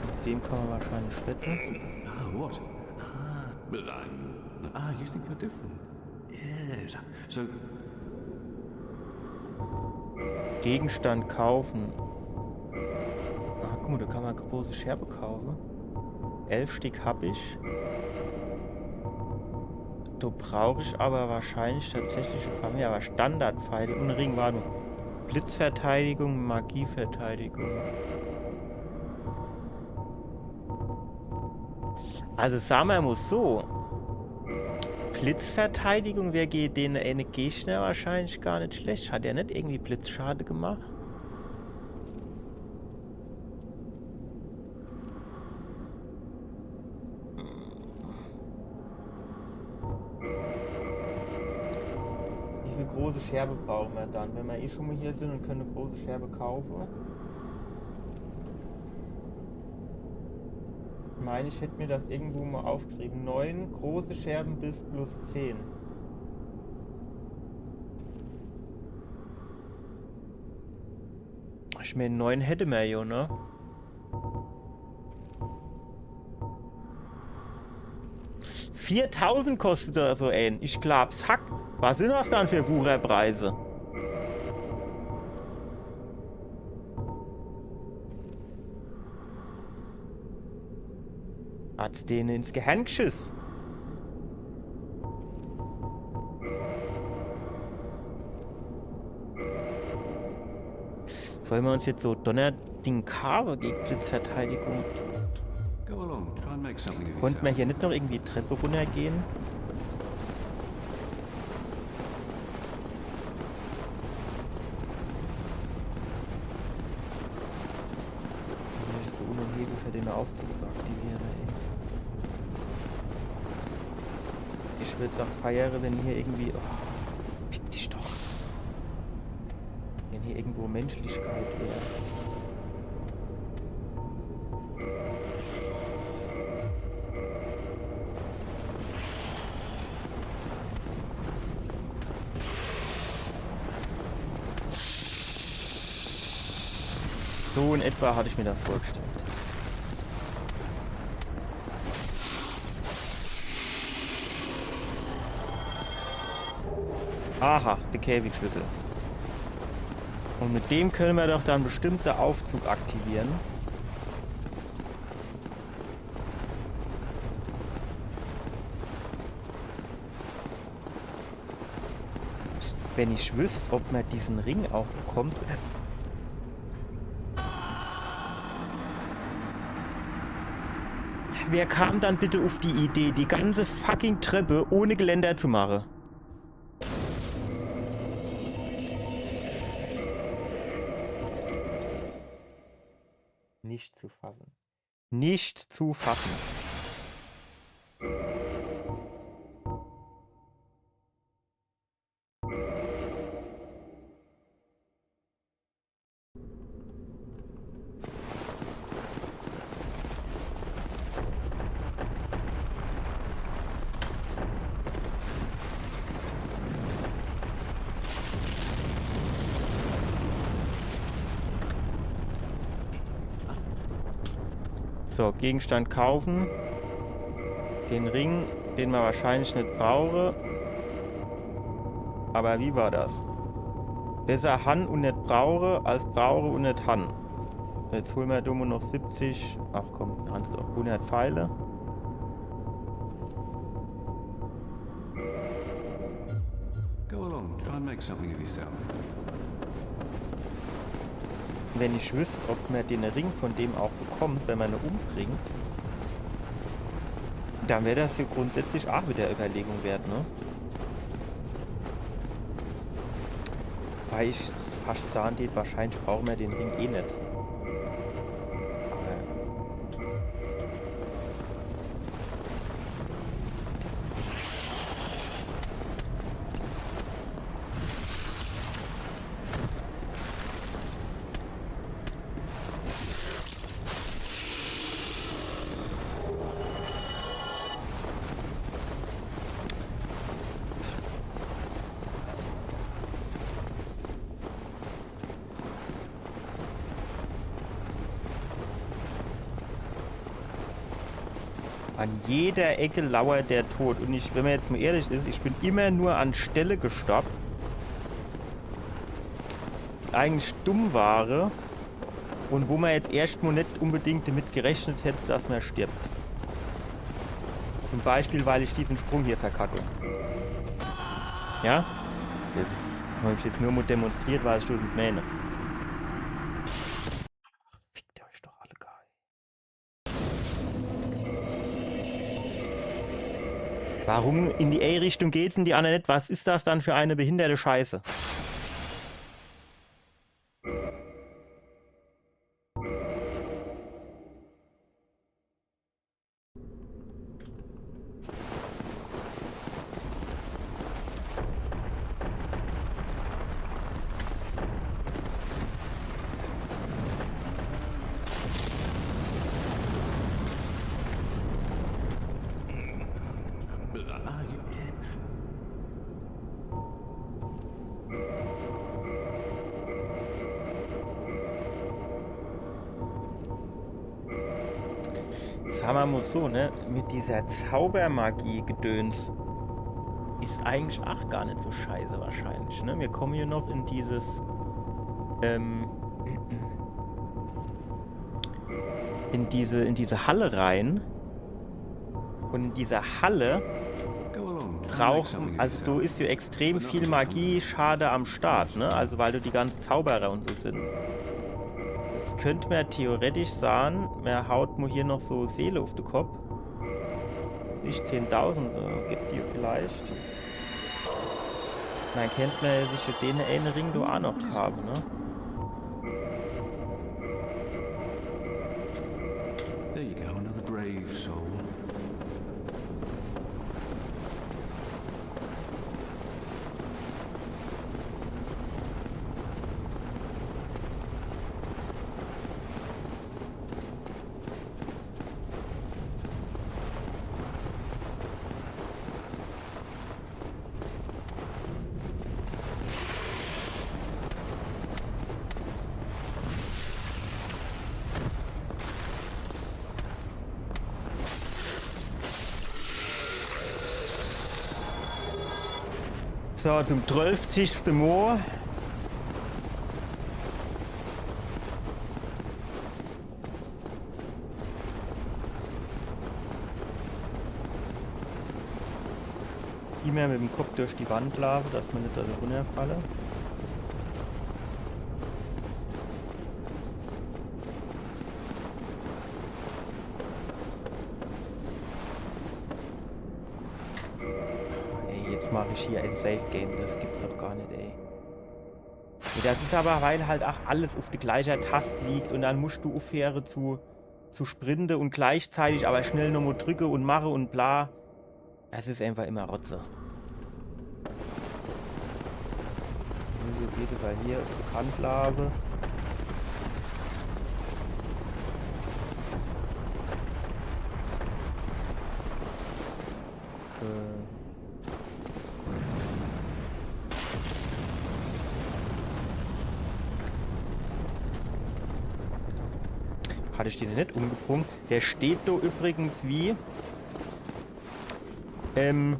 Mit dem kann mer wahrscheinlich schwätze. Ah, what? Ah, well, I'm, ah, you think you're different. Yes. So. Gegenstand kaufen. Ah, guck mo, do kann mer große Scherbe kaufe. Elf Stick hab ich. Do brauch ich aber wahrscheinlich tatsächlich e paar mehr. Aber Standardpfeile und Ring, warte mo. Blitzverteidigung, Magieverteidigung. Also sa mer mo so, Blitzverteidigung wär gege den ene Gegner wahrscheinlich gar net schlecht. Hat er net irgendwie Blitzschade gemacht? Wie viel große Scherbe brauche mer dann? Wenn mer eh schon mo hier sin und kenne große Scherbe kaufe. Ich mein, ich hätt mir das irgendwo mo aufgeschriebe. Neun große Scherben bis plus zehn. Ich mein, neun hätte mer jo, ne? Viertausend kostet er so en. Ich glaub's hackt. Was sin das dann für Wucherpreise? Hat's dene ins Gehirn geschiss? Solle mer uns jetzt so Donnerding kaufe gege Blitzverteidigung? Go along, try and make something of yourself. Konnte mer hier net noch irgendwie Treppe runnergehe? Vielleicht is do unne en Hebel für den Aufzug zu aktiviere, ey. Ich würd's auch feiere, wenn hier irgendwie, oh, fick dich doch. Wenn hier irgendwo Menschlichkeit wär. So in etwa hatte ich mir das vorgestellt. Aha, de Käfigschlüssel. Und mit dem könne mer doch dann bestimmt de Aufzug aktiviere. Wenn ich wüsst, ob mer diesen Ring auch bekommt. Wer kam dann bitte auf die Idee, die ganze fucking Treppe ohne Geländer zu machen? Nicht zu fassen. Nicht zu fassen. So, Gegenstand kaufen. Den Ring, den mer wahrscheinlich net brauche. Aber wie war das? Besser han und net brauche, als brauche und net han. Jetzt hole mer do mo noch siebzig. Ach komm, kannst du auch hundert Pfeile. Go along, try and make something of yourself. Wenn ich wüsst, ob mer den Ring von dem auch bekommt, wenn mer ne umbringt, dann wär das hier grundsätzlich auch wieder Überlegung wert, ne? Weil ich fast sage, die wahrscheinlich brauche mer den Ring eh net. Äh. An jeder Ecke lauert der Tod. Und ich, wenn mer jetzt mo ehrlich is, ich bin immer nur an Stelle gestorb, die eigentlich dumm ware und wo mer jetzt erscht mo net unbedingt damit gerechnet hätt, dass mer stirbt. Zum Beispiel, weil ich diesen Sprung hier verkacke. Ja? Das is, hab ich jetzt nur mo demonstriert, was ich damit meine. Fickt euch doch alle geil. Warum in die A-Richtung geht's, in die andere net? Was is das dann für eine behinderte Scheiße? Sa mer mo so, ne? Mit dieser Zaubermagie-Gedöns is eigentlich ach gar net so scheiße wahrscheinlich, ne? Mir kommen hier noch in dieses, ähm, in diese, in diese Halle rein. Und in dieser Halle brauchen, also do is ja extrem viel Magie-Schade am Start, ne? Also weil do die ganzen Zauberer und so sind. Jetzt könnt mer theoretisch sage, mer haut mo hier noch so Seele uff de Kopp. Net zehntausend, so gibt die vielleicht. Dann kennt mer sich den eine Ring do ach noch kaafe, ne? There you go, another brave soul. So, zum drölfzichste Mo. Immer mit dem Kopp durch die Wand laafe, dass mer net do runnerfalle. Ey, jetzt mach ich hier e Safe Game, das gibt's doch gar net, ey. Ja, das is aber, weil halt ach alles uff de gleicher Tast liegt und dann muscht du uffheere zu zu sprinte un gleichzeitig awwer schnell nochmo dricke un mache un bla. Es is einfach immer Rotze. Mir geht es halt hier uff die Kant laafe. Äh. Hat ich den net umgebrung? Der steht do übrigens wie, ähm,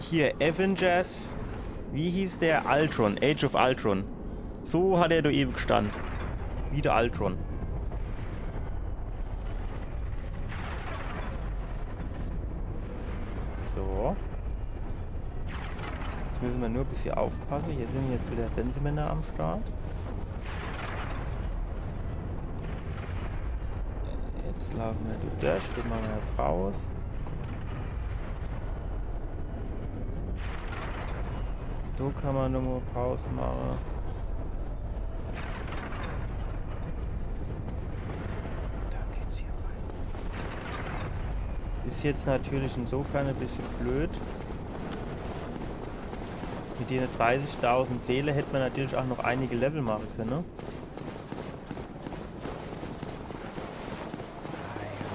hier, Avengers, wie hieß der? Ultron, Age of Ultron. So hat er do ewe gestann. Wie de Ultron. So. Jetzt müsse mer nur e bissje uffpasse. Hier sin jetzt widder Sensemänner am Start. Jetzt laafe mer do dorch, do mache mer Paus. Do kann mer nochmo Paus mache. Do geht's hier weiter. Is jetzt natürlich insofern e bissje blöd. Mit dene dreißigtausend Seele hätt mer natürlich ach noch einige Level mache kenne.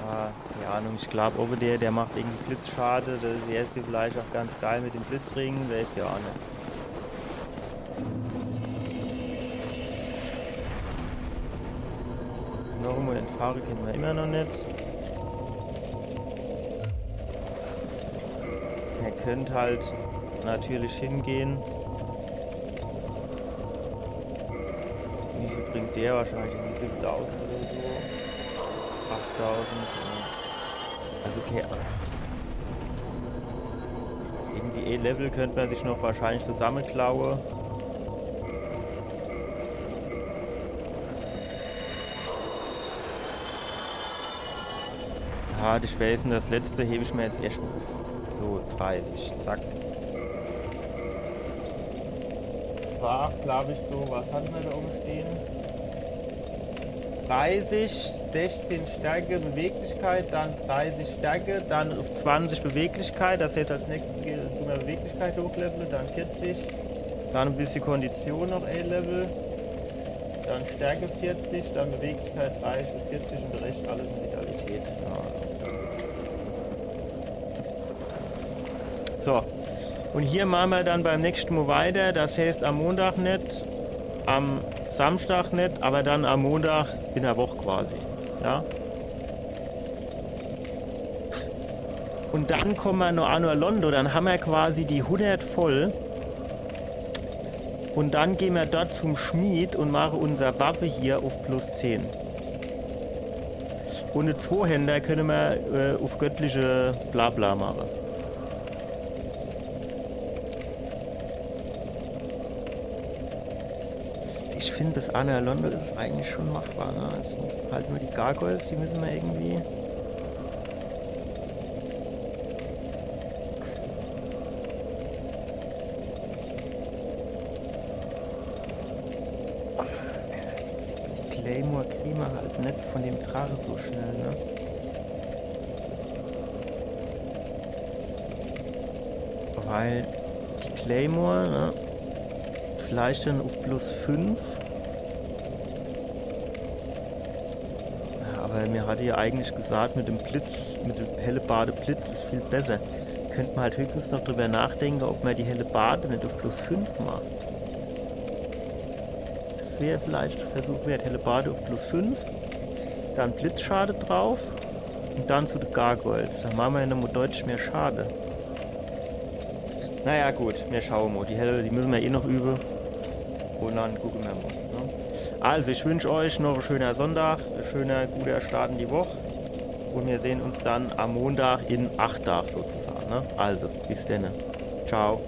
Ah ja, kei Ahnung, ich glaab, owwe der, der macht irgendwie Blitzschade, das is jetzt vielleicht ach ganz geil mit dem Blitzring, weeß ja ach net. Nochmo entfahre kenne mer immer noch net. Mer könnt halt natürlich hingehe. Wie viel bringt der? Wahrscheinlich um die siebentausend oder so. Achttausend. Ja. Also, okay. Irgendwie e Level könnt mer sich noch wahrscheinlich zusammeklaue. Ja, ich weeß net, das letzte heb ich mer jetzt erscht mol uff. So, dreißig, zack. Das war, glaab ich, so, was hatte mer do owwe stehe? dreißig, sechzehn Stärke, Beweglichkeit, dann dreißig Stärke, dann uff zwanzig Beweglichkeit, das heißt, als nächstes geht, tun mer Beweglichkeit hochleveln, dann vierzig, dann e bissje Kondition noch e Level, dann Stärke vierzig, dann Beweglichkeit dreißig bis vierzig un de Rescht alles in Vitalität. Ja. So. Un hier mache mer dann beim nächschte Mol weiter. Das heißt, am Montag net, am Samstag net, awwer dann am Montag in der Woch quasi. Ja? Un dann komme mer noch Anor Londo, dann ha mer quasi die hundert voll. Un dann gehn mer dort zum Schmied un mache unser Waffe hier uff plus zehn. Un de Zwohänder könne mer, äh, uff göttliche Blabla mache. Ich find, bis Anor Londo is es eigentlich schon machbar, ne? Es sin halt nur die Gargoyles, die müsse mer irgendwie. Die Claymore kriege mer halt net von dem Drache so schnell, ne? Weil die Claymore, ne? Vielleicht dann uff plus fünf. Ja, awwer mir hatte ja eigentlich gesagt, mit dem Blitz, mit der Hellebarde Blitz is viel besser. Könnt mer halt höchstens noch drüber nachdenke, ob mer die Hellebarde net uff plus fünf macht. Das wär vielleicht en Versuch wert. Hellebarde uff plus fünf, dann Blitzschade drauf un dann zu de Gargoyles. Dann mache mer ja nochmol deutlich mehr Schade. Naja, gut, mir schaue mol. Die Helle, die müsse mer eh noch übe. Un dann gucke mer mol, ne? Also, ich wünsch euch noch en schöner Sonntag, en schöner, guter Start in die Woch. Un mir sehn uns dann am Montag in acht Dag sozusage, ne? Also, bis denne. Ciao.